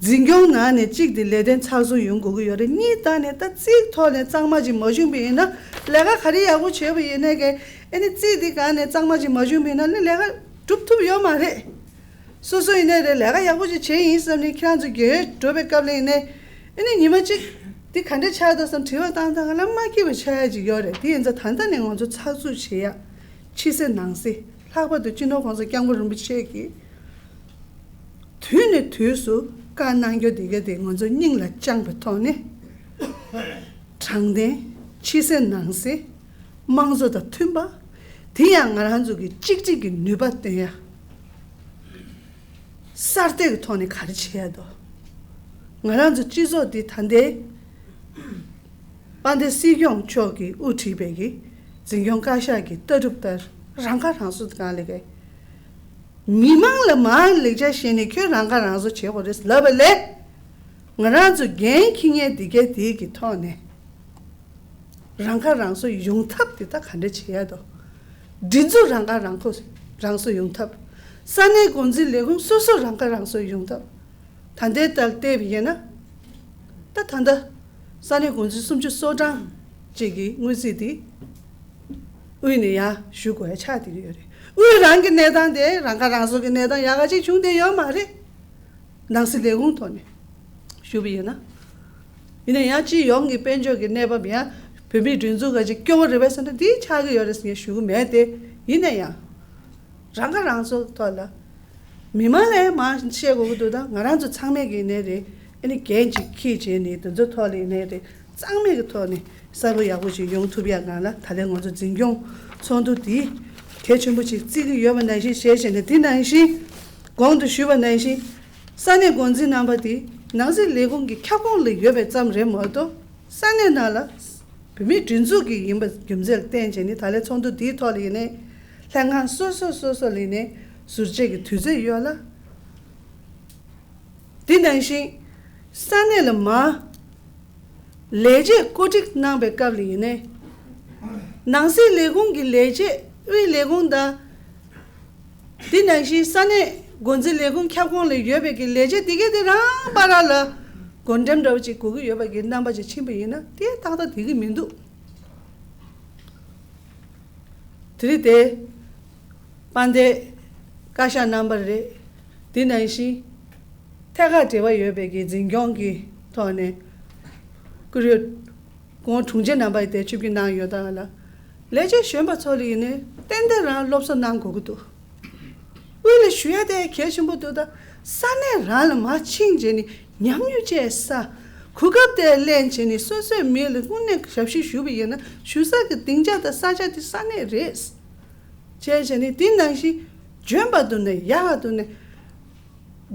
འཛིན་སྐྱོང་ནང་ནས་གཅིག་དེ་ལས་དོན་ཚགས་ཚུད་ཡོང་དགོས་ཀྱི་ཡོད་རེད། གཉིས་ད་ནས་ད་རྩིས་ཐོག་ནས་གཙང་མ་ཅིག་མ་བྱུང་བ་ཡིན་ན། ལས་ཀ་ག་རེ་ཡག་པོ་བྱས་པ་ཡིན་ནའི་གི་ཨ་ནི་རྩིས་དེ་ག་ནས་གཙང་མ་ཅིག་མ་བྱུང་བ་ཡིན་ན་ནི་ལས་ཀ་སྒྲུབ་ཐུབ་ཡོད་མ་རེད། སོ་སོ་ཡིན་ནའི་རེད། ལས་ཀ་ཡག་པོ་ཅིག་བྱས་ཡིན་བསམ་ནས་ཁྱེད་རང་ཚོ་རྒྱུན་འགྲོ་བའི་སྐབས་ལ་ཡིན་ནའི་ཨ་ནི་ཉི་མ་གཅིག་འདི་ག་འདྲ་ཆགས་འདུག་བསམ་དྲི་བ་བཏང་སྟངས་ལ་མ་སྐྱིད་པ་ཆགས་ཡ་ཅིག་ཡོད་རེད། དེ་ཡིན་ཙང་ད་ལྟ་ནས་ང་ཚོ་ཚགས་ཚུད་བྱེད་ཡ། ཕྱི་གསལ་ནང་གསལ། ལྷག་པར་དུ་སྤྱི་ནོར་༸གོང་ས་༸སྐྱབས་མགོན་རིན་པོ་ཆེ་གིས་དུས་ནས་དུས་སུ་བཀའ་གནང་རྒྱུ་དེ་ག་དེ་ང་ཚོ་སྙིང་ལ་བཅངས་པའི་ཐོག་ནས། དྲང་བདེན། ཕྱི་གསལ་ནང་གསལ། དམངས་གཙོ་དང་མཐུན་པ། དེ་ཡང་ང་རང་ཚོ་གི་གཅིག་སྒྲིལ་གྱི་ནུས་པ་བཏོན་ཡ། གསར་གཏོད་ཀྱི་ཐོག་ནས་ག་རེ་བྱེད་ཡ་འདུག་ང་རང་ཚོ་སྤྱི་ཚོགས་འདི་ད་ལྟའི་དཔལ་ལྡན་སྲིད་སྐྱོང་མཆོག་གིས་དབུ་ཁྲིད་པའི་གི་འཛིན་སྐྱོང་བཀའ་ཤག་གི་ལྟ་གྲུབ་ལྟར་རང་ཁ་རང་གསོ་སྒང་ལས་ཀའི་མི་མང་ལ་མར་ལེགས་ཆ་བཤད་ནས་ཁྱོད་རང་ཁ་རང་གསོ་བྱེད་དགོས་རེད་ལབ་པ་ལས། ང་རང་ཚོ་འགན་འཁྱེར་མཁན་འདི་གའི་དེའི་གི་ཐོག་ནས་རང་ཁ་རང་གསོ་ཡོང་ཐབས་དེ་ད་ག་འདྲ་བྱེད་ཡ་དོ། སྒྲིག་འཛུགས་རང་ཁ་རང་ཁོ་རང་གསོ་ཡོང་ཐབས། ས་གནས་འགོ་འཛིན་ལས་ཁུངས་སོ་སོ་རང་ཁ་རང་གསོ་ཡོང་ཐབས། ད་ལྟའི་ལྟར་བལྟས་པ་ཡིན་ན། ད་ད་ལྟ་ས་གནས་འགོ་འཛིན་སུམ་ཅུ་སོ་གྲངས་ཅིག་གི་དངུལ་རྩིས་དེ་དབུས་ནས་ཡར་ཞུ་དགོས་ཡ་ཆགས་བསྡད་ཀྱི་ཡོད་རེད། དབུས་རང་གི་གནས་སྟངས་དེ་རང་ཁ་རང་གསོ་གི་གནས་སྟངས་ཡག་ག་ཅིག་བྱུང་བསྡད་ཡོད་མ་རེད། ནང་སྲིད་ལས་ཁུངས་ཐོག་ནས་ཞུ་བ་ཡིན་ན། ཡིན་ན་ཡང་སྤྱི་ཡོངས་ཀྱི་དཔལ་འབྱོར་གྱི་གནས་བབ་ཡང་བོད་མིའི་སྒྲིག་འཛུགས་ག་ཅིག་སྐྱོ་བོ་རེད་པས་ཟེར་ན་འདི་ཆགས་ཀྱི་ཡོད་རེད་ཟེར་ངས་ཞུ་གི་མེད་དེ། ཡིན་ན་ཡང་། རང་ཁ་རང་གསོ་ཐོག་ལ། མི་མང་ལ་མར་བཤད་དགོས་ཀྱི་འདུག་ད་ང་རང་ཚོ་ཚང་མས་ཀྱི་ནས་རེད། ཨ་ནི་འགན་ཅིག་འཁྱེར་བྱས་ནས་དེ་ཚོ་ཐོག་ལ་ཡིན་ནའི་རེད། གཙང་མའི་གི་ཐོག་ནས་གསར་པ་ཡག་པོ་ཞིག་ཡོང་ཐུབ་ཡ་སྒང་ལ་ད་ལན་ང་ཚོ་འཛིན་སྐྱོང་ཚོགས་འདུ་འདི་གལ་ཆེན་པོ་ཞིག་བརྩི་གི་ཡོད་པ་ནང་བཞིན་བྱས་བྱས་ནས། དེ་ནང་བཞིན་གོང་དུ་ཞུས་པ་ནང་བཞིན་ས་གནས་འགོ་འཛིན་རྣམ་པ་དེ་ནང་སྲིད་ལས་ཁུངས་ཀྱི་ཁྱབ་ཁོངས་ལ་ཡོད་པའི་ཙམ་རེད་མ་གཏོགས། ས་གནས་ནང་ལ་བོད་མིའི་སྒྲིག་འཛུགས་ཀྱི་ཡིན་པ་རྒྱུ་མཚན་ལ་བརྟེན་བྱས་ནས་ད་ལན་ཚོགས་འདུ་འདིའི་ཐོག་ལ་ཡིན་ནའི་ལྷན་ཁང་སོ་སོ་སོ་སོ་ལ་ཡིན་ནའི་ཟུར་བཅད་ཀྱི་དུས་ཚོད་ཡོད་ལ། དེ་ནང་བཞིན་ས་གནས་ལ་མར་ལས་བྱེད་བཀོད་སྒྲིག་གནང་པའི་སྐབས་ལ་ཡིན་ནའི་ནང་སྲིད་ལས་ཁུངས་ཀྱི་ལས་བྱེད་དབུས་ལས་ཁུངས་དང་། དེ་ནང་བཞིན་ས་གནས་འགོ་འཛིན་ལས་ཁུངས་ཁྱབ་ཁོངས་ལ་ཡོད་པའི་གི་ལས་བྱེད་དེ་གས་དེ་རང་བར་ལ་བགོ་འགྲེམས་འདྲ་བོ་ཅིག་དགོས་ཀྱི་ཡོད་པ་གི་རྣམ་པ་ཅིག་ཕྱིན་པ་ཡིན་ན་དེ་ཏག་ཏག་བསྡད་ཀྱི་མི་འདུག་དེ་རིང་དེ་དཔལ་ལྡན་བཀའ་ཤག་རྣམ་པ་རེད། དེ་ནང་བཞིན་ཐད་ཀར་འབྲེལ་བ་ཡོད་པའི་གི་འཛིན་སྐྱོང་གི་ཐོག་ནས་བཀུར་འོས་གོང་དྲུང་ཆེ་རྣམ་པ་ཡི་དེ་ཆིབས་བསྒྱུར་གནང་ཡོད་ད་ལ། ལས་བྱེད་གཞོན་པ་ཚོ་ལ་ཡིན་ནའི་ཏན་ཏན་རང་སློབ་གསོ་གནང་དགོས་ཀྱི་འདུག་དབུས་ལ་ཞུ་ཡ་དེ་གལ་ཆེན་པོ་འདུག་ད་ས་གནས་རང་ལ་མར་ཕྱིན་བྱས་ནས་ཉམས་མྱོང་བཅས་ས། གོ་སྐབས་དེ་ལེན་བྱས་ནས་སོ་སོའི་མི་ལ་དངོས་གནས་ཞབས་ཕྱི་ཞུ་བ་ཡིན་ན་ཞུ་ས་གི་སྡིངས་ཆ་དང་ས་ཆ་དེ་ས་གནས་རེད། བྱས་བྱས་ནས་དེ་ནང་བཞིན་འཇོན་པ་འདུག་ནས་ཡག་འདུག་ནས།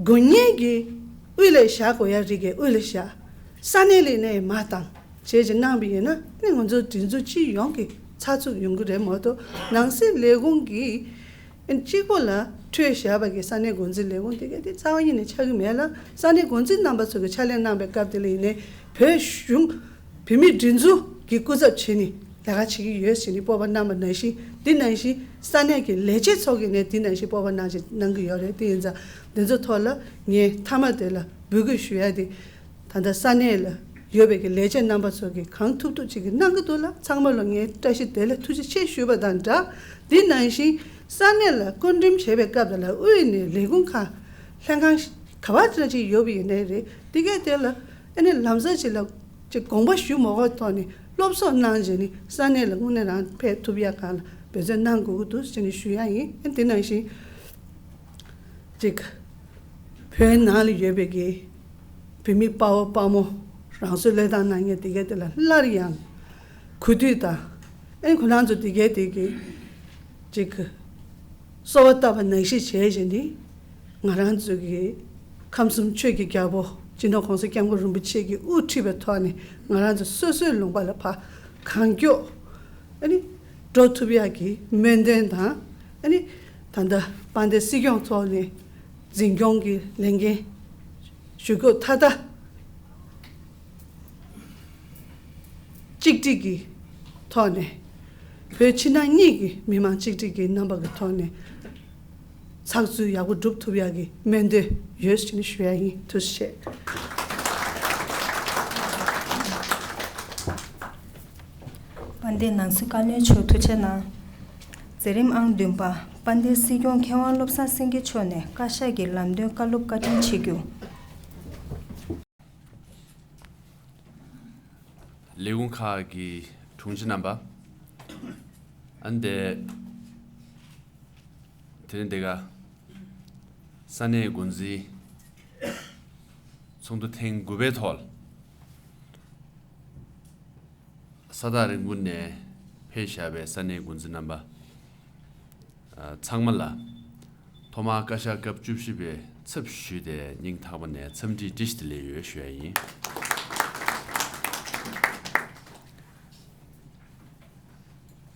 དགོས་ངེས་ཀྱི་དབུས་ལ་བཞག་དགོས་ཡ་རིགས་ཀྱི་དབུས་ལ་བཞག་ས་གནས་ལ་ནས་མ་བཏང་བྱས་ཀྱི་གནང་བ་ཡིན་ན་ནི་ང་ཚོ་སྒྲིག་འཛུགས་སྤྱི་ཡོངས་ཀྱི་ཚགས་ཚུད་ཡོང་གི་རེད་མ་གཏོགས། ནང་སྲིད་ལས་ཁུངས་ཀྱི་གཅིག་པོ་ལ་འཕྲོས་བཞག་པ་གི་ས་གནས་འགོ་འཛིན་ལས་ཁུངས་དེ་ག་དེ་རྩ་བ་ཉིད་ནས་ཆགས་ཀྱི་མེད་ལ། ས་གནས་འགོ་འཛིན་རྣམ་པ་ཚོ་གི་ཕྱག་ལས་གནང་པའི་སྐབས་དེ་ལ་ཡིན་ནའི་བོད་གཞུང་བོད་མིའི་སྒྲིག་འཛུགས་ཀྱི་སྐུ་ཚབ་བྱས་ནས་ལས་ཀ་བྱེད་ཀྱི་ཡོད་ཟེར་ནས་སྤོབས་པ་གནང་བ་ནང་བཞིན། འདི་ནང་བཞིན་ས་གནས་ཀྱི་ལས་བྱེད་ཚོ་གིས་ནས་འདི་ནང་བཞིན་སྤོབས་པ་གནང་བྱས་གནང་གི་ཡོད་རེད། དེ་ཡིན་ཙང་འདི་ཚོ་ཐོག་ལ་ངས་མཐའ་མ་དེ་ལ་འབོད་སྐུལ་ཞུ་ཡ་དེ། ད་ལྟ་ས་གནས་ལ་ཡོད་པའི་གི་ལས་བྱེད་རྣམ་པ་ཚོ་གིས་གང་ཐུབ་ཐུབ་ཅིག་གི་གནང་གི་འདུག་ལ། ཚང་མ་ལ་ངས་བཀྲ་ཤིས་བདེ་ལེགས་ཐུགས་རྗེ་ཆེ་ཞུས་པ་དང་སྦྲགས། འདི་ནང་བཞིན་ས་གནས་ལ་བསྐོ་འགྲེམས་བྱེད་པའི་སྐབས་དེ་ལ་དབུས་ནས་ལས་ཁུངས་ཁག་ལྷན་ཁང་ག་བ་ཅིག་ན་ཅིག་ཡོད་པ་ཡིན་ནའི་རེད། དེ་གས་དེ་ལ་ཨ་ནི་ལམ་སང་ཅིག་ལ་ཅིག་དགོངས་པ་ཞུ་མ་དགོས་ཐོག་ནས་སློབ་གསོ་གནང་བྱས་ནས་ས་གནས་ལ་དངོས་གནས་རང་ཕེབས་ཐུབ་ཡ་གང་ལ་འབད་བརྩོན་གནང་དགོས་ཀྱི་འདུག་ཟེར་ནས་ཞུ་ཡ་ཡིན། ཨ་ནི་དེ་ནང་བཞིན་ཅིག་བོད་ནང་ལ་ཡོད་པའི་གི་བོད་མི་དཔའ་བོ་དཔའ་མོ་རང་སྲོག་བློས་བཏང་གནང་མཁན་དེ་གས་དེ་ལ་སླར་ཡང་གུས་འདུད་དང་། ཨེ་ཁོ་རང་ཚོ་དེ་གས་དེ་གི་ཅིག་གསོལ་བ་བཏབ་པ་ནང་བཞིན་བྱས་བྱས་ནས་ང་རང་ཚོ་གི་ཁམས་གསུམ་ཆོས་ཀྱི་རྒྱལ་པོ་སྤྱི་ནོར་༸གོང་ས་༸སྐྱབས་མགོན་རིན་པོ་ཆེ་གིས་དབུ་ཁྲིད་པའི་ཐོག་ནས་ང་རང་ཚོ་སོ་སོའི་ལུང་པ་ལ་ཕར་གང་མགྱོགས་ཨ་ནི་འགྲོ་ཐུབ་ཡག་གི་སྨོན་འདུན་དང་། ཨ་ནི་ད་ལྟ་དཔལ་ལྡན་སྲིད་སྐྱོང་ཐོག་ནས་འཛིན་སྐྱོང་གི་ལས་འགན་ཞུ་སྐབས་ད་ལྟ་གཅིག་སྒྲིལ་གྱི་ཐོག་ནས་བོད་ཕྱི་ནང་གཉིས་ཀྱི་མི་མང་གཅིག་སྒྲིལ་གྱི་རྣམ་པ་གི་ཐོག་ནས་ ཚགས་ཚུད་ཡག་པོ་སྒྲུབ་ཐུབ་ཡག་གི་སྨོན་འདུན་ཡོད་ཅེས་ནས་ཞུ་ཡ་ཡིན། ཐུགས་རྗེ་ཆེ། དཔལ་ལྡན་ནང་སྲིད་བཀའ་བློན་མཆོག་ཐུགས་རྗེ་གནང་། མཛད་རིམ་ཨང་བདུན་པ། དཔལ་ལྡན་སྲིད་སྐྱོང་མཁས་དབང་བློ་བཟང་སེང་གེ་མཆོག་ནས་བཀའ་ཤག་གི་ལམ་སྟོན་བཀའ་སློབ་བཀའ་དྲིན་ཆེ་བསྐྱངས། ལས་ཁུངས་ཁག་གི་དྲུང་ཆེ་རྣམ་པ། ཨ་ནི་དེ་དེ་རིང་འདི་ག་ས་གནས་འགོ་འཛིན་ཚོགས་འདུ་ཐེངས་དགུ་པའི་ཐོག་ས་ཐག་རིང་པོ་ནས་ཕེབས་བཞག་པའི་ས་གནས་འགོ་འཛིན་རྣམ་པ། ཚང་མ་ལ་ཐོག་མར་བཀའ་ཤག་སྐབས་བཅུ་བཞི་པའི་ཚབ་ཞུས་ཏེ་སྙིང་ཐག་པ་ནས་འཚམས་འདྲི་བཀྲ་ཤིས་བདེ་ལེགས་ཡོད་ཞུ་ཡ་ཡིན།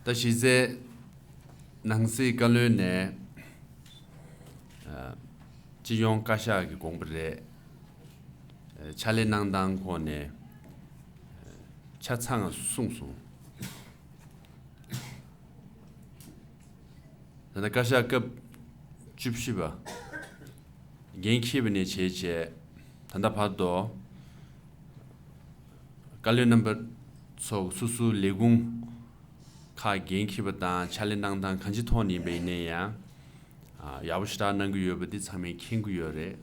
ད་གཞི་རྩའི་ནང་སྲིད་བཀའ་བློན་ནས་སྤྱི་ཡོངས་བཀའ་ཤག་གི་དགོངས་པ་རེད། ཕྱག་ལས་གནང་སྟངས་སྐོར་ནས་ཆ་ཚང་གསུངས་སོང་། ད་ལྟ་བཀའ་ཤག་སྐབས་བཅུ་བཞི་པ་འགན་འཁྱེར་བ་ནས་བྱས་རྗེས་ད་ལྟ་བར་དུ་བཀའ་བློན་རྣམ་པ་ཚོ་སོ་སོའི་ལས་ཁུངས་ཁག་འགན་འཁྱེར་བ་དང་ཕྱག་ལས་གནང་སྟངས་གང་ཅིའི་ཐོག་ནས་ཡིན་པ་ཡིན་ན་ཡང་ཡག་པོ་ཞེ་དྲག་གནང་གི་ཡོད་པ་འདི་ཚང་མས་མཁྱེན་གྱི་ཡོད་རེད།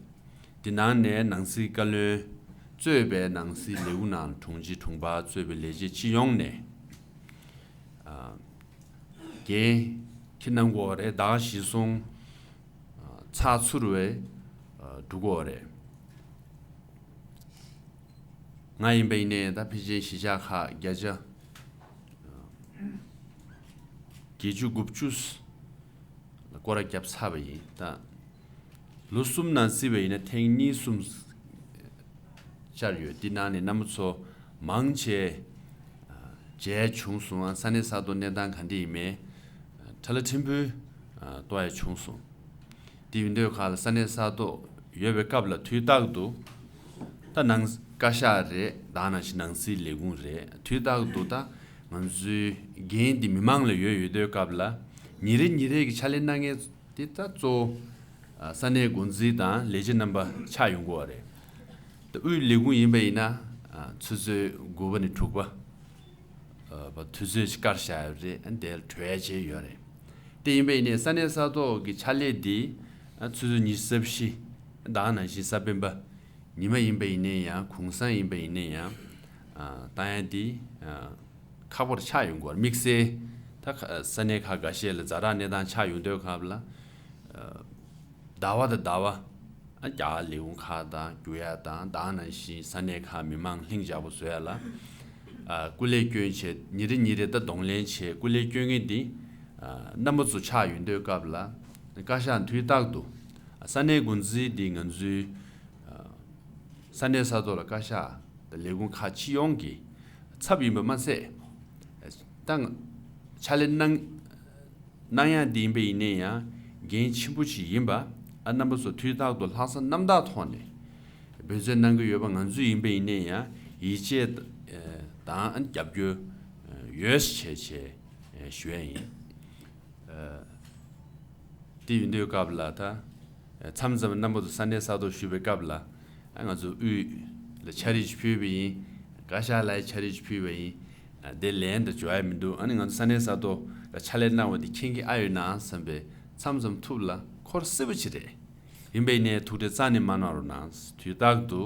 འདི་ནང་ནས་ནང་སྲིད་བཀའ་བློན་གཙོས་པའི་ནང་སྲིད་ལས་ཁུངས་ནང་དྲུང་ཆེ་དྲུང་འཕར་གཙོས་པའི་ལས་བྱེད་སྤྱི་ཡོངས་ནས་འགན་འཁྱེར་གནང་དགོས་པ་རེད། ཟླ་བ་གཞིར་བཟུང་ཚགས་ཚུད་པའི་འགྲོ་དགོས་པ་རེད། ང་ཡིན་པ་ཡིན་ནའི་ད་ཕལ་ཆེར་གཞིས་ཆགས་ཁག་བརྒྱ་ཆ་བརྒྱད་ཅུ་དགུ་བཅུ་ལ་སྐོར་ར་བརྒྱབ་ཚར་བ་ཡིན། ད་ལོ་གསུམ་ནང་བརྩིས་པ་ཡིན་ན་ཐེངས་གཉིས་གསུམ་བཅར་ཡོད། འདི་ནང་ནས་རྣམ་པ་ཚོ་མང་ཆེ་མཇལ་བྱུང་སོང་། ས་གནས་ས་ཐོག་གནས་སྟངས་ག་འདྲ་ཡིན་མིན་ཁྲ་ལ་ཕྲན་བུ་རྟོགས་ཡ་བྱུང་སོང་། དེ་ཡིན་དུས་ག་ལ་ས་གནས་ས་ཐོག་ཡོད་པའི་སྐབས་ལ་དུས་རྟག་ཏུ་ད་ནང་བཀའ་ཤག་རེད། ད་ནང་བཞིན་ནང་སྲིད་ལས་ཁུངས་རེད། དུས་རྟག་ཏུ་ད་ང་ཚོའི་འགན་འདི་མི་མང་ལ་ཡོད་ཡོད་དུས་སྐབས་ལ་ཉིན་རེ་ཉིན་རེ་གི་ཕྱག་ལས་གནང་མཁན་དེ་ད་གཙོ་བོ་ས་གནས་འགོ་འཛིན་དང་ལས་བྱེད་རྣམ་པ་ཆགས་ཡོང་གི་ཡོད་རེད། ད་དབུས་ལས་ཁུངས་ཡིན་པ་ཡིན་ན་ཆུ་ཚོད་དགུ་པ་ནས་དྲུག་པ། པ་དུས་ཚོད་ཅིག་བཀར་བཞག་ཡོད་རེད། ཨ་དེར་གྲོས་བྱས་ཡོད་རེད། དེ་ཡིན་པ་ཡིན་ནའི་ས་གནས་ས་ཐོག་གི་ཕྱག་ལས་འདི་ཨ་ཆུ་ཚོད་ཉི་ཤུ་རྩ་བཞི། ད་ག་ནང་བཞིན་གཟའ་སྤེན་པ་ཉི་མ་ཡིན་པ་ཡིན་ནའི་ཡང་གུང་སེང་ཡིན་པ་ཡིན་ནའི་ཡང་ཨ་བཏང་ཡ་འདི་ཨ་ཁག་པོ་ཆགས་ཡོང་གི་ཡོད་རེད། དམིགས་བསལ་ད་ཁ་ས་གནས་ཁག་འགའ་ཤས་ལ་ཛ་དྲག་གནས་སྟངས་ཆགས་ཡོང་དུས་སྐབས་ལ་ཨ་ཟླ་བ་དང་ཟླ་བ། རྒྱ་གར་ལས་ཁུངས་ཁག་དང་བསྒྱུར་ཡ་དང་། ད་ག་ནང་བཞིན་ས་གནས་ཁག་མི་མང་ལྷིང་འཇགས་པོ་བཟོ་ཡ་ལ་ཨ་སྐུ་ལས་བསྐྱོན་བྱས་ཉིན་རེ་ཉིན་རེ་ད་གདོང་ལེན་བྱས་སྐུ་ལས་བསྐྱོན་མཁན་འདི་ཨ་རྣམ་པ་ཚོ་ཆགས་ཡོང་དུས་སྐབས་ལ་བཀའ་ཤག་དུས་རྟག་ཏུ་ས་གནས་འགོ་འཛིན་འདི་ང་ཚོའི་ཨ་ས་གནས་ས་ཐོག་ལ་བཀའ་ཤག་དང་ལས་ཁུངས་ཁག་སྤྱི་ཡོངས་ཀྱི་ཚབ་ཡིན་པ་མ་ཟད། ད་ཕྱག་ལས་གནང་གནང་ཡ་འདི་ཡིན་པ་ཡིན་ནའི་ཡང་འགན་ཆེན་པོ་ཞིག་ཡིན་པ། ཨ་རྣམ་པ་ཚོ་དུས་རྟག་ཏུ་ལྷག་བསམ་རྣམ་དག་ཐོག་ནས་འབད་བརྩོན་གནང་གི་ཡོད་པ་ང་ཚོ་ཡིན་པ་ཡིན་ནའི་ཡང་ཡིད་ཆེས་དང་རྒྱབ་སྐྱོར་ཡོད་ཟེར་བྱས་ཞུ་ཡ་ཡིན། དེ་ཡིན་དུས་སྐབས་ལ་ད་མཚམས་མཚམས་རྣམ་པ་ཚོ་ས་གནས་ས་ཐོག་ཞུ་བའི་སྐབས་ལ་ང་ཚོ་དབུས་ལ་ཕྱག་བྲིས་ཕུལ་བ་ཡིན། བཀའ་ཤག་ལ་ཕྱག་བྲིས་ཕུལ་བ་ཡིན། དེ་ལན་དུ་འབྱོར་ཡ་མི་འདུག་ཨ་ནི་ང་ཚོ་ས་གནས་ས་ཐོག་ལ་ཕྱག་ལས་གནང་བ་དེ་མཁྱེན་གྱི་ཨ་ཡོད་ན་བསམ་པའི་མཚམས་མཚམས་ཐུགས་ལ་འཁོར་སྲིད་པ་ཅིག་རེད། ཡིན་པའི་ནས་ཐུགས་ཁྲལ་རྩ་ནས་མ་གནང་རོགས་གནང་། དུས་རྟག་ཏུ་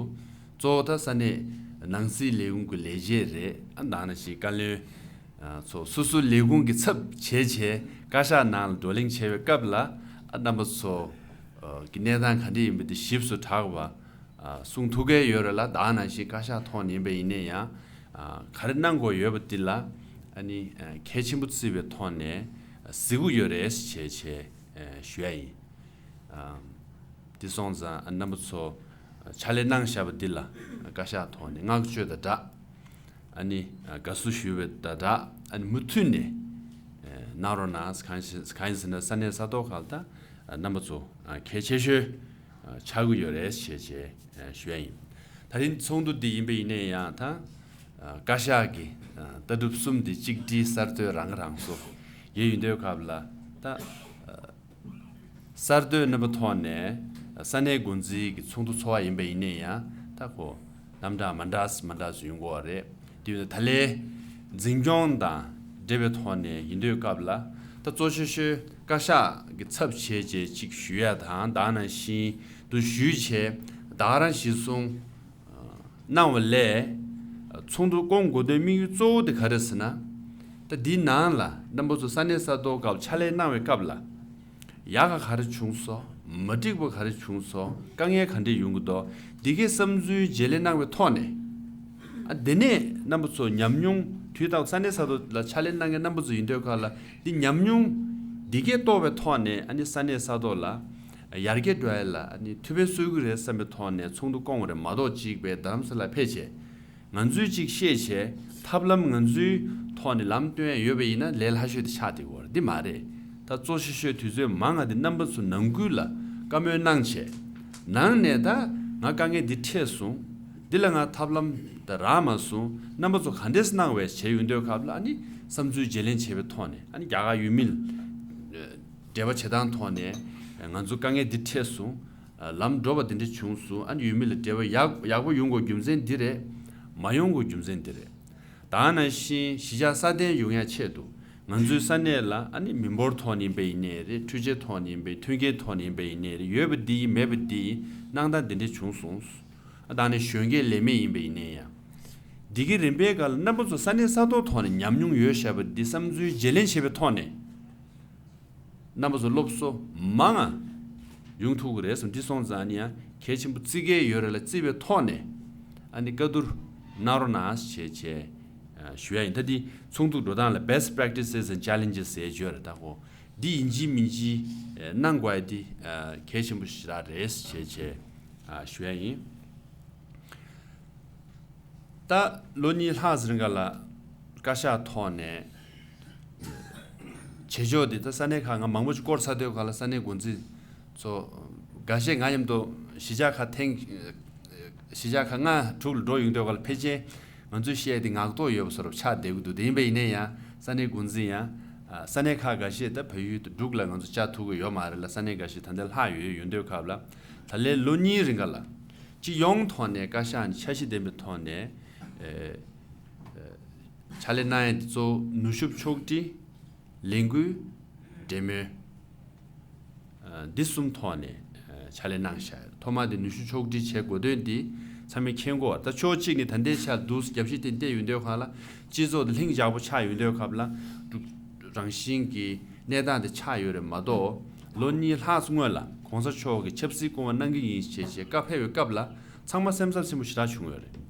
གཙོ་བོ་ད་ས་གནས་ནང་སྲིད་ལས་ཁུངས་ཀྱི་ལས་བྱེད་རེད། ཨ་ནང་ན་ཞིག་བཀའ་བློན་ཚོ་སོ་སོ་ལས་ཁུངས་ཀྱི་ཚབ་བྱས་བྱས་བཀའ་ཤག་ནང་ལ་བགྲོ་གླེང་བྱས་པའི་སྐབས་ལ་ཨ་རྣམ་པ་ཚོ་གི་གནས་སྟངས་ག་འདྲ་ཡིན་པ་དེ་ཞིབ་ཏུ་དྲག་པ་གསུང་ཐུབ་ཀྱི་ཡོད་རེད་ལ། ད་ནང་བཞིན་བཀའ་ཤག་ཐོག་ནས་ཡིན་པ་ཡིན་ནའི་ཡང་ག་རེ་གནང་དགོས་ཡོད་པ་འདི་ལ་ཨ་ནི་གལ་ཆེན་པོ་བརྩི་བའི་ཐོག་ནས་གཟིགས་ཀྱི་ཡོད་རེད་ཅེས་ཞུ་ཡ་ཡིན། དེ་སོང་ཙང་རྣམ་པ་ཚོ་ཕྱག་ལས་གནང་བཞག་པ་འདི་ལ་བཀའ་ཤག་ཐོག་ནས་བསྔགས་བརྗོད་དང་སྦྲགས། ཨ་ནི་དགའ་བསུ་ཞུ་བ་དང་སྦྲགས། ཨ་ནི་མུ་མཐུད་ནས་གནང་རོགས་གནང་། གང་ཡིན་ཟེར་ན་ས་གནས་ས་ཐོག་ཁག་ལ་ད་རྣམ་པ་ཚོ་གལ་ཆེ་ཤོས་ཆགས་ཀྱི་ཡོད་རེད་ཞེས་ཞུ་ཡ་ཡིན། ད་རིང་ཚོགས་འདུ་འདི་ཡིན་པ་ཡིན་ནའི་ཡང་ད་བཀའ་ཤག་གི་ལྟ་གྲུབ་གསུམ་འདི་གཅིག་སྒྲིལ་གསར་གཏོད་རང་རང་སོ་ཡོད་ཡིན་དུས་སྐབས་ལ་ད། གསར་གཏོད་རྣམ་པ་ཐོག་ནས་ས་གནས་འགོ་འཛིན་གྱི་ཚོགས་འདུ་ཚོགས་པ་ཡིན་པ་ཡིན་ན་ཡང་ད་ཁོ་རྣམ་གྲངས་མ་འདྲ་མ་འདྲ་ཞིག་ཡོང་གི་ཡོད་རེད། དེ་ཡིན་ན་ད་ལན་འཛིན་སྐྱོང་དང་འབྲེལ་བའི་ཐོག་ནས་ཡིན་དུས་སྐབས་ལ་ད་གཙོ་ཆེ་ཤོས་བཀའ་ཤག་གི་ཚབ་བྱས་བྱས་ཅིག་ཞུ་ཡ་དང་ད་ནང་བཞིན་དུ་ཞུས་བྱས་ད་ག་རང་གཞི་བཟུང་གནང་བ་ལས། ཚོགས་འདུ་སྐོང་དགོས་དོན་དམིགས་ཡུལ་གཙོ་བོ་དེ་ག་རེ་ཟེར་ན། ད་འདིའི་ནང་ལ་རྣམ་པ་ཚོ་ས་གནས་ས་ཐོག་སྐབས་ཕྱག་ལས་གནང་བའི་སྐབས་ལ། ཡག་ག་ག་རེ་བྱུང་སོང་། མ་འགྲིག་པ་ག་རེ་བྱུང་སོང་། དཀའ་ངལ་ག་འདྲས་ཡོང་གི་འདུག་འདི་གའི་བསམ་ཚུལ་བརྗེ་ལེན་གནང་བའི་ཐོག་ནས། ཨ་དེ་ནས་རྣམ་པ་ཚོ་ཉམས་མྱོང་དུས་རྟག་ས་གནས་ས་ཐོག་ལ་ཕྱག་ལས་གནང་མཁན་རྣམ་པ་ཚོ་ཡིན་དུས་སྐབས་ལ་འདི་ཉམས་མྱོང་འདི་གའི་རྟོགས་པའི་ཐོག་ནས་ཨ་ནི་ས་གནས་ས་ཐོག་ལ། ཡར་རྒྱས་འགྲོ་ཡ་ལ་ཨ་ནི་ཐུབ་པ་གསོས་ཀྱི་རེད་བསམ་པའི་ཐོག་ནས་ཚོགས་འདུ་སྐོང་བ་རེད་མ་གཏོགས་གཅིག་པའི་རྡ་རམ་ས་ལ་ཕེབས་བྱས། ང་ཚོས་གཅིག་ཤེས་བྱས་ཐབས་ལམ་ང་ཚོའི་ཐོག་ནས་ལམ་སྟོན་ཡ་ཡོད་པ་ཡིན་ན་ལས་སླ་ཤོས་དེ་ཆགས་བསྡད་ཀྱི་ཡོད་རེད། འདི་མ་རེད། ད་གཙོ་ཆེ་ཤོས་དུས་ཚོད་མང་ང་དེ་རྣམ་པ་ཚོ་ནང་ཁུལ་ལ་བཀའ་མོལ་གནང་བྱས། ནང་ནས་ད་ང་དཀའ་ངལ་འདི་འཕྲད་སོང་། འདི་ལ་ང་ཐབས་ལམ་ད་རག་མ་སོང་། རྣམ་པ་ཚོ་ག་འདྲས་གནང་བས་བྱས་ཡོང་དུས་སྐབས་ལ་ཨ་ནི་བསམ་ཚུལ་བརྗེ་ལེན་བྱས་པའི་ཐོག་ནས་ཨ་ནི་རྒྱ་གར་ཡུལ་མི་ལ་འབྲེལ་བ་བྱེད་སྟངས་ཐོག་ནས་ང་ཚོ་དཀའ་ངལ་འདི་འཕྲད་སོང་། ལམ་འགྲོ་བ་འདི་འདྲ་བྱུང་སོང་། ཨ་ནི་ཡུལ་མི་ལ་འབྲེལ་བ་ཡག་ཡག་པོ་ཡོང་དགོས་རྒྱུ་མཚན་འདི་རེད། མ་ཡོང་དགོས་རྒྱུ་མཚན་འདི་རེད། ད་ནང་བཞིན་གཞིས་ཆགས་སྲ་བརྟན་ཡོང་ཡ་ཆེད་དུ་ང་ཚོའི་ས་གནས་ལ་ཨ་ནི་མི་འབོར་ཐོག་ནས་ཡིན་པ་ཡིན་ནའི་རེད། འཕྲུལ་ཆས་ཐོག་ནས་ཡིན་པའི་མཐུན་རྐྱེན་ཐོག་ནས་ཡིན་པ་ཡིན་ནའི་རེད། ཡོད་པ་འདི་ཡིན་མེད་པ་འདི་ཡིན་གནང་སྟངས་འདི་འདྲ་བྱུང་སོང་། ཨ་ད་ནི་གཞོན་སྐྱེས་ལས་མེད་ཡིན་པ་ཡིན་ནའི་ཡང་འདི་གི་རིམ་པའི་སྐབས་ལ་རྣམ་པ་ཚོ་ས་གནས་ས་ཐོག་ཐོག་ནས་ཉམས་མྱོང་ཡོད་བཞག་པ་འདི་བསམ་ཚུལ་བརྗེ་ལེན་བྱེད་པའི་ཐོག་ནས། རྣམ་པ་ཚོ་སློབ་གསོ་མང་ང་ཡོང་ཐུབ་ཀྱི་རེད་བསམ། འདི་སོང་ཙང་ནི་ཡང་གལ་ཆེན་པོ་བརྩི་གི་ཡོད་རེད་ལ་བརྩི་བའི་ཐོག་ནས་ཨ་ནི་བཀའ་བསྡུར་གནང་རོགས་གནང་ཞེས་བྱས་ཞུ་ཡ་ཡིན། ད་འདི་ཚོགས་འདུ་འགྲོ་སྟངས་ལ་best practices and challenges ཟེར་བརྗོད་རེད། ད་ཁོ་འདི་ཡིན་གཅིག་མིན་གཅིག་གནང་དགོས་ཡ་འདི་གལ་ཆེན་པོ་ཞེ་དྲག་རེད་ཞེས་བྱས་ཞུ་ཡ་ཡིན། ད་ལོ་གཉིས་ལྷག་ཙམ་རིང་ག་ལ་བཀའ་ཤག་ཐོག་ནས་བྱེད་ཕྱོགས་འདི་ད་ས་གནས་ཁག་ང་མང་པོ་ཅིག་སྐོར་ཚར་དུས་ག་ལ་ས་གནས་འགོ་འཛིན་ཚོ་འགའ་ཤས་ང་མཉམ་དུ་གཞིས་ཆགས་ཁག་ཐེངས་གཞིས་ཆགས་ཁག་ལྔ་དྲུག་ལ་འགྲོ་ཡོང་དུས་ག་ལ་ཕལ་ཆེར་ང་ཚོས་བཤད་དེ་ངག་ཐོག་ཡོད་པ་བཟོ་འདྲ་ཆགས་བསྡད་ཀྱི་འདུག་དེ་ཡིན་པ་ཡིན་ན་ཡང་ས་གནས་འགོ་འཛིན་ཡང་ས་གནས་ཁག་འགའ་ཤས་ད་བལ་ཡུལ་དུ་འབྲུག་ལ་ང་ཚོ་བཅར་ཐུབ་ཀྱི་ཡོད་མ་རེད་ལ། ས་གནས་འགའ་ཤས་ད་ལྟ་ལྷག་ཡོད་ཡོང་དུས་སྐབས་ལ་ད་ལན་ལོ་གཉིས་རིང་ག་ལ། སྤྱི་ཡོངས་ཐོག་ནས་བཀའ་ཤག་ནས་འཆར་གཞི་ལྡན་པའི་ཐོག་ནས་ཨེ་ཨེ་ཕྱག་ལས་གནང་ཡ་འདི་གཙོ་བོ་ནུས་ཤུགས་ཕྱོགས་སྒྲིག་ལས་འགུལ་འབྲེལ་མོལ་ཨ་འདི་གསུམ་ཐོག་ནས་ཨ་ཕྱག་ལས་གནང་བཞག་ཐོག་མ་དེ་ནུས་ཤུགས་ཕྱོགས་སྒྲིག་བྱེད་དགོས་དོན་འདི་ཚང་མས་མཁྱེན་གྱི་ཡོད་རེད། ད་ཕྱོགས་གཅིག་ནས་ད་ལྟའི་ཆར་འདུག་རྒྱབ་ཤིག་དེ་བལྟས་ཡོང་དུས་སྒང་ལ་སྤྱི་ཚོགས་དེ་ལྷིང་འཇགས་པོ་ཆགས་ཡོང་དུས་སྐབས་ལ་འབྲུག་རང་བཞིན་གྱི་གནས་སྟངས་དེ་ཆགས་ཡོད་རེད་མ་གཏོགས་ལོ་གཉིས་ལྷག་སྔོན་ལ་གོང་ས་མཆོག་གིས་ཆབ་སྲིད་སྐུ་དབང་གནང་གི་ཡིན་ཞེས་བྱས་བཀའ་ཕེབས་པའི་སྐབས་ལ་ཚང་མ་སེམས་འཚབ་ཆེན་པོ་ཞེ་དྲག་བྱུང་ཡོད་རེད།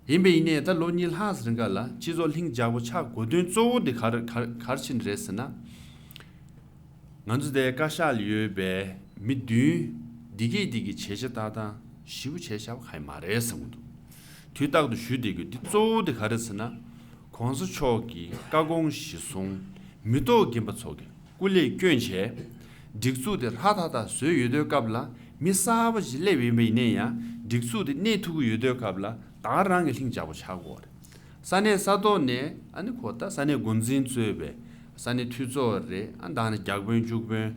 ཡིན་པས་ཡིན་ནའི་ད་ལོ་གཉིས་ལྷག་ཙམ་རིང་ག་ལ་སྤྱི་ཚོགས་ལྷིང་འཇགས་པོ་ཆགས་དགོས་དོན་གཙོ་བོ་དེ་ག་རེ་ག་རེ་ག་རེ་ཕྱིན་རེད་ཟེར་ན། ང་ཚོ་དེ་བཀའ་ཤག་ལ་ཡོད་པའི་མི་བདུན་འདི་གས་འདི་གས་བྱས་བྱས་ཏག་ཏག་ཞེ་པོ་བྱས་བཞག་པ་གང་ཡང་མ་རེད་བསམ་གྱི་འདུག་དུས་རྟག་ཏུ་ཞུ་བསྡད་རྒྱུ་འདི་གཙོ་བོ་དེ་ག་རེ་ཟེར་ན། གོང་ས་མཆོག་གི་བཀའ་དགོངས་གཞིར་བཟུང་མི་ཐོག་རྒན་པ་ཚོ་གི་སྐུ་ལས་བསྐྱོན་བྱས། སྒྲིག་འཛུགས་དེ་ཧྲ་ཐག་ཐག་བཟོས་ཡོད་དུས་སྐབས་ལ་མི་གསར་པ་ཞིག་སླེབས་ཡོད་པ་ཡིན་ན་ཡང་སྒྲིག་འཛུགས་དེ་གནས་ཐུབ་ཀྱི་ཡོད་དུས་སྐབས་ལ་ད་ག་རང་གི་ལྷིང་འཇགས་པོ་ཆགས་ཀྱི་ཡོད་རེད། ས་གནས་ས་ཐོག་ནས་ཨ་ནི་ཁོ་ད་ས་གནས་འགོ་འཛིན་གཙོས་པའི་ས་གནས་འཐུས་ཚོགས་རེད། ཨ་ད་ནི་བརྒྱ་དཔོན་བཅུ་དཔོན་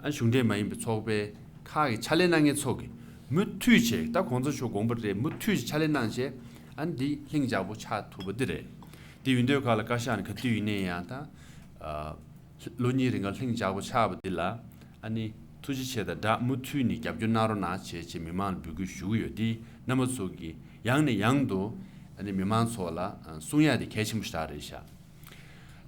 ཨ་གཞུང་འབྲེལ་མ་ཡིན་པའི་ཚོགས་པའི་ཁག་གི་ཕྱག་ལས་གནང་མཁན་ཚོ་གིས་མུ་མཐུད་བྱས་ད་གོང་ས་མཆོག་དགོངས་པ་རེད་མུ་མཐུད་ཕྱག་ལས་གནང་བྱས་ཨ་ནི་འདི་ལྷིང་འཇགས་པོ་ཆགས་ཐུབ་པ་འདི་རེད། དེ་ཡིན་དུས་ག་ལ་བཀའ་ཤག་ནས་ག་དུས་ཡིན་ནའི་ཡང་ད་ཨ། ལོ་གཉིས་རིང་ག་ལྷིང་འཇགས་པོ་ཆགས་པ་འདི་ལ་ཨ་ནི་ཐུགས་རྗེ་ཆེ་དང་སྦྲགས་མུ་མཐུད་ནས་རྒྱབ་སྐྱོར་གནང་རོགས་གནང་བྱས་བྱས་མི་མང་ལ་འབོད་སྐུལ་ཞུ་གི་ཡོད། འདི་རྣམ་པ་ཚོ་གིས་ཡང་ནས་ཡང་དུ་ཨ་ནི་མི་མང་ཚོ་ལ་གསུང་ཡ་དེ་གལ་ཆེན་པོ་ཞེ་དྲག་རེད་ཤག་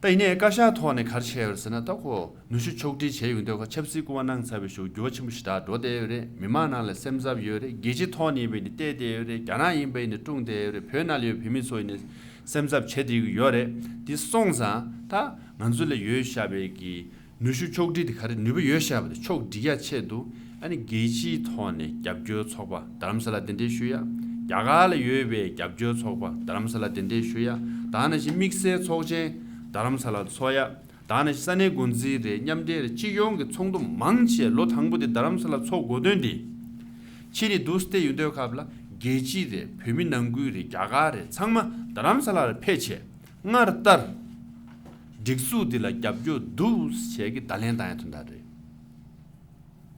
ད་ཡིན་ནའི་བཀའ་ཤག་ཐོག་ནས་ག་རེ་བྱས་ཡོད་རེད་ཟེར་ན་ད་ཁོ་ནུས་ཤུགས་ཕྱོགས་སྒྲིག་བྱས་ཡོང་དུས་ཁོ་ཆབ་སྲིད་སྐུ་དབང་གནང་ཚར་བའི་གཞུག་འགྱུར་བ་ཆེན་པོ་ཞེ་དྲག་འགྲོ་བསྡད་ཡོད་རེད། མི་མང་ནང་ལ་སེམས་འཚབ་ཡོད་རེད། རྒྱལ་སྤྱི་ཐོག་ནས་ཡིན་པ་ཡིན་ནའི་བལྟས་བསྡད་ཡོད་རེད། རྒྱ་ནག་ཡིན་པ་ཡིན་ནའི་སྲུང་བསྡད་ཡོད་རེད། བོད་ནང་ལ་ཡོད་བོད་མི་ཚོ་ཡིན་ནའི་སེམས་འཚབ་བྱེད་བསྡད་ཀྱི་ཡོད་རེད། འདི་སོང་ཙང་ད་ང་ཚོ་ལ་ཡོད་བཞག་པའི་གི་ནུས་ཤུགས་ཕྱོགས་སྒྲིག་དེ་ག་རེ་ནུས་པ་ཡོད་བཞག་པ་དེ་ཕྱོགས་སྒྲིག་ཡ་ཆེད་དུ་ཨ་ནི་རྒྱལ་སྤྱིའི་ཐོག་ནས་རྒྱབ་སྐྱོར་ཚོགས་པ་རྡ་རམ་ས་ལ་གདན་འདྲེན་ཞུ་ཡ། རྒྱ་གར་ལ་ཡོད་པའི་རྒྱབ་སྐྱོར་ཚོགས་པ་རྡ་རམ་ས་ལ་གདན་འདྲེན་ཞུ་ཡ། ད་ནང་བཞིན་དམིགས་བསལ་ཚོགས་ཆེན་རྡ་རམ་ས་ལ་ཚོགས་ཡ། ད་ནང་བཞིན་ས་གནས་འགོ་འཛིན་རེད་མཉམ་འབྲེལ་རེད་སྤྱི་ཡོངས་ཀྱི་ཚོགས་འདུ་མང་ཆེ་ལོ་དང་པོ་དེ་རྡ་རམ་ས་ལ་ཚོགས་དགོས་དོན་དེ། ཕྱི་ནས་འདུག་སྟེ་ཡོང་དུས་སྐབས་ལ་རྒྱལ་སྤྱི་རེད་བོད་མི་ནང་ཁུལ་རེད་རྒྱ་གར་རེད་ཚང་མ་རྡ་རམ་ས་ལ་ལ་ཕེབས་བྱས་སྔར་ལྟར། སྒྲིག་འཛུགས་འདི་ལ་རྒྱབ་སྐྱོར་འདུག་ཟེར་གྱི་བརྡ་ལན་བཏང་ཡ་དོན་དག་རེད།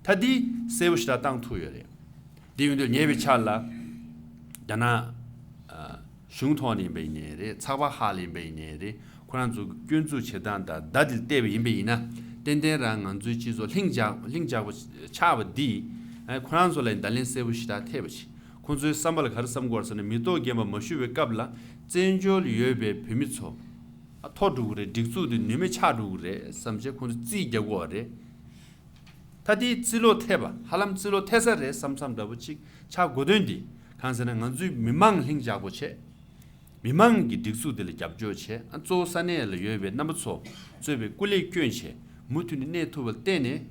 ད་འདི་གསལ་པོ་ཞེ་དྲག་བཏང་ཐུབ་ཡོད་རེད། འདི་ཡིན་དུས་ཉེ་བའི་ཆར་ལ་རྒྱ་ནག་ཨ་གཞུང་ཐོག་ནས་ཡིན་པ་ཡིན་ནའི་རེད། ཚགས་པར་ཁག་ལ་ཡིན་པ་ཡིན་ནའི་རེད། ཁོ་རང་ཚོ་སྐྱོན་འཛུགས་བྱེད་སྟངས་དང་བརྡ་དེ་བལྟས་པ་ཡིན་པ་ཡིན་ན། ཏན་ཏན་རང་ང་ཚོའི་སྤྱི་ཚོགས་ལྷིང་འཇགས་ལྷིང་འཇགས་པོ་ཆགས་པ་འདིས་ཨ་ཁོ་རང་ཚོ་ལ་བརྡ་ལན་གསལ་པོ་ཞེ་དྲག་ཐེབས་པ་ཞིག་ཁོང་ཚོའི་བསམ་པ་ལ་ག་རེ་བསམ་གྱི་ཡོད་རེད་ཟེར་ན། མི་ཐོག་རྒན་པ་མ་བཞུགས་པའི་སྐབས་ལ་བཙན་བྱོལ་ཡོད་པའི་བོད་མི་ཚོ་ཨ་ཐོར་འགྲོ་གི་རེད། སྒྲིག་འཛུགས་འདི་ནུས་མེད་ཆགས་འགྲོ་གི་རེད་བསམ་བྱས་ཁོང་ཚོ་རྩིས་རྒྱག་གི་ཡོད་རེད། ད་དེ་རྩིས་ལོག་ཐེབས་པ་ཧ་ལམ་རྩིས་ལོག་ཐེབས་ས་རེད་བསམ་བསམ་འདྲ་པོ་ཅིག་ཆགས་དགོས་དོན་འདི་གང་ཟེར་ན། ང་ཚོའི་མི་མང་ལྷིང་འཇགས་པོ་བྱས། མི་མང་གི་སྒྲིག་འཛུགས་འདི་ལ་རྒྱབ་སྐྱོར་བྱས། ཨ་གཙོ་བོ་ས་གནས་ལ་ཡོད་པའི་རྣམ་པ་ཚོ་གཙོས་པའི་སྐུ་ལས་བསྐྱོན་བྱས་མུ་མཐུད་ནས་གནས་ཐུབ་པ་ལ་བརྟེན་ནས་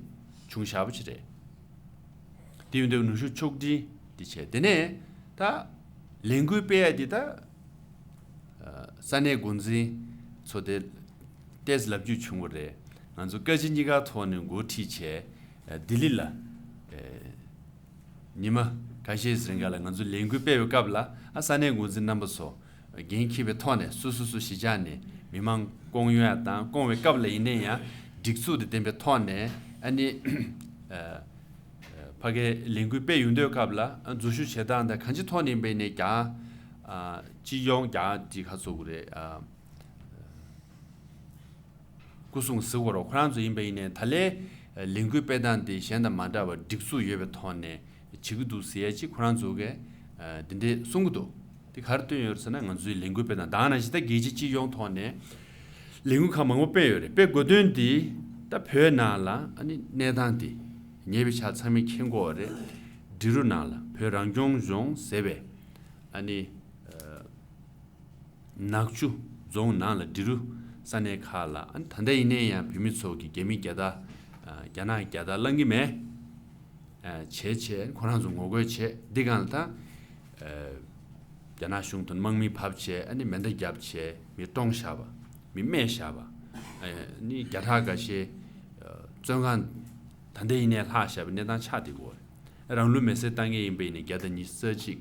བྱུང་བཞག་པ་ཅིག་རེད། དེ་ཡིན་དུས་ནུས་ཤུགས་ཕྱོགས་སྒྲིལ་འདི་བྱས། དེ་ནས་ད་ལས་འགུལ་སྤེལ་ཡ་འདི་ད་ས་གནས་འགོ་འཛིན་ཚོ་དེ་ཏོག་ཙམ་ལབ་རྒྱུ་བྱུང་བ་རེད། ང་ཚོ་བཀའ་སྤྱི་གཉིས་ཀ་ཐོག་ནས་འགོ་ཁྲིད་བྱས་ལྡི་ལི་ལ་ཉི་མ་ཁ་ཤས་རིང་ག་ལ་ང་ཚོ་ལས་འགུལ་སྤེལ་བའི་སྐབས་ལ་ཨ་ས་གནས་འགོ་འཛིན་རྣམ་པ་ཚོ་འགན་འཁྱེར་བའི་ཐོག་ནས་སོ་སོ་སོ་གཞིས་ཆགས་ནས་མི་མང་སྐོང་ཡོང་ཡ་དང་། སྐོང་བའི་སྐབས་ལ་ཡིན་ན་ཡང་སྒྲིག་འཛུགས་དང་ལྡན་པའི་ཐོག་ནས་ཨ་ནི་ཕ་གིའི་ལས་འགུལ་སྤེལ་ཡོང་དུས་སྐབས་ལ་འཛུལ་ཞུགས་བྱེད་སྟངས་དང་གང་ཅིའི་ཐོག་ནས་ཡིན་པ་ཡིན་ནའི་རྒྱ་སྤྱི་ཡོངས་རྒྱ་དེ་ག་ཚོ་གི་རེད། སྐུ་སྲུང་ཟེར་དགོས་རེད། ཁོ་རང་ཚོ་ཡིན་པ་ཡིན་ནའི་ད་ལན་ལས་འགུལ་སྤེལ་སྟངས་དེ་གཞན་དང་མ་འདྲ་བར་སྒྲིག་འཛུགས་ཡོད་པའི་ཐོག་ནས་བྱེད་ཀྱི་འདུག་ཟེར་ཡ་ཅིག་ཁོ་རང་ཚོ་གིས་འདི་འདྲས་གསུང་གི་འདུག་དེ་ག་རེ་སྟོན་ཡོད་རེད་ཟེར་ན། ང་ཚོའི་ལས་འགུལ་སྤེལ་སྟངས་དེ་ནང་བཞིན་ད་རྒྱལ་སྤྱི་སྤྱི་ཡོངས་ཐོག་ནས་ལས་འགུལ་ཁག་མང་པོ་སྤེལ་ཡོད་རེད། སྤེལ་དགོས་དོན་དེ་ད་བོད་ནང་ལ་ཨ་ནི་གནས་སྟངས་དེ་ཉེ་བའི་ཆར་ཚང་མས་མཁྱེན་གྱི་ཡོད་རེད། འབྲི་རུ་ནང་ལ་བོད་རང་སྐྱོང་ལྗོངས་ཟེར་བའི་ཨ་ནི་ནག་ཆུ་རྫོང་ནང་ལ་འབྲི་རུ་ས་གནས་ཁག་ལ་ཨ་ནི་ད་ལྟ་ཡིན་ནའི་ཡང་བོད་མི་ཚོ་གིས་རྒྱ་མི་རྒྱ་སྟག་རྒྱ་ནག་རྒྱ་སྟག་བླང་གི་མེད། བྱས་བྱས་ཁོ་རང་ཚོ་ངོ་རྒོལ་བྱས། འདི་སྒང་ལ་ད་རྒྱ་ནག་གཞུང་དང་དམག་མི་ཕབ་བྱས། ཨ་ནི་མེ་མདའ་བརྒྱབ་བྱས་མི་བཀྲོངས་བཞག་པ། མི་རྨས་བཞག་པ། ཨ་ནི་བརྒྱ་ཕྲག་འགའ་ཤས་བཙོན་ཁང་ད་ལྟ་ཡིན་ནའི་ལྷག་བཞག་པའི་གནས་སྟངས་ཆགས་བསྡད་ཀྱི་ཡོད་རེད། རང་ལུས་མེར་སྲེག་བཏང་མཁན་ཡིན་པ་ཡིན་ན་བརྒྱ་དང་ཉི་ཤུ་རྩ་གཅིག་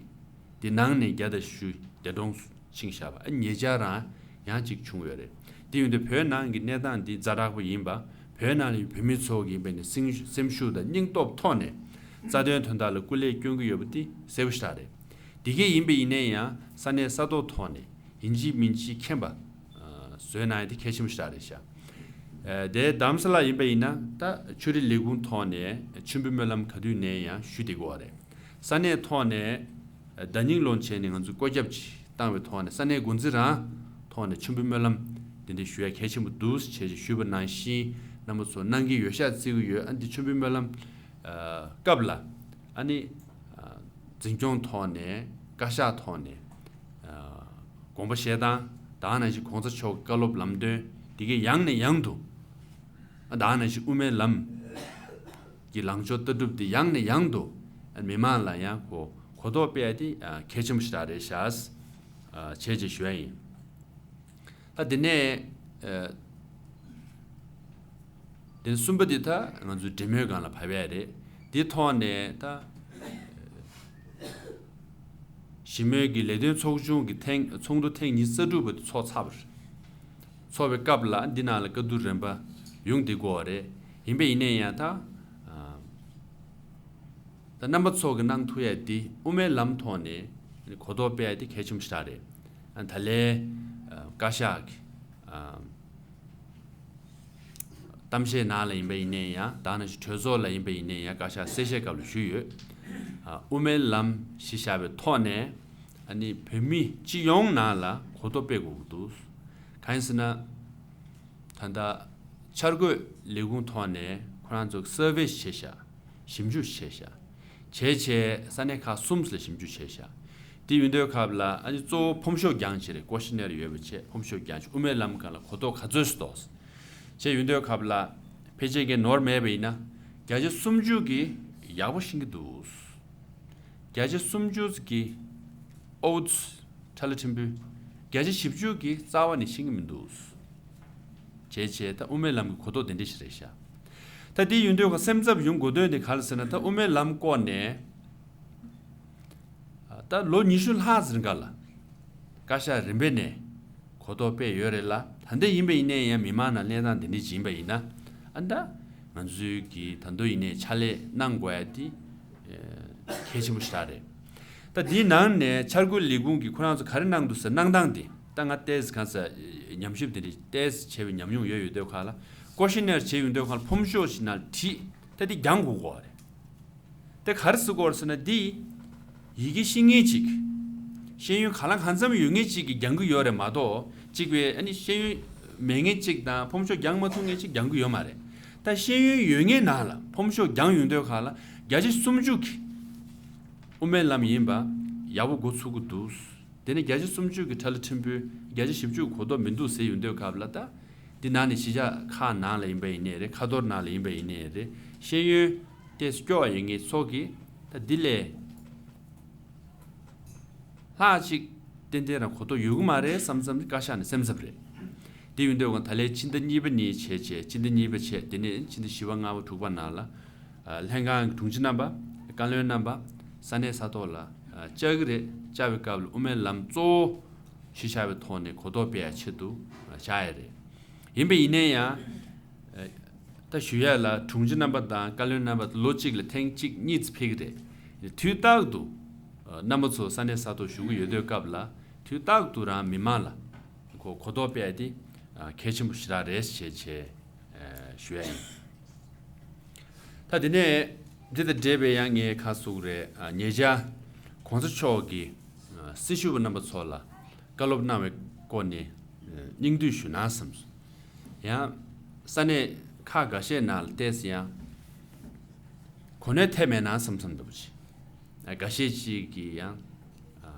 དེ་ནང་ནས་བརྒྱ་དང་བཞི་འདས་གྲོངས་ཕྱིན་བཞག་པ། ཨ་ཉེ་ཆར་རང་ཡང་གཅིག་བྱུང་ཡོད་རེད། དེ་ཡིན་དུས་བོད་ནང་གི་གནས་སྟངས་འདི་ཛ་དྲག་པོ་ཡིན་པ། བོད་ནང་ལ་ཡོད་བོད་མི་ཚོ་གི་ཡིན་པ་ཡིན་ན་སེམས་སེམས་ཤུགས་དང་སྙིང་སྟོབས་ཐོག་ནས་རྩ་དོན་དོན་དག་ལ་སྐུ་ལས་སྐྱོན་གྱི་ཡོད་པ་འདི་གསལ་པོ་ཞེ་དྲག་རེད། དེ་གས་ཡིན་པ་ཡིན་ན་ཡང་ས་གནས་ས་ཐོག་ཐོག་ནས་ཡིན་གཅིག་མིན་གཅིག་མཁྱེན་པ་བཟོས་གནང་ཡ་དེ་གལ་ཆེན་པོ་ཞེ་དྲག་རེད་ཤག་ཨ་དེ་རྡ་རམ་ས་ལ་ཡིན་པ་ཡིན་ན་ད་ཆོས་རིག་ལས་ཁུངས་ཐོག་ནས་མཆོད་འབུལ་སྨོན་ལམ་ག་དུས་ནས་ཡང་ཞུ་བསྡད་ཀྱི་ཡོད་རེད། ས་གནས་ཐོག་ནས་བརྡ་རྙིང་ལོ་བྱས་ནས་ང་ཚོས་བཀོད་ཁྱབ་ཅིག་བཏང་བའི་ཐོག་ནས་ས་གནས་འགོ་འཛིན་རང་ཐོག་ནས་མཆོད་འབུལ་སྨོན་ལམ་དེ་འདྲ་ཞུ་ཡ་གལ་ཆེན་པོ་འདུག་ཅེས་ཞུས་པ་ནང་བཞིན་རྣམ་པ་ཚོ་གནང་གི་ཡོད་ཤག་བརྩི་གི་ཡོད། ཨ་འདི་མཆོད་འབུལ་སྨོན་ལམ་སྐབས་ལ་ཨ་ནི་འཛིན་སྐྱོང་ཐོག་ནས་བཀའ་ཤག་ཐོག་ནས་དགོངས་པ་བཞེས་སྟངས་དང་ནང་བཞིན་གོང་ས་མཆོག་གི་བཀའ་སློབ་ལམ་སྟོན་དེ་གའི་ཡང་ནས་ཡང་དུ་ཨ་དང་ནང་བཞིན་དབུ་མའི་ལམ་གྱི་ལངས་ཕྱོགས་ལྟ་གྲུབ་དེ་ཡང་ནས་ཡང་དུ་མི་མང་ལ་ཡང་གོ་གོ་རྟོགས་སྤེལ་ཡ་དེ་གལ་ཆེན་པོ་ཞིག་རེད་ཤག་བྱས་རྗེས་ཞུ་ཡ་ཡིན། ད་དེ་ནས་དེ་ནས་གསུམ་པ་དེ་ད་ང་ཚོའི་འབྲེལ་མོལ་སྒང་ལ་བབས་ཡ་རེད། དེའི་ཐོག་ནས་ད་ཞི་མོལ་གྱི་ལས་དོན་ཚོགས་ཆུང་གི་ཐེངས་ཚོགས་འདུ་ཐེངས་ཉི་ཤུ་རྩ་དྲུག་པ་དེ་ཚོགས་ཚར་བ་རེད། ཚོགས་པའི་སྐབས་ལ་འདི་ནང་ལ་བཀའ་བསྡུར་རིམ་པ་ཡོང་བསྡད་ཀྱི་ཡོད་རེད། ཡིན་པ་ཡིན་ནའི་ཡང་ད་ད་རྣམ་པ་ཚོ་གི་གནང་ཐུབ་ཡ་འདི་དབུ་མའི་ལམ་ཐོག་ནས་གོ་རྟོགས་སྤེལ་ཡ་འདི་གལ་ཆེན་པོ་ཞིག་རེད། ད་ལན་བཀའ་ཤག་གི་གཏམ་བཤད་ནང་ལ་ཡིན་པ་ཡིན་ནའི་ཡང་དང་ནང་བཞིན་གྲོས་ཚོགས་ལ་ཡིན་པ་ཡིན་ནའི་ཡང་བཀའ་ཤག་གསལ་བཤད་སྐབས་ལ་ཞུས་ཡོད། དབུ་མའི་ལམ་གཞི་བཞག་པའི་ཐོག་ནས་ཨ་ནི་བོད་མི་སྤྱི་ཡོངས་ནང་ལ་གོ་རྟོགས་སྤེལ་དགོས་ཀྱི་འདུག་གང་ཡིན་ཟེར་ན། ད་ལྟ་འཆར་འགོད་ལས་ཁུངས་ཐོག་ནས་ཁོ་རང་ཚོ་སར་ཝེ་བྱས་ཤག་ཞིབ་འཇུག་བྱས་ཤག་བྱས་བྱས་ས་གནས་ཁག་གསུམ་ལ་ཞིབ་འཇུག་བྱས་ཤག་དེ་ཡིན་དུས་སྐབས་ལ་ཨ་ནི་གཙོ་བོ་ཕོམ་ཤོག་རྒྱང་བྱས་རེད། ཀོ་ཤི་ནེར་ཡོད་པ་བྱས་ཕོམ་ཤོག་རྒྱང་བྱས་དབུ་མའི་ལམ་སྒང་ལ་གོ་རྟོགས་ག་ཚོད་ཞིག་འདུག་བྱས་ཡིན་དུས་སྐབས་ལ་ཕལ་ཆེར་གྱི་ནོར་མེད་པ་ཡིན་ན་བརྒྱ་ཆ་སུམ་ཅུ་གིས་ཡག་པོ་ཤེས་ཀྱི་འདུག་བརྒྱ་ཆ་སུམ་ཅུ་གིས་ཨོ་ཚ་ཁྲ་ལ་ཕྲན་བུ། བརྒྱ་ཆ་བཞི་བཅུ་གིས་རྩ་བ་ནས་ཤེས་ཀྱི་མི་འདུག་བྱས་བྱས་ད་དབུ་མའི་ལམ་གྱི་གོ་རྟོགས་དེ་འདྲ་ཞིག་རེད་ཤག་ད་དེ་ཡིན་དུས་ཁོ་སེམས་འཚབ་ཡོང་དགོས་དོན་དེ་ག་རེ་ཟེར་ན། ད་དབུ་མའི་ལམ་སྐོར་ནས་ད་ལོ་ཉི་ཤུ་ལྷག་ཙམ་རིང་ག་ལ་བཀའ་ཤག་རིམ་པས་ནས་ གོ་རྟོགས་སྤེལ་ཡོད་རེད་ལ། ད་ལྟ་ཡིན་པ་ཡིན་ནའི་ཡང་མི་མང་ནང་གནས་སྟངས་དེ་འདྲ་ཅིག་ཡིན་པ་ཡིན་ན། ཨ་ད་ང་ཚོའི་གི་ད་དུང་ཡིན་ནའི་ཕྱག་ལས་གནང་དགོས་ཡ་དེ་གལ་ཆེན་པོ་ཞིག་རེད། ད་དེའི་ནང་ནས་འཆར་འགོད་ལས་ཁུངས་ཀྱིས་ཁོ་རང་ཚོ་ག་རེ་གནང་འདུག་ཟེར། གནང་སྟངས་དེ་ད་ང་ཏོག་ཙམ་གང་ཟག་ཉམས་ཞིབ་དེ་འདྲ་ཏོག་ཙམ་བྱས་པའི་ཉམས་མྱོང་ཡོད་ཡོད་དུས་སྒང་ལ། ཀོ་ཤི་ནེར་བྱས་ཡོང་དུས་སྒང་ལ་ཕོམ་ཤོག་ཞིག་ནང་བྲིས། ད་དེ་རྒྱང་དགོས་ཀྱི་ཡོད་རེད། དེ་ག་རེ་ཟེར་གྱི་ཡོད་རེད་ཟེར་ན། འདི་ཡི་གེ་ཤེས་མཁན་ཅིག་ཤེས་ཡོན་གང་ལ་གང་འཚམ་ཡོད་མཁན་ཅིག་གིས་རྒྱག་གི་ཡོད་རེད་མ་གཏོགས། གཅིག་པའི་ཨ་ནི་ཤེས་ཡོན་མེད་མཁན་ཅིག་དང་ཕོམ་ཤོག་རྒྱག་མ་ཐུབ་མཁན་ཅིག་རྒྱག་གི་ཡོད་མ་རེད། ད་ཤེས་ཡོན་ཡོད་མཁན་ནང་ལ་ཕོམ་ཤོག་རྒྱག་ཡོང་དུས་སྒང་ལ་བརྒྱ་ཆ་སུམ་ཅུ་གིས་དབུ་མའི་ལམ་ཡིན་པ་ཡག་པོ་འགོ་ཚུགས་ཀྱི་འདུག་དེ་ནས་བརྒྱ་ཆ་སུམ་ཅུ་གི་ཁྲ་ལ་ཕྲན་བུ་བརྒྱ་ཆ་བཞི་བཅུ་གོ་རྟོགས་མི་འདུག་ཟེར་ཡོང་དུས་སྐབས་ལ། ད་འདི་ནང་ནས་གཞིས་ཆགས་ཁག་ནང་ལ་ཡིན་པ་ཡིན་ནའི་རེད། ཁ་ཐོར་ནང་ལ་ཡིན་པ་ཡིན་ནའི་རེད། ཤེས་ཡོན་ཏོག་ཙམ་སྐྱོ་བ་ཡོད་མཁན་ཚོ་གིས་ད་འདི་ལས་ལྷག་ཅིག་ཏན་ཏན་རང་གོ་རྟོགས་ཡོད་ཀྱི་མ་རེད་བསམ་བསམ་བཀའ་ཤག་ནས་སེམས་འཚབ་རེད། དེ་ཡོང་དུས་ད་ལན་ཕྱི་ཟླ་གཉིས་པ་ནས་བྱས་བྱས། ཕྱི་ཟླ་གཉིས་པ་བྱས། དེ་ནས་ཕྱི་ཟླ་བཞི་པ་ལྔ་པ་དྲུག་པ་ནང་ལ། ཨ། ལྷན་ཁང་གི་དྲུང་ཆེ་རྣམ་པ། བཀའ་བློན་རྣམ་པ། ས་གནས་ས་ཐོག་ལ་ཨ་བཅར་གྱི་རེད། བཅར་བའི་སྐབས་ལ་དབུ་མའི་ལམ་གཙོ་བོ་གཞི་བཞག་པའི་ཐོག་ནས་གོ་རྟོགས་སྤེལ་ཡ་ཆེད་དུ་བཅར་ཡ་རེད། ཡིན་པ་ཡིན་ནའི་ཡང་ཨ་ད་ཞུ་ཡ་ལ། དྲུང་ཆེ་རྣམ་པ་དང་བཀའ་བློན་རྣམ་པ་ལོ་གཅིག་ལ་ཐེངས་གཅིག་གཉིས་ཙམ་ཕེབས་ཀྱི་རེད། དུས་རྟག་ཏུ་ཨ་རྣམ་པ་ཚོ་ས་གནས་ས་ཐོག་བཞུགས་ཀྱི་ཡོད་དུས་སྐབས་ལ། དུས་རྟག་ཏུ་རང་མི་མང་ལ་གོ་གོ་རྟོགས་སྤེལ་ཡ་དེ་ཨ་གལ་ཆེན་པོ་ཞེ་དྲག་རེད་ཅེས་བྱས་ཨ་ཞུ་ཡ་ཡིན། ད་དེ་ནས་འདི་དང་འབྲེལ་བའི་ཡང་ངས་ཁ་གསོ་གི་རེད། ཨ། ཉེ་ཆར་གོང་ས་མཆོག་གིས་ཨ་སྲི་ཞུ་བ་རྣམ་པ་ཚོ་ལ་བཀའ་སློབ་གནང་བའི་སྐོར་ནས་ཨ་སྙིང་བསྡུས་ཞུ་ན་བསམ་སོང་། ཡང་ས་གནས་ཁག་འགའ་ཤས་ནང་ལ་ཏོག་ཙམ་ཡང་གོ་གནས་ཐེབས་མེད་ན་བསམ་བསམ་འདྲ་པོ་ཅིག་ཨ། འགའ་ཤས་ཅིག་གིས་ཡང་ཨ་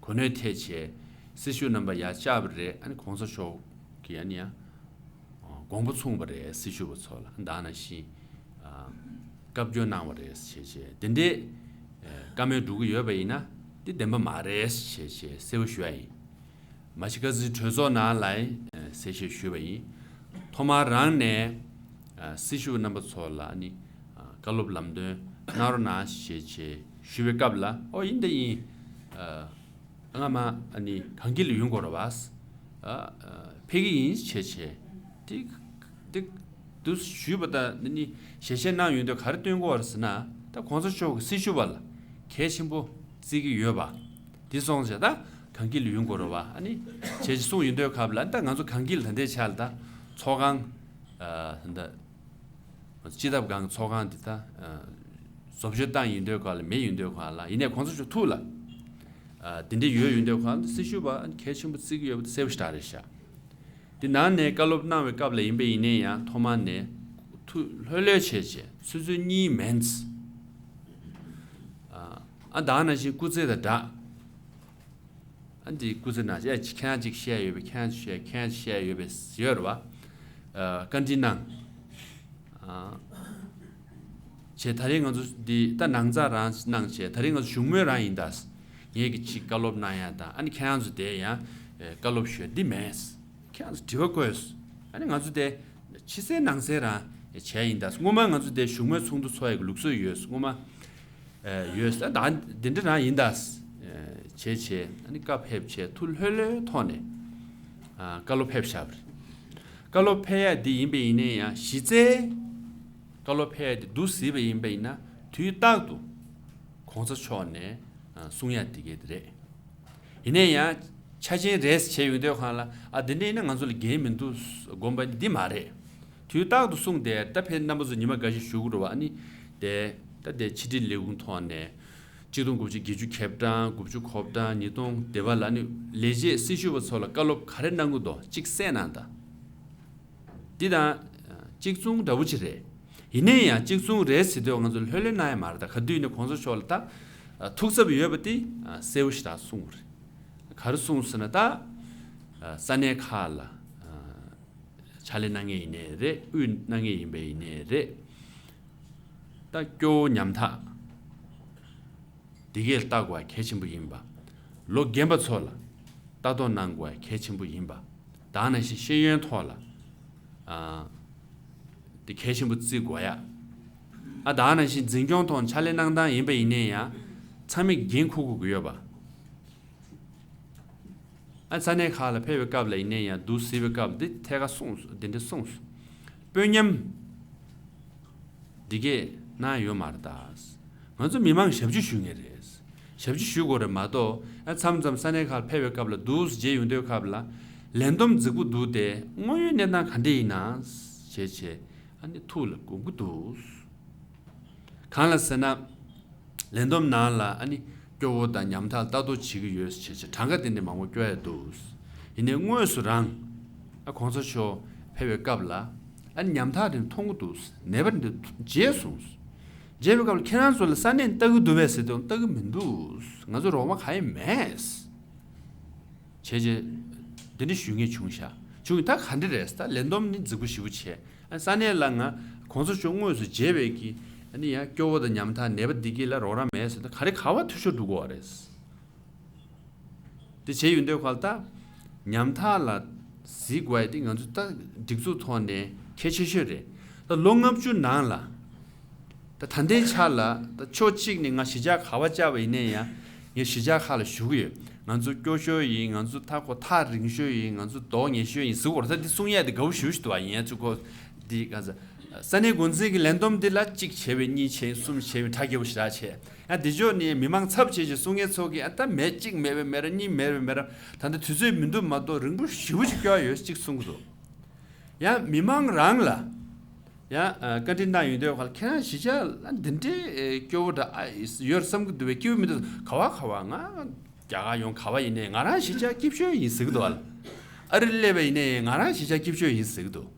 གོ་གནས་ཐེབས་བྱས་སྲི་ཞུ་རྣམ་པ་ཡར་བཅར་བ་རེད། ཨ་ནི་གོང་ས་མཆོག་གིས་ཨ་ནི་ཡང་དགོངས་པ་མཚུངས་པ་རེད། སྲི་ཞུ་བ་ཚོ་ལ་ད་ནང་བཞིན་ཨ་བཀའ་བཀྱོན་གནང་བ་རེད་ཅེས་བྱས། དེ་འདྲའི་ཨ་བཀའ་མོལ་འགྲོ་གི་ཡོད་པ་ཡིན་ན་དེ་བདེན་པ་མ་རེད་ཅེས་བྱས་གསལ་པོ་ཞུ་ཡ་ཡིན། མ་ཤི་ཀ་ཛི་གྲོས་ཚོགས་ནང་ལ་ཡང་གསལ་བཤད་ཞུས་པ་ཡིན། ཐོག་མར་རང་ནས་ཨ་སྲི་ཞུ་བ་རྣམ་པ་ཚོ་ལ་ཨ་ནི་ཨ་བཀའ་སློབ་ལམ་སྟོན་གནང་རོགས་གནང་ཞེས་བྱས་ཞུས་པའི་སྐབས་ལ། ཨོ་ཡིན་ད་ཡིན། ཨ་སྔ་མ་ཨ་ནི་གངས་སྐྱིད་ལ་ཡོང་དགོས་རེད་པ། ཨ་ཨ་ཕེབས་ཀྱི་ཡིན་ཞེས་བྱས། དེ་དེ་དུས་ཞུས་པ་དང་ཨ་ནི་ཞལ་བཞེས་གནང་ཡོང་དུས་ག་རེ་སྟོན་དགོས་རེད་ཟེར་ན། ད་གོང་ས་མཆོག་གི་སྲི་ཞུ་བ་ལ་གལ་ཆེན་པོ་བརྩི་གི་ཡོད་པ། དེ་སོང་ཙང་ད་གངས་སྐྱིད་ལ་ཡོང་དགོས་རེད་པ། ཨ་ནི་བྱས་ཅིག་གསུངས་ཡོང་དུས་སྐབས་ལ། ད་ང་ཚོ་གངས་སྐྱིད་ལ་ད་ལྟའི་ཆར་ལ་ད་ཚོགས་ཁང་ཨ་ད་སྤྱི་ཐབ་སྒང་གི་ཚོགས་ཁང་འདི་ད་ཨ་བཟོ་བཅོས་བཏང་ཡོང་དུས་སྐབས་ལ་མེད་ཡོང་དུས་སྐབས་ལ། ཡིན་ནའི་གོང་ས་མཆོག་ཐུགས་ལ་ཨ་དེ་འདྲ་ཡོད་ཡོང་དུས་སྐབས་ལ་སྲི་ཞུ་བ་ཨ་ནི་གལ་ཆེན་པོ་བརྩི་གི་ཡོད་པ་དེ་གསལ་པོ་ཞེ་དྲག་རེད་ཤག་དེ་ནང་ནས་བཀའ་སློབ་གནང་བའི་སྐབས་ལ་ཡིན་པ་ཡིན་ནའི་ཡང་ཐོག་མ་ནས་ཐུགས་ལྷོད་ལྷོད་བྱས་བྱས། ཆུ་ཚོད་གཉིས་མིན་ཙམ་ཨ་ད་ནང་བཞིན་སྐུ་ཚེ་དང་སྦྲགས། ཨ་འདི་སྐུ་ཚེ་ནང་བཞིན་ཨ་ཅིག་ཁྱེད་རང་ཅིག་བཤད་ཡོད་པས། ཁྱེད་རང་ཅིག་བཤད། ཁྱེད་རང་ཅིག་བཤད་ཡོད་པས་ཡོད་རེད་པ། ཨ་བཀའ་འདྲི་གནང་། ཨ་བྱས་ད་རིང་ང་ཚོ་འདི་ད་ནང་ཚགས་རང་གནང་བྱས། ད་རིང་ང་ཚོ་བཞུགས་མོལ་རང་ཡིན་ད། ངེད་ཀྱིས་ཅིག་བཀའ་སློབ་གནང་ཡ་དང་། ཨ་ནི་ཁྱེད་རང་ཚོ་དེ་ཡང་ཨེ་བཀའ་སློབ་ཞུ་ཡ་འདི་མེད། ཁྱེད་རང་ཚོ་དྲི་བ་བཀོད། ཨ་ནི་ང་ཚོ་དེ་ཕྱི་གསལ་ནང་གསལ་རང་བྱས་ཡིན་ད། སྔོན་མ་ང་ཚོ་དེ་བཞུགས་མོལ་ཚོགས་འདུ་ཚོགས་ཡ་གི་ལུགས་སྲོལ་ཡོད། སྔོན་མ་ཨེ་ཡོད་ད། ད་འདི་འདྲ་རང་ཡིན་ད། ཨེ་བྱས་བྱས་ཨ་ནི་བཀའ་ཕེབས་བྱས་ཐུགས་ལྷོད་ལྷོད་ཐོག་ནས་ཨ་བཀའ་སློབ་ཕེབས་བཞག་པ་རེད། བཀའ་སློབ་ཕེབས་ཡ་འདི་ཡིན་པ་ཡིན་ནའི་ཡང་གཞི་རྩའི་བཀའ་སློབ་ཕེབས་ཡ་འདི་འདུག་ཟེར་བ་ཡིན་པ་ཡིན་ན། དུས་རྟག་ཏུ་གོང་ས་མཆོག་ནས་ཨ་གསུང་ཡ་འདི་གས་དེ་རེད། ཡིན་ནའི་ཡང་ཆ་རྐྱེན་རེ་ཟུང་བྱས་ཡོང་དུས་སྒང་ལ། ཨ་འདི་འདྲ་ཡིན་ན་ང་ཚོ་ལ་འགན་མི་འདུག་དགོངས་པ་འདི་མ་རེད། དུས་རྟག་ཏུ་གསུངས་ཏེ། ད་ཕེབས་རྣམ་པ་ཚོ་ཉི་མ་འགའ་ཞིག་བཞུགས་དགོས་རེད་པ། ཨ་ནི་དེ་ད་དེ་ཕྱི་དྲིལ་ལས་ཁུངས་ཐོག་ནས་གཅིག་སྟོང་དགུ་བརྒྱ་བརྒྱད་ཅུ་གྱ་གྲངས། དགུ་བཅུ་གོ་གྲངས། ཉིས་སྟོང་དེ་བར་ལ་ཨ་ནི་ལས་བྱེད་སྲི་ཞུ་བ་ཚོ་ལ་བཀའ་སློབ་ག་རེ་གནང་གི་འདུག་གཅིག་གསན་གནང་དང་། འདི་དང་གཅིག་མཚུངས་འདྲ་པོ་ཅིག་རེད། ཡིན་ནའི་ཡང་གཅིག་མཚུངས་རེད་ཟེར་དུས་ང་ཚོ་ལྷོད་ལྷོད་གནང་ཡ་མ་རེད། ད་ག་དུས་ནས་གོང་ས་མཆོག་ལ་ད་ཐུགས་འཚབ་ཡོད་པ་དེ་གསལ་པོ་ཞེ་དྲག་གསུངས་པ་རེད། ག་རེ་གསུངས་ཟེར་ན། ད་ས་གནས་ཁག་ལ་ཕྱག་ལས་གནང་མཁན་ཡིན་ནའི་རེད། དབུས་གནང་མཁན་ཡིན་པ་ཡིན་ནའི་རེད། ད་སྐྱོ་བོ་ཉམ་ཐག་འདི་གས་ལ་ལྟ་དགོས་པ་གལ་ཆེན་པོ་ཡིན་པ། ལོ་རྒན་པ་ཚོ་ལ་ལྟ་རྟོག་གནང་དགོས་པ་གལ་ཆེན་པོ་ཡིན་པ། ད་ནང་བཞིན་ཤེས་ཡོན་ཐོག་ལ་ཨ་དེ་གལ་ཆེན་པོ་བརྩི་དགོས་ཡ། ཨ་ད་ནང་བཞིན་འཛིན་སྐྱོང་ཐོག་ཕྱག་ལས་གནང་སྟངས་ཡིན་པ་ཡིན་ནའི་ཡང་ཚང་མས་འགན་འཁུར་དགོས་ཀྱི་ཡོད་པ། ཨ་ས་གནས་ཁག་ལ་ཕེབས་པའི་སྐབས་ལ་ཡིན་ན་ཡང་འདུག་ཟེར་བའི་སྐབས་འདི་ཐད་ཀར་གསུངས་སོང་། འདི་འདྲ་གསུངས་སོང་། དཔོན་ཉམས་འདི་གས་གནང་ཡོད་མ་རེད་ད། ང་ཚོ་མི་མང་ཞབས་ཕྱི་ཞུ་མཁན་རེད། ཞབས་ཕྱི་ཞུ་དགོས་རེད་མ་གཏོགས། ཨ་མཚམས་མཚམས་ས་གནས་ཁག་ལ་ཕེབས་པའི་སྐབས་ལ་འདུག་ཟེར་མཇལ་ཡོང་དུས་སྐབས་ལ་ལས་བསྡོམས་རྫིག་པོ་འདུག་སྟེ། དངོས་ཡོད་གནས་སྟངས་ག་འདྲ་ཡིན་ན་བྱས་བྱས་ཨ་ནི་ཐུགས་ལ་དགོངས་ཀྱི་འདུག། གང་ལ་ཟེར་ན། ལས་བསྡོམས་ནང་ལ་ཨ་ནི་སྐྱོ་བོ་དང་ཉམ་ཐག་ལྟ་རྟོག་བྱེད་ཀྱི་ཡོད་ཟེར་བྱས་གྲངས་ཀ་དེ་འདྲ་མང་པོ་སྐྱོར་ཡ་འདུག། ཡིན་ནའི་དངོས་སུ་རང་ཨ་གོང་ས་མཆོག་ཕེབས་པའི་སྐབས་ལ་ཨ་ནི་ཉམ་ཐག་དེ་མཐོང་གི་འདུག། ནད་པ་དེ་མཇལ་སོང་། མཇལ་བའི་སྐབས་ལ་ཁྱེད་རང་ཚོ་ལ་ས་གནས་ལྟ་གི་འདུག་པས་ཟེར་དུས་ལྟ་གི་མི་འདུག། ང་ཚོ་རོགས་པ་གང་ཡང་མེད། བྱས་རྗེས་འདི་འདྲ་ཞུ་མཁན་བྱུང་ཤག། བྱུང་ད་ག་འདྲ་རེད་ད། ལས་བསྡོམས་ནི་རྫིག་པོ་ཞེ་པོ་བྱས། ཨ་ས་གནས་ལ་ང་གོང་ས་མཆོག་དངོས་སུ་མཇལ་བའི་གི་ཨ་ནི་ཡང་སྐྱོ་བོ་དང་ཉམ་ཐག་ནད་པ་འདི་གི་ལ་རོགས་རམ་མེད་ཟེར་ད་ག་རེ་ག་བ་འཐུས་ཤོར་འགྲོ་གི་ཡོད་རེད། དེ་བྱས་ཡོང་དུས་ག་ལ་ད་ཉམ་ཐག་ལ་གཟིགས་དགོས་ཡ་དེ་ང་ཚོ་ད་སྒྲིག་འཛུགས་ཐོག་ནས་གལ་ཆེ་ཤོས་རེད། ད་ལོ་ལྔ་བཅུ་ནང་ལ། ད་ད་ལྟའི་ཆ་ལ་ད་ཕྱོགས་གཅིག་ནས་ང་གཞིས་ཆགས་ག་པར་བཅར་བ་ཡིན་ན་ཡང་ངས་གཞིས་ཆགས་ཁག་ལ་ཞུ་གི་ཡོད། ང་ཚོ་སྐྱོ་ཤོས་ཡིན། ང་ཚོ་ཐག་གོ་ཐག་རིང་ཤོས་ཡིན། ང་ཚོ་མདོག་ཉེས་ཤོས་ཡིན་ཟེར་གོ་ར། ད་འདི་གསུང་ཡས་དེ་དགའ་བོ་ཞེ་པོ་ཞིག་འདུག་བ། ཡིན་ཡང་ཚུར་གོ་འདི་ག་ས་ས་གནས་འགོ་འཛིན་གྱི་ལས་བསྡོམས་འདི་ལ་གཅིག་བྱས་པའི་གཉིས་བྱས་གསུམ་བྱས་པའི་གྲ་རྒྱས་པོ་ཞེ་དྲག་བྱས། ཡང་འདི་ཕྱོགས་ནས་མི་མང་ཚབ་བྱས་བྱས་གསུང་མཁན་ཚོ་གིས་ཨ་ད་མེད་གཅིག་མེད་པའི་མེད་ར་གཉིས་མེད་པའི་མེད་ར། ད་ལྟ་དུས་ཚོད་མི་འདུག་མ་གཏོགས་རིང་པོ་ཞེ་པོ་ཞིག་སྐྱོ་ཡ་ཡོད་གཅིག་གསུང་གི་འདུག། ཡང་མི་མང་རང་ལ་ཡང་ཨ་བཀའ་འདྲི་གནང་ཡོང་དུས་ཁ་ལ་ཁྱེད་རང་གཞིས་ཆགས་ལ་འདི་འདྲའི་ཨེ་སྐྱོ་བོ་འདྲ་ཨ་ཡོད་བསམ་གྱི་འདུག་པས། སྐྱིད་པོ་མི་འདུག། ག་བ་ག་བ་ང་རྒྱ་གར་ཡོང་ག་བ་ཡིན་ནའི་ང་རང་གཞིས་ཆགས་སྐྱིད་ཤོས་ཡིན་ཟེར་གྱི་འདུག་ཨ། ཨ་རི་སླེབས་པ་ཡིན་ནའི་ང་རང་གཞིས་ཆགས་སྐྱིད་ཤོས་ཡིན་ཟེར་གྱི་འདུག།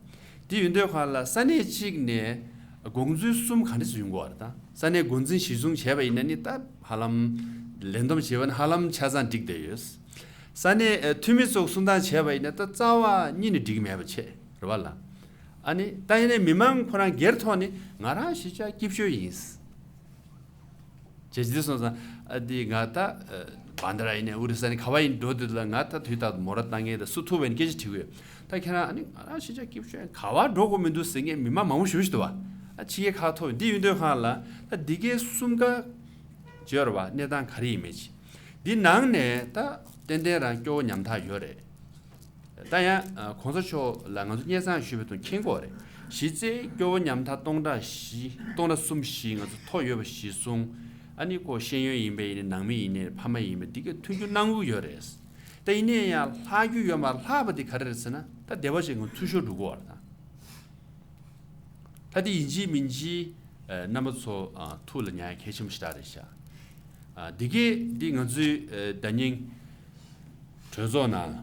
དེ་ཡོང་དུས་ཁ་ལ་ས་གནས་གཅིག་ནས་དགོངས་ཚུལ་གསུམ་ག་འདྲ་ཡོང་གི་ཡོད་རེད་ད། ས་གནས་འགོ་འཛིན་གཞི་བཟུང་བྱས་པ་ཡིན་ན་ནི་ད་ཧ་ལམ་ལས་བསྡོམས་བྱས་པ་ནི་ཧ་ལམ་ཆ་ཚང་འགྲིག་བསྡད་ཡོད། ས་གནས་ཨ་འཐུས་མི་ཚོས་གསུང་སྟངས་བྱས་པ་ཡིན་ན་ད་རྩ་བ་ཉིད་ནས་འགྲིག་མེད་པ་བྱས་རེད་བ་ལ། ཨ་ནི་ད་ཡིན་ནའི་མི་མང་ཁོ་རང་སྒེར་ཐོག་ནས་ང་རང་གཞིས་ཆགས་སྐྱིད་ཤོས་ཡིན། བྱས་ཙང་སོང་ཙང་ཨ་འདི་ང་ད་ཨ་བྷན་དྷ་ར་ཡིན་ནའི་ཨོ་རི་ས་ནས་ག་བ་ཡིན་འགྲོ་དུས་ལ་ང་ད་དུས་རྟག་ཏུ་མོ་ར་བཏང་མཁན་དང་སུ་ཐུག་པ་ཡིན་སྐད་ཆ་དྲི་གི་ཡོད། ད་ཁྱེད་རང་ཨ་ནི་ང་རང་གཞིས་ཆགས་སྐྱིད་ཤོས་ཡིན། ག་བ་འགྲོ་དགོས་མི་འདུག་ཟེར་མཁན་མི་མང་མང་པོ་ཞེ་པོ་ཞིག་འདུག་བ། ཨ་ཕྱི་རྒྱལ་ཁག་ཐོབ་འདི་ཡོང་དུས་ཁ་ལ་ད་འདི་གའི་གསུམ་ཀ་བརྗོད་ར་བ་གནས་སྟངས་ག་རེ་ཡིན་མིན་ཅི། འདི་ནང་ནས་ད་ཏན་ཏན་རང་སྐྱོ་བོ་ཉམ་ཐག་ཡོད་རེད། ད་ཡང་ཨ་གོང་ས་མཆོག་ལ་ང་ཚོ་སྙན་སེང་ཞུས་པའི་དོན་མཁྱེན་གྱི་ཡོད་རེད། གཞི་རྩའི་སྐྱོ་བོ་ཉམ་ཐག་སྟོང་ཕྲག་བཞི་སྟོང་ཕྲག་གསུམ་བཞི་ང་ཚོ་ཐོ་ཡོད་པ་གཞི་བཟུང་། ཨ་ནི་ཁོ་ཤེས་ཡོན་ཡིན་པ་ཡིན་ནའི་ནང་མི་ཡིན་ནའི་ཕ་མ་ཡིན་པ་འདི་ག་མཐུན་འགྱུར་གནང་གི་ཡོད་རེད། ད་ཡིན་ནའི་ཡང་ལྷག་རྒྱུ་ཡོད་མ་ལྷག་པ་འདི་ག་རེ་རེད་ཟེར་ན་ད་སྡེ་པ་ཞིག་ང་འཐུས་ཤོར་འགྲོ་གི་ཡོད་རེད་ད། ད་དེ་ཡིན་གཅིག་མིན་གཅིག་ཨ་རྣམ་པ་ཚོ་ཨ་ཐུགས་ལ་ཉར་ཡ་གལ་ཆེན་པོ་ཞེ་དྲག་རེད་ཤག། ཨ་འདི་གས་འདི་ང་ཚོའི་ཨ་ཟླ་ཉིན་གྲོས་ཚོགས་ནང་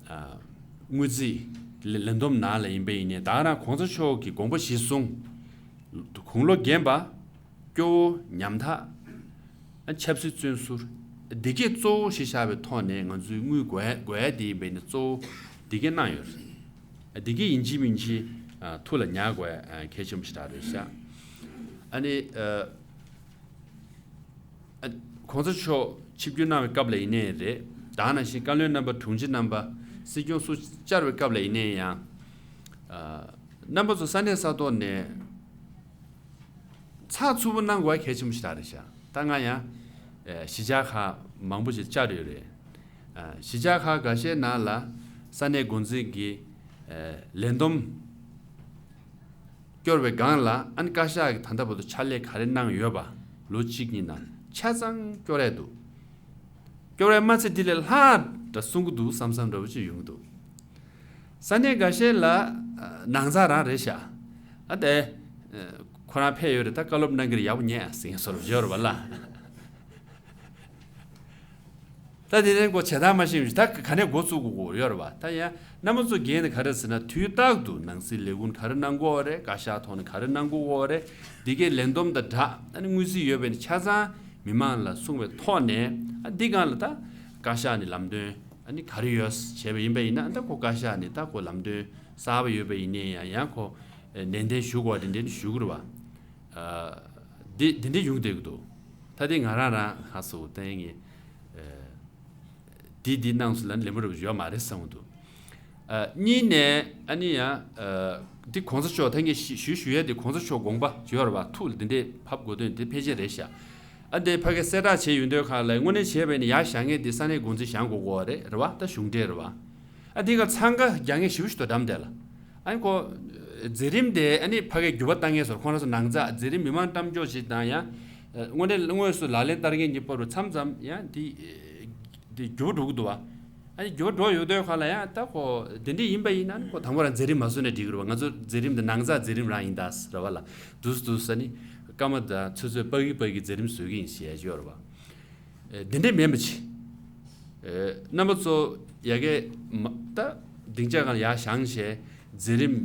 ཨ་དངུལ་རྩིས་ལས་ལས་བསྡོམས་ནང་ལ་ཡིན་པ་ཡིན་ནའི་ད་ག་རང་གོང་ས་མཆོག་གི་དགོངས་པ་གཞིར་བཟུང་། དགུང་ལོ་རྒན་པ། སྐྱོ་བོ་ཉམ་ཐག། ཨ་ཆབ་སྲིད་བཙོན་ཟུར། འདི་གས་གཙོ་བོ་གཞི་བཞག་པའི་ཐོག་ནས་ང་ཚོའི་དངུལ་དགོས་དགོས་ཡ་དེ་ཡིན་པས་ནི་གཙོ་བོ་འདི་གས་གནང་ཡོད་རེད། འདི་གས་ཡིན་གཅིག་མིན་གཅིག་ཨ་ཐུགས་ལ་ཉར་དགོས་ཡ་ཨ་གལ་ཆེན་པོ་ཞེ་དྲག་རེད་ཤག། ཨ་ནི་ཨ་ཨ་གོང་ས་མཆོག་ཆིབས་བསྒྱུར་གནང་བའི་སྐབས་ལ་ཡིན་ནའི་རེད། ད་ག་ནང་བཞིན་བཀའ་བློན་རྣམ་པ་དྲུང་ཆེ་རྣམ་པ་སྲིད་སྐྱོང་སུ་བཅར་བའི་སྐབས་ལ་ཡིན་ནའི་ཡང་ཨ་རྣམ་པ་ཚོ་ས་གནས་ས་ཐོག་ནས། ཚགས་ཚུད་པོ་གནང་དགོས་གལ་ཆེན་པོ་ཞིག་རེད་ཤག། ད་ང་ཡང་ཨེ་གཞིས་ཆགས་ཁག་མང་པོ་ཞིག་བཅར་ཡོད་རེད། ཨ་གཞིས་ཆགས་ཁག་འགའ་ཤས་ནང་ལ་ས་གནས་འགོ་འཛིན་གྱིས་ཨེ་ལས་བསྡོམས་སྐྱོར་བའི་སྒང་ལ་ཨ་ནི་བཀའ་ཤག་གིས་ད་ལྟ་བར་དུ་ཕྱག་ལས་ག་རེ་གནང་ཡོད་པ་ལོ་གཅིག་གཉིས་ནང་ཆ་ཚང་སྐྱོར་ཡས་འདུག། སྐྱོར་བས་མ་ཚད་དེ་ལས་ལྷག་འདྲ་གསུང་གི་འདུག་བསམ་བསམ་འདྲ་བོ་ཅིག་ཡོང་གི་འདུག། ས་གནས་འགའ་ཤས་ལ་ཨ་ནང་ཚགས་རང་རེད་ཤག། ཨ་དེ་ཨ་ཁོ་རང་ཕེབས་ཡོད་རེད། ད་བཀའ་སློབ་གནང་གི་རེད། ཡག་པོ་ཉན་ཟེར་མཁན་བཟོ་འདྲ་ཡོད་རེད་པ་ལ། ད་དེ་རིང་ཁོ་བྱེད་སྟངས་མ་ཤེས་ཡོད་ད་ག་ནས་འགོ་བཙུགས་དགོས་ཡོད་རེད་པ། ད་ཡང་རྣམ་པ་ཚོ་འགན་དེ་ག་རེ་ཟེར་ན་དུས་རྟག་ཏུ་ནང་སྲིད་ལས་ཁུངས་ག་རེ་གནང་དགོས་རེད། བཀའ་ཤག་ཐོག་ནས་ག་རེ་གནང་དགོས་རེད། འདི་གའི་ལས་བསྡོམས་དང་སྦྲགས་ཨ་ནི་དངུལ་རྩིས་ཡོད་པའི་ནི་ཆ་ཚང་མི་མང་ལ་གསུངས་པའི་ཐོག་ནས་ཨ་འདི་སྒང་ལ་ད་བཀའ་ཤག་ནས་ལམ་སྟོན། ཨ་ནི་ག་རེ་ཡོད་བྱས་པ་ཡིན་པ་ཡིན་ན་ཨ་ད་ཁོ་བཀའ་ཤག་ནས་ད་ཁོ་ལམ་སྟོན་གསར་པ་ཡོད་པ་ཡིན་ནའི་ཡང་ཡང་ཁོ་ནན་ཏན་ཞུ་དགོས་པ་དེ་འདྲ་ནི་ཞུ་དགོས་རེད་པ། ཨ་འདི་འདི་འདྲ་ཡོང་བསྡད་ཀྱི་འདུག། ད་དེ་ང་རང་རང་ཧ་སོ་བསྟན་ངེས་འདི་འདི་གནང་སོང་ལ་ལེན་པ་རུ་ཡོད་མ་རེད་བསམ་གྱི་འདུག། ཨ་གཉིས་ནས་ཨ་ནི་ཡང་ཨ་འདི་གོང་ས་མཆོག་ད་ངས་ཞུ་ཞུ་ཞུ་ཡས་འདི་གོང་ས་མཆོག་དགོངས་པ་ཡོད་རེད་པ། ཐུགས་ལ་འདི་འདྲའི་ཕབ་དགོས་དོན་འདི་ཕལ་ཆེར་རེད་ཤག། ཨ་དེ་ཕ་གི་གསལ་བསྒྲགས་བྱས་ཡོང་དུས་ག་ལ་དངོས་གནས་བྱས་པ་ཡིན་ན་ཡར་བཞེངས་མཁན་དེ་ས་གནས་འགོ་འཛིན་བཞེངས་དགོས་ཀྱི་ཡོད་རེད། རེད་བ། ད་གཞུང་འབྲེལ་རེད་བ། ཨ་དེ་ག་འཚང་ཁ་རྒྱག་མཁན་ཞེ་པོ་ཞིག་འདུག་འགྲམ་དེ་ལ། ཨ་ནི་ཁོ་མཛད་རིམ་དེ་ཨ་ནི་ཕ་གིར་འགྱུར་བ་བཏང་མཁན་ཚོར་ཁོང་རང་ཚོ་ནང་ཚགས་མཛད་རིམ་མི་མང་བཀྲམ་སྐྱོར་བྱེད་སྟངས་ཡང་། ཨ་དངོས་གནས་དངོས་སུ་ལག་ལེན་བསྟར་མཁན་གྱི་བར་དུ་མཚམས་མཚམས་ཡང་དེ་དེ་འགྱུར་བ་འགྲོ་གི་འདུག་བ། ཨ་ནི་འགྱུར་བ་འགྲོ་ཡོད་དུས་ག་ལ་ཡང་ད་ཁོ་དེ་འདྲ་ཡིན་པ་ཡིན་ན་ནི་ཁོ་དང་པོ་རང་མཛད་རིམ་མ་བཟོས་ན་འགྲིག་གི་རེད་བ། ང་ཚོ་མཛད་རིམ་དེ་ནང་ཚགས་མཛད་རིམ་རང་ཡིན་ད་རེད་བ་ལ། དུས་སུ་དུས་སུ་ནི་སྐར་མ་དང་ཚོད་ཚོད་ཕ་གི་ཕ་གི་མཛད་རིམ་བཟོ་གི་ཡིན་ཞེས་ཡོད་རེད་བ། ཨེ་འདི་འདྲས་མིན་པ་ཅིག་ཨེ་རྣམ་པ་ཚོ་ཡ་གི་མ་ད་སྡིངས་ཆ་སྒང་ལ་ཡར་བཞེངས་བྱས་མཛད་རིམ་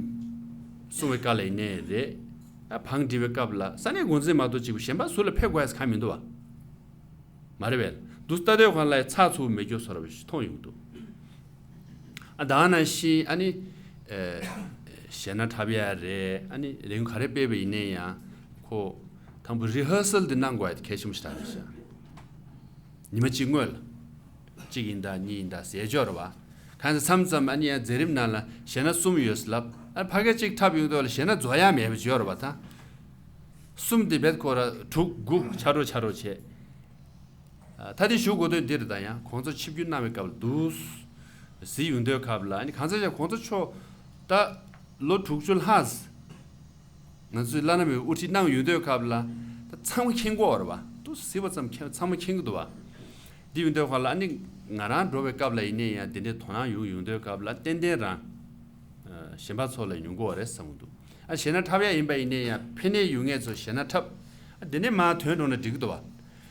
གསུང་བའི་སྐབས་ལ་ཡིན་ནའི་རེད། ཨ་བང་སྒྲིག་པའི་སྐབས་ལ་ས་གནས་འགོ་འཛིན་མ་གཏོགས་གཅིག་པུ་གཞན་པ་ཟུར་ལ་ཕེབས་དགོས་ཡ་གང་མི་འདུག་བ། མ་རེད་པས། འདུག་ལྟ་དུས་སྒང་ལ་ཚགས་ཚུད་མེད་རྒྱུ་བཟོ་འདྲ་ཞིག་མཐོང་ཡོང་གི་འདུག་ཨ་ད་ག་ནང་བཞིན་ཨ་ནི་ཨེ་གཞས་སྣ་འཁྲབ་ཡ་རེད། ཨ་ནི་ལས་འགུལ་ག་རེ་སྤེལ་བ་ཡིན་ནའི་ཡང་ཁོ་དང་པོ་རི་ཧར་སལ་འདི་གནང་དགོས་ཡ་དེ་གལ་ཆེན་པོ་ཞིག་རེད་ཤག་ཉི་མ་གཅིག་སྔོན་ལ། གཅིག་ཡིན་ད་གཉིས་ཡིན་ད་ཟེར་ཆོག་རེད་བ། གང་ཟེར་མཚམས་མཚམས་ཨ་ནི་ཡང་མཛད་རིམ་ནང་ལ་གཞས་སྣ་གསུམ་ཡོད་ཟེར་ལབ། ཨ་ཕ་གི་གཅིག་འཁྲབ་ཡོང་དུས་ལ་གཞས་སྣ་རྫོགས་ཡ་མེད་པ་ཅིག་ཡོད་རེད་བ་ད། གསུམ་དེ་བེད་ཁོ་ར་དྲུག་དགུ་ཆ་རོ་ཆ་རོ་བྱས། ཨ་ད་དེ་ཞུ་དགོས་དོན་འདི་རེད་ད། ཡང་གོང་ས་ཆིབས་བསྒྱུར་གནང་བའི་སྐབས་ལ་འདུག་གཟིགས་ཡོང་དུས་སྐབས་ལ་ཨ་ནི་གང་ཟེར་ཡང་གོང་ས་མཆོག་ད་ལོ་དྲུག་ཅུ་ལྷག་ང་ཚོའི་བླ་ན་མེད་པའི་དབུ་ཁྲིད་གནང་ཡོང་དུས་སྐབས་ལ་ད་ཚང་མ་མཁྱེན་གྱི་ཡོད་རེད་བ། འདུག་གཟིགས་པ་ཙམ་མཁྱེན་ཚང་མ་མཁྱེན་གྱི་འདུག་བ། འདི་ཡོང་དུས་སྐབས་ལ་ཨ་ནི་ང་རང་འགྲོ་བའི་སྐབས་ལ་ཡིན་ནའི་ཡང་དེ་འདྲའི་དོ་སྣང་ཡོང་ཡོང་དུས་སྐབས་ལ་ཏན་ཏན་རང་གཞན་པ་ཚོ་ལས་ཉུང་གི་ཡོད་རེད་བསམ་གྱི་འདུག་ཨ་གཞས་སྣ་འཁྲབ་ཡ་ཡིན་པ་ཡིན་ནའི་ཡང་ཕ་གིར་ཡོང་མཁན་ཚོ་གཞས་སྣ་འཁྲབ། ཨ་དེ་ནས་མར་ཐོན་འགྲོ་ན་འགྲིག་གི་འདུག་བ།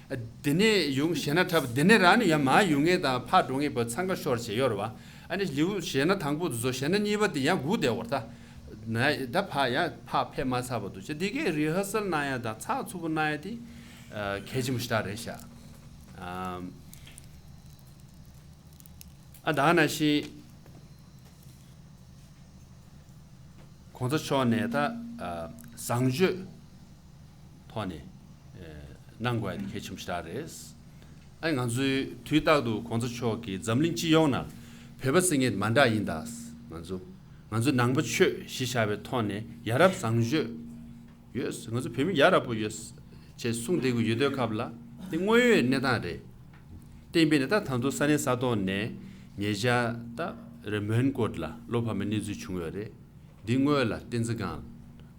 ཨ་དེ་ནས་ཡོང་གཞས་སྣ་འཁྲབ་དེ་ནས་རང་ནས་ཡར་མར་ཡོང་མཁན་དང་ཕར་འགྲོ་མཁན་བར་འཚང་ཁ་ཤོར་བྱས་ཡོད་རེད་བ། ཨ་ནི་ལེའུ་གཞས་སྣ་དང་པོ་དེ་ཚོ་གཞས་སྣ་གཉིས་པ་དེ་ཡང་སྒུག་བསྡད་ཡོད་རེད་ད། ན་ད་ཕར་ཡང་ཕར་ཕེབས་མ་ཚར་བར་དུ་བྱས་དེ་གའི་རི་ཧར་སལ་གནང་ཡ་དང་ཚགས་ཚུད་པོ་གནང་ཡ་དེ་ཨ་གལ་ཆེན་པོ་ཞེ་དྲག་རེད་ཤག་ཨམ། ཨ་ད་ག་ནང་བཞིན་གོང་ས་མཆོག་ནས་ད་ཨ་བཟང་སྤྱོད་ཐོག་ནས་ཨེ་གནང་དགོས་ཡ་དེ་གལ་ཆེན་པོ་ཞེ་དྲག་རེད། ཨ་ང་ཚོའི་དུས་རྟག་ཏུ་གོང་ས་མཆོག་གིས་འཛམ་གླིང་སྤྱི་ཡོངས་ནང་བོད་པ་ཟེར་མཁན་མ་འདྲ་ཡིན་ད། ང་ཚོ་ང་ཚོ་ནང་པ་ཆོས་གཞི་བཞག་པའི་ཐོག་ནས་ཡ་རབས་བཟང་སྤྱོད་ཡོད། ང་ཚོ་བོད་མི་ཡ་རབས་པོ་ཡོད་ཅེས་གསུངས་བསྡད་ཀྱི་ཡོད་དུས་སྐབས་ལ་དེ་དངོས་ཡོད་གནས་སྟངས་རེད། གཏན་འབེབས་ནས་ད་ད་དུང་ས་གནས་ས་ཐོག་ནས་ཉེ་ཆར་ད་རེ་མོན་གྷོ་ལ་བློ་ཕམ་པའི་གནས་ཚུལ་བྱུང་ཡོད་རེད། འདི་སྔོན་ལ་བསྟན་འཛིན་སྒང་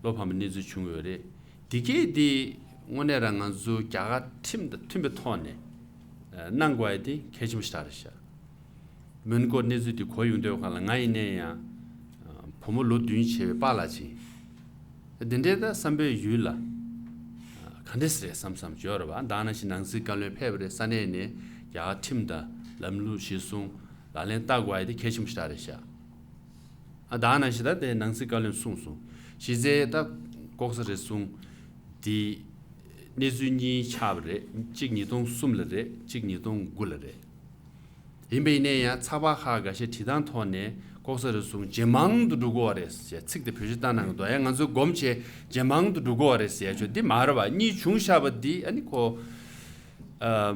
བློ་ཕམ་པའི་གནས་ཚུལ་བྱུང་ཡོད་རེད། འདི་གས་འདི་དངོས་གནས་རང་ང་ཚོ་རྒྱ་གར་ཁྲིམས་དང་མཐུན་པའི་ཐོག་ནས་གནང་དགོས་ཡ་དེ་གལ་ཆེན་པོ་ཞིག་རེད་ཤག་མོན་གྷོ་གནས་ཚུལ་དེ་གོ་ཡོང་དུས་སྒང་ལ་ང་ཡིན་ནའི་ཡང་བུ་མོ་ལོ་བདུན་བྱས་པའི་པཱ་ལགས་ཅིག་འདི་འདྲའི་ད་བསམ་པའི་ཡུལ་ལ་ག་འདྲས་རེད་བསམ་བསམ་བརྗོད་རེད་བ། ད་ནང་བཞིན་ནང་སྲིད་བཀའ་བློན་ཕེབས་པ་རེད། ས་གནས་ནས་རྒྱ་གར་ཁྲིམས་དང་ལམ་ལུགས་གཞིར་བཟུང་ལག་ལེན་བསྟར་དགོས་ཡ་དེ་གལ་ཆེན་པོ་ཞིག་རེད་ཤག་ཨ་ད་ནང་བཞིན་ད་དེ་ནང་སྲིད་བཀའ་བློན་གསུངས་སོང་། གཞི་རྩའི་ད་ལྐོག་ཟ་རུལ་སུངས་འདི་གནས་ཚུལ་གཉིས་ཆགས་པ་རེད། གཅིག་ཉིས་སྟོང་གསུམ་ལ་རེད། གཅིག་ཉིས་སྟོང་དགུ་ལ་རེད། ཡིན་པ་ཡིན་ནའི་ཡང་ཚགས་པར་ཁག་འགའ་ཤས་བྲིས་སྟངས་ཐོག་ནས་ལྐོག་ཟ་རུལ་སུངས་ཇེ་མང་དུ་འགྲོ་གི་ཡོད་རེད་ཟེར་ཚིག་དེ་བེད་སྤྱོད་བཏང་གནང་གི་འདུག་ཡང་ང་ཚོས་སྒོམ་བྱས་ཇེ་མང་དུ་འགྲོ་གི་ཡོད་རེད་ཟེར་ཡ་ཆོ་འདི་མ་རེད་བ། གཉིས་བྱུང་བཞག་པ་འདི་ཨ་ནི་ཁོ་ཨ་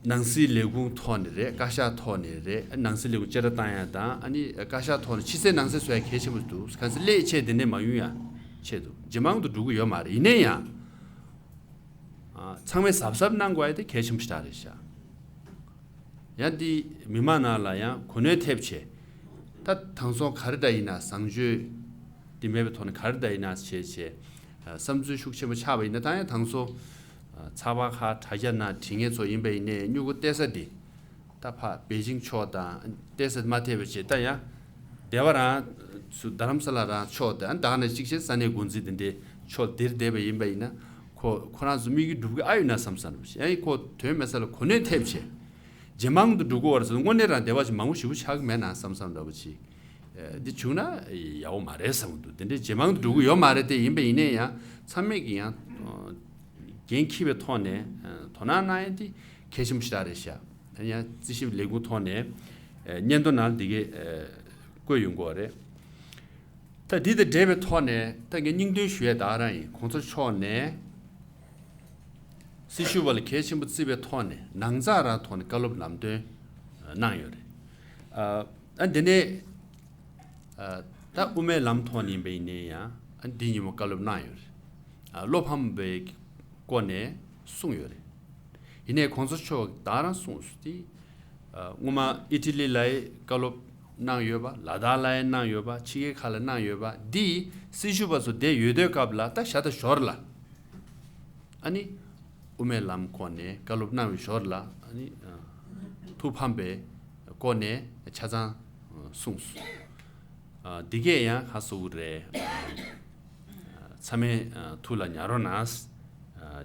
ནང་སྲིད་ལས་ཁུངས་ཐོག་ནས་རེད། བཀའ་ཤག་ཐོག་ནས་རེད། ནང་སྲིད་ལས་ཁུངས་བཅད་ཁྲ་བཏང་ཡ་དང་ཨ་ནི་བཀའ་ཤག་ཐོག་ནས་ཕྱི་གསལ་ནང་གསལ་བཟོ་ཡ་གལ་ཆེན་པོ་འདུག་གང་ཟེར་ཀླད་ཆེ་དེ་འདྲས་མ་ཡོང་ཡ་ཆེད་དུ་ཇེ་མང་དུ་འགྲོ་གི་ཡོད་མ་རེད། ཡིན་ན་ཡང་ཨ་ཚང་མས་གཟབ་གཟབ་གནང་དགོས་ཡ་དེ་གལ་ཆེན་པོ་ཞིག་རེད་ཤག་ཡང་འདི་མི་མང་ནང་ལ་ཡང་གོ་གནོན་ཐེབས་བྱས། ད་དེང་སང་ག་རེ་འདྲ་ཡིན་ན་བཟང་སྤྱོད་འདི་མེད་པའི་ཐོག་ནས་ག་རེ་འདྲ་ཡིན་ན་བྱས་བྱས་བསམ་ཚུལ་ཤུགས་ཆེན་པོ་ཆགས་པ་ཡིན་ན། ད་ཡང་དེང་སང་ཚགས་པར་ཁག་དྲ་རྒྱ་ནང་བྲིས་མཁན་ཚོ་ཡིན་པ་ཡིན་ནའི་སྨྱུ་གུ་སྟེར་ས་འདི་ད་ཕར་པེ་ཅིང་ཕྱོགས་དང་སྟེར་ས་མ་ཐེབས་པ་བྱས། ད་ཡང་སྡེ་བ་རང་ཚོ་རྡ་རམ་ས་ལ་རང་ཕྱོགས་དང་ད་ག་ནས་གཅིག་བྱས་ས་གནས་འགོ་འཛིན་དེ་འདྲའི་ཕྱོགས་འདིར་བསྡད་པ་ཡིན་པ་ཡིན་ན་ཁོ་ཁོ་རང་ཚོ་དམིགས་ཡུལ་འགྲུབ་གི་ཨ་ཡོད་ན་བསམ་བསམ་རེད། ཡང་ཁོ་དོན་མེད་ས་ལ་གོ་གནོན་ཐེབས་བྱས། ཇེ་མང་དུ་འགྲོ་གི་ཡོད་རེད་ཟེར། དངོས་གནས་རང་སྡེ་བ་ཞིག་མང་པོ་ཞེ་པོ་ཆགས་ཀྱི་མེད་ན་བསམ་བསམ་འདྲ་པོ་ཅིག་ཨ་འདི་བྱུང་ན་ཡག་པོ་མ་རེད་བསམ་གྱི་འདུག་དེ་འདྲའི་ཇེ་མང་དུ་འགྲོ་གི་ཡོད་མ་རེད་དེ། ཡིན་པ་ཡིན་ནའི་ཡང་ཚང་མས་ཀྱི་ཡང་འགན་འཁྱེར་བའི་ཐོག་ནས་དོ་སྣང་གནང་ཡ་དེ་གལ་ཆེན་པོ་ཞེ་དྲག་རེད་ཤག་ཡང་རྩིས་ཞིབ་ལས་ཁུངས་ཐོག་ནས་སྙན་ཐོ་ནང་འདི་གས་བཀོད་ཡོང་གི་ཡོད་རེད། ད་འདི་དང་འབྲེལ་བའི་ཐོག་ནས་ད་ངས་སྙིང་དོན་ཞུ་ཡ་ད་ག་རང་ཡིན། གོང་ས་མཆོག་ནས་སྲི་ཞུ་བ་ལ་གལ་ཆེན་པོ་བརྩི་བའི་ཐོག་ནས་ནང་ཚགས་རང་ཐོག་ནས་བཀའ་སློབ་ལམ་སྟོན་གནང་ཡོད་རེད། ཨ་འདི་ནས་ད་དབུ་མའི་ལམ་ཐོག་ནས་ཡིན་པ་ཡིན་ནའི་ཡང་འདི་ཉིན་མོ་བཀའ་སློབ་གནང་ཡོད་རེད། བློ་ཕམ་པའི་སྐོར་ནས་གསུངས་ཡོད་རེད། ཡིན་ནའི་གོང་ས་མཆོག་ད་རང་གསུངས་སོང་། དེ་ཨ་སྔོན་མ་ཨི་ཊ་ལི་ལ་ཡི་བཀའ་སློབ་གནང་ཡོད་པ། ལ་དྭགས་ལ་ཡི་གནང་ཡོད་པ། ཕྱི་རྒྱལ་ཁག་ལ་གནང་ཡོད་པ། འདི་སྲི་ཞུ་བ་ཚོ་བསྡད་ཡོད་དུས་སྐབས་ལ། ད་ཞག་དང་ཞོར་ལ་ཨ་ནི་དབུ་མའི་ལམ་སྐོར་ནས་བཀའ་སློབ་གནང་བའི་ཞོར་ལ། ཨ་ནི་ཨ་ཐུགས་ཕམ་པའི་སྐོར་ནས་ཆ་ཚང་གསུངས་སོང་། ཨ་འདི་གས་ཡང་ཁ་གསོ་གི་རེད། ཨ་ཚང་མས་ཨ་ཐུགས་ལ་ཉར་རོགས་གནང་། ཨ་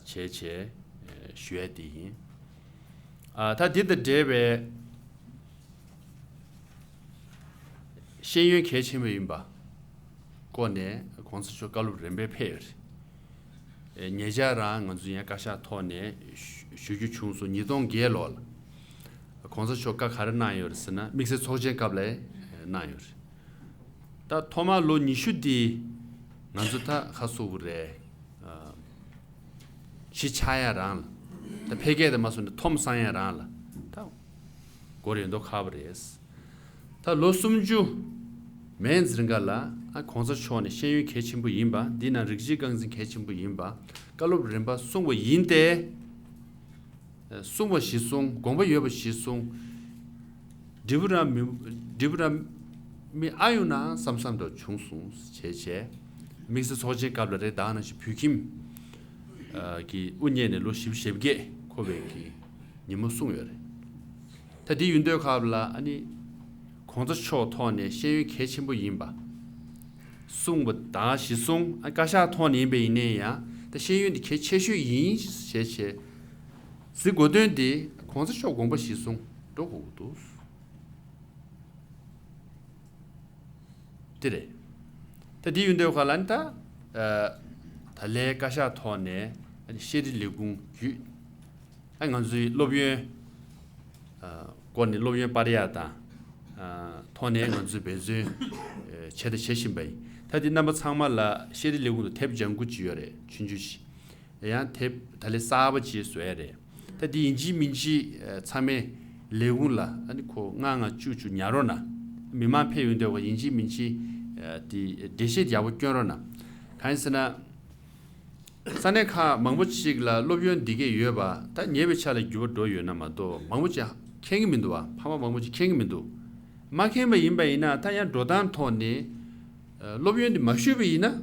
བྱས་བྱས་ཨ་ཞུ་ཡ་དེ་ཡིན། ཨ་ད་འདི་དང་འབྲེལ་བའི་ཤེས་ཡོན་གལ་ཆེན་པོ་ཡིན་པ་སྐོར་ནས་གོང་ས་མཆོག་བཀའ་སློབ་རིམ་པས་ཕེབས་ཡོད་རེད། ཨེ་ཉེ་ཆར་རང་ང་ཚོ་ཡང་བཀའ་ཤག་ཐོག་ནས་ཞུ་ཞུ་རྒྱུ་བྱུང་སོང་། ཉིས་སྟོང་བརྒྱད་ལོ་ལ་གོང་ས་མཆོག་བཀའ་ག་རེ་གནང་ཡོད་རེད་ཟེར་ན། དམིགས་བསལ་ཚོགས་ཆེན་སྐབས་ལ་ཨེ་གནང་ཡོད་རེད། ད་ཐོག་མར་ལོ་ཉི་ཤུ་འདི་ང་ཚོ་ད་ཁ་གསོ་གི་རེད། ཨ་གཞིས་ཆགས་ཡ་རང་ལ། ད་འཕེལ་རྒྱས་དེ་མ་སོང་ནས་ཐོམ་སང་ཡ་རང་ལ་ད་འགོར་ཡོད་མདོག་ཁ་པོ་རེད། ད་ལོ་སུམ་ཅུ་མན་ཙམ་རིང་ག་ལ་ཨ་གོང་ས་མཆོག་ནས་ཤེས་ཡོན་གལ་ཆེན་པོ་ཡིན་པ། འདི་ན་རིགས་གཅིག་རྐང་འཛིན་གལ་ཆེན་པོ་ཡིན་པ་བཀའ་སློབ་རིམ་པ་གསུངས་པ་ཡིན་ཏེ། གསུངས་པ་གཞིར་བཟུང་། དགོངས་པ་ཡོད་པ་གཞིར་བཟུང་། འབྲས་བུ་རང་མི་འབྲས་བུ་རང་མི་ཨ་ཡོང་ན་བསམ་བསམ་འདྲ་བྱུང་སོང་བྱས་བྱས། དམིགས་བསལ་ཚོགས་ཆེན་སྐབས་ལ་རེད། ད་ནང་བཞིན་བོད་ཁྱིམ་ཨ་གི་དབུ་བརྙེས་ནས་ལོ་བཞི་བཅུ་ཞེ་བརྒྱད་འཁོར་བའི་གི་ཉིན་མོ་གསུངས་ཡོད་རེད། ད་དེ་ཡིན་དུས་སྐབས་ལ་ཨ་ནི་གོང་ས་མཆོག་ཐོག་ནས་ཤེས་ཡོན་གལ་ཆེན་པོ་ཡིན་པ་གསུངས་པ་དང་གཞིར་བཟུང་། ཨ་བཀའ་ཤག་ཐོག་ནས་ཡིན་པ་ཡིན་ནའི་ཡང་ད་ཤེས་ཡོན་དེ་གལ་ཆེ་ཤོས་ཡིན་ཞེས་བྱས་ཟེར་དགོས་དོན་དེ་གོང་ས་མཆོག་དགོངས་པ་གཞིར་བཟུང་འགྲོ་དགོས་ཀྱི་འདུག། དེ་རེད། ད་དེ་ཡིན་དུས་སྐབས་ལ་ནི་ད་ཨ་ད་ལའི་བཀའ་ཤག་ཐོག་ནས་ཨ་ནི་ཤེས་རིག་ལས་ཁུངས་བརྒྱུད། ཨ་ང་ཚོའི་སློབ་ཡོན་ཨ་སྐོར་ནས་སློབ་ཡོན་སྤར་ཡག་དང་ཨ་ཐོག་ནས་ང་ཚོས་འབད་བརྩོན་ཨ་བྱས་དང་བྱེད་བཞིན་པ་ཡིན། ད་འདི་རྣམ་པ་ཚང་མ་ལ་ཤེས་རིག་ལས་ཁུངས་དུ་དེབ་ལྗང་གུ་ཅིག་ཡོད་རེད། ཆུང་ཆུང་ཞིག། ཡང་དེབ་ད་ལས་གསར་པ་ཅིག་བཟོ་ཡ་རེད། ད་འདི་ཡིན་གཅིག་མིན་གཅིག་ཨ་ཚང་མས་ལས་ཁུངས་ལ་ཨ་ནི་ཁོ་ལྔ་ལྔ་བཅུ་བཅུ་ཉར་རོགས་གནང་། མི་མང་ཕེབས་ཡོང་དུས་ཡིན་གཅིག་མིན་གཅིག་ཨ་དེ་འགྲེལ་བཤད་ཡག་པོ་སྐྱོན་རོགས་གནང་། གང་ཡིན་ཟེར་ན། ས་གནས་ཁག་མང་པོ་ཅིག་ལ་སློབ་ཡོན་འདི་གས་ཡོད་པ་ད་ཉེ་བའི་ཆར་ལ་འགྱུར་བ་འགྲོ་ཡོད་ན་མ་གཏོགས། མང་པོ་ཅིག་མཁྱེན་གྱི་མི་འདུག་བ། ཕ་མ་མང་པོ་ཅིག་མཁྱེན་གྱི་མི་འདུག། མ་མཁྱེན་པ་ཡིན་པ་ཡིན་ན་ད་ཡང་འགྲོ་སྟངས་ཐོག་ནས་ཨ་སློབ་ཡོན་འདི་མ་ཞུས་པ་ཡིན་ན་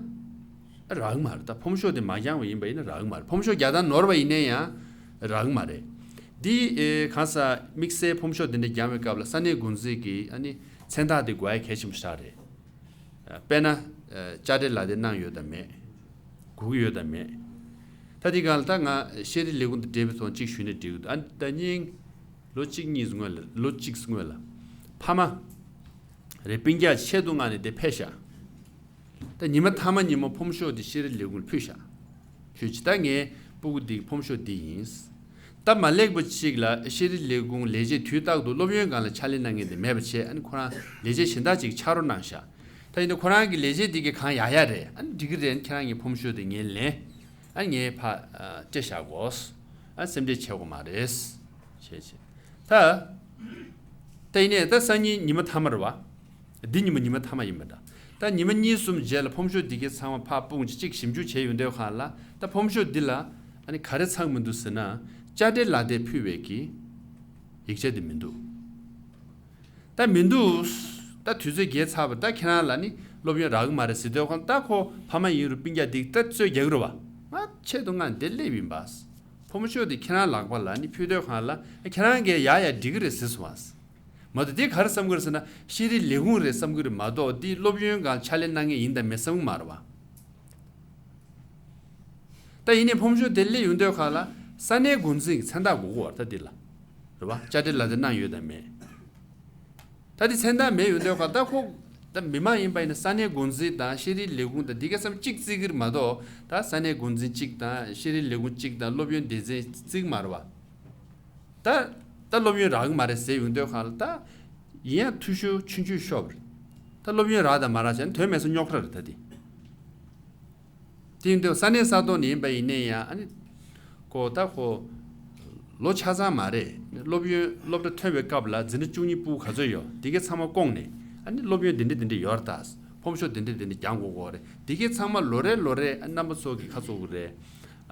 ཨ་རག་གི་མ་རེད། ད་ཕོམ་ཤོག་དེ་མ་བརྒྱངས་པ་ཡིན་པ་ཡིན་ན་རག་གི་མ་རེད། ཕོམ་ཤོག་རྒྱག་སྟངས་ནོར་བ་ཡིན་ན་ཡང་རག་གི་མ་རེད། འདི་ཨེ་གང་ཟག་དམིགས་བསལ་ཕོམ་ཤོག་དེ་འདྲ་བརྒྱངས་པའི་སྐབས་ལ་ས་གནས་འགོ་འཛིན་གྱིས་ཨ་ནི་མཚན་རྟགས་དེ་དགོས་ཡ་གལ་ཆེན་པོ་ཞིག་རེད། དཔེར་ན། དཔྱ་ཁྲལ་ལག་དེབ་གནང་ཡོད་དམ་མེད། དགོས་ཀྱི་ཡོད་དམ་མེད། ད་འདི་སྒང་ལ་ད་ང་ཤེས་རིག་ལས་ཁུངས་དང་འབྲེལ་བའི་ཐོག་གཅིག་ཞུས་ན་འགྲིག་གི་འདུག། ཨ་ད་སྙིང་ལོ་གཅིག་གཉིས་སྔོན་ལ། ལོ་གཅིག་སྔོན་ལ་ཕ་མ་རེད། སྤུན་ཀྱག་ཆེད་དུ་མངགས་ནས་དེ་ཕེབས་ཤག། ད་ཉི་མ་མཐའ་མ་ཉིན་མོ་ཕོམ་ཤོག་དེ་ཤེས་རིག་ལས་ཁུངས་ལ་ཕུལ་ཤག། ཕུལ་རྗེས་ད་ངའི་སྤུ་གུ་འདི་ཕོམ་ཤོག་འདི་ཡིན། ད་མ་ལེགས་པ་ཅིག་ལ་ཤེས་རིག་ལས་ཁུངས་ལས་བྱེད་དུས་རྟག་ཏུ་སློབ་ཡོན་སྒང་ལ་ཕྱག་ལས་གནང་མཁན་དེ་མེད་པ་བྱས། ཨ་ནི་ཁོ་རང་ལས་བྱེད་གཞན་དག་ཅིག་ཆགས་རོགས་གནང་ཤག། ད་ཡིན་ན་ཁོ་རང་གི་ལས་བྱེད་འདི་གས་གང་ཡག་ཡག་རེད། ཨ་ནི་འགྲིག་གི་རེད། ཁྱེད་རང་གི་ཕོམ་ཤོག་དེ་ངས་ལེན། ཨ་ནི་ངས་ཕར་ཨ་སྤྲད་བཞག་གོ། ཨ་སེམས་ཁྲལ་བྱེད་དགོས་མ་རེད། བྱས་བྱས། ད། ད་ཡིན་ནའི་ད་སང་ཉིན་ཉི་མ་མཐའ་མ་རེད་བ། འདི་ཉི་མ་ཉི་མ་མཐའ་མ་ཡིན་པ་འདྲ། ད་ཉི་མ་གཉིས་གསུམ་རྗེས་ལ་ཕོམ་ཤོག་འདི་གས་ཚང་མ་ཕར་སྤུངས་བྱས་གཅིག་ཞིབ་འཇུག་བྱས་ཡོང་དུས་སྒང་ལ། ད་ཕོམ་ཤོག་འདི་ལ་ཨ་ནི་ག་རེ་ཚང་མི་འདུག་ཟེར་ན། དཔྱ་ཁྲལ་ལག་དེབ་ཕུལ་བའི་གི་ཡིག་ཆ་འདི་མི་འདུག། ད་མི་འདུག། ད་དུས་ཚོད་བརྒལ་ཚར་བ། ད་ཁྱེད་རང་ལ་ནི་སློབ་ཡོན་རག་གི་མ་རེད་ཟེར་དུས་སྒང་ལ། ད་ཁོ་ཕ་མ་ཡིན་རུང་སྤུན་ཀྱག་འདི་ད་རྩོད་རྒྱག་གི་རེད་བ། ང་ཆེད་དུ་མངགས་འདིར་སླེབས་ཡིན་པ། ཕོམ་ཤོག་དེ་ཁྱེད་རང་ལག་པ་ལ་ནི་ཕུལ་དུས་སྒང་ལ། ཁྱེད་རང་གིས་ཡག་ཡག་འགྲིག་གི་རེད་ཟེར་སོང་བ། མ་གཏོགས་དེ་ག་རེ་བསམ་གི་རེད་ཟེར་ན། ཤེས་རིག་ལས་ཁུངས་རེད་བསམ་གི་རེད་མ་གཏོགས། དེ་སློབ་ཡོན་སྒང་ཕྱག་ལས་གནང་མཁན་ཡིན་དང་མེད་བསམ་གི་མ་རེད་བ། ད་ཡིན་ནའི་ཕོམ་ཤོག་དེ་སླེབས་ཡོང་དུས་སྒང་ལ་ས་གནས་འགོ་འཛིན་གྱི་མཚན་རྟགས་དགོས་ཀྱི་ཡོད་རེད། ད་འདི་ལ་རེད་བ། དཔྱ་ཁྲལ་ལག་དེབ་གནང་ཡོད་དམ་མེད། ད་འདི་མཚན་རྟགས་མེད་ཡོང་དུས་སྒང་ལ། ད་ཁོ་ད་མི་མང་ཡིན་པ་ཡིན་ན་ས་གནས་འགོ་འཛིན་དང་ཤེས་རིག་ལས་ཁུངས་དང་འདི་གས་ཚང་མ་གཅིག་བརྩི་གི་རེད་མ་གཏོགས། ད་ས་གནས་འགོ་འཛིན་གཅིག་དང་ཤེས་རིག་ལས་ཁུངས་གཅིག་དང་སློབ་ཡོན་སྡེ་ཚན་བརྩི་གི་མ་རེད་བ། ད་ད་སློབ་ཡོན་རག་གི་མ་རེད་ཟེར་ཡོང་དུས་སྒང་ལ། ད་ཡིན་ཡང་འཐུས་ཤོར་ཆུང་ཆུང་ཤོར་བ་རེད། ད་སློབ་ཡོན་རག་དང་མ་རག་བྱས་ན་དོན་མེད་སར་རྙོག་དྲ་རེད། ད་འདི། དེ་ཡིན་དུས་ས་གནས་ས་ཐོག་ནས་ཡིན་པ་ཡིན་ནའི་ཡང་། ཨ་ནི་ཁོ་ད་ཁོ་ལོ་ཆ་ཚང་མ་རེད། སློབ་ཡོན་སློབ་གྲྭ་ཐོན་པའི་སྐབས་ལ་འཛིན་གྲྭ་བཅུ་གཉིས་སྤུ་གུ་ག་ཚོད་ཡོད། འདི་གས་ཚང་མ་བསྐོངས་ནས། ཨ་ནི་སློབ་ཡོན་འདི་འདྲ་འདི་འདྲ་ཡོད་རེད། ད་ཕོམ་ཤོག་འདི་འདྲ་འདི་འདྲ་བརྒྱངས་དགོས་ཀྱི་ཡོད་རེད། འདི་གས་ཚང་མ་ལོ་རེ་ལོ་རེ་ཨ་རྣམ་པ་ཚོ་གི་ཁ་ཚོ་གི་རེད།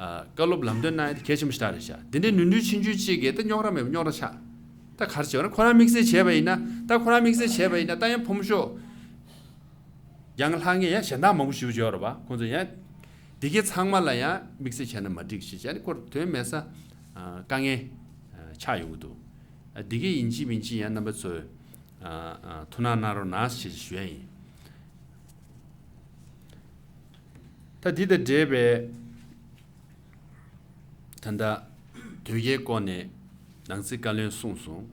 བཀའ་སློབ་ལམ་སྟོན་གནང་ཡ་དེ་གལ་ཆེན་པོ་ཞེ་དྲག་རེད་ཤག་དེ་འདྲའི་ནོར་འཁྲུལ་ཆུང་ཆུང་གཅིག་གིས་ད་རྙོག་དྲ་མེད་པ་རྙོག་དྲ་ཆགས། ད་ག་རེ་བྱས་པ་ན་ཁོ་རང་དམིགས་བསལ་བྱས་པ་ཡིན་ན། ད་ཁོ་རང་དམིགས་བསལ་བྱས་པ་ཡིན་ན་ད་ཡང་ཕོ་མོ་ཤོག་རྒྱ་ལྷག་ངེས་ཡང་གཞན་དག་མང་པོ་ཞིག་བརྗོད་རེད་པ། ཁོང་ཚོ་ཡང་འདི་གའི་ཚང་མ་ལ་ཡང་དམིགས་བསལ་བྱས་ན་མ་འགྲིག་ཞེས་བྱས་ནས་ཁོར་དོན་མེད་ས་དཀའ་ངལ་ཆགས་ཡོང་གི་འདུག་འདི་གའི་ཡིན་གཅིག་མིན་གཅིག་ཡང་རྣམ་པ་ཚོས་ཐུགས་སྣང་གནང་རོགས་གནང་ཞེས་ཞུ་ཡ་ཡིན། ད་འདི་དང་འབྲེལ་བའི་ད་ལྟ་དོལ་རྒྱལ་སྐོར་ནས་ནང་སྲིད་བཀའ་བློན་གསུངས་སོང་།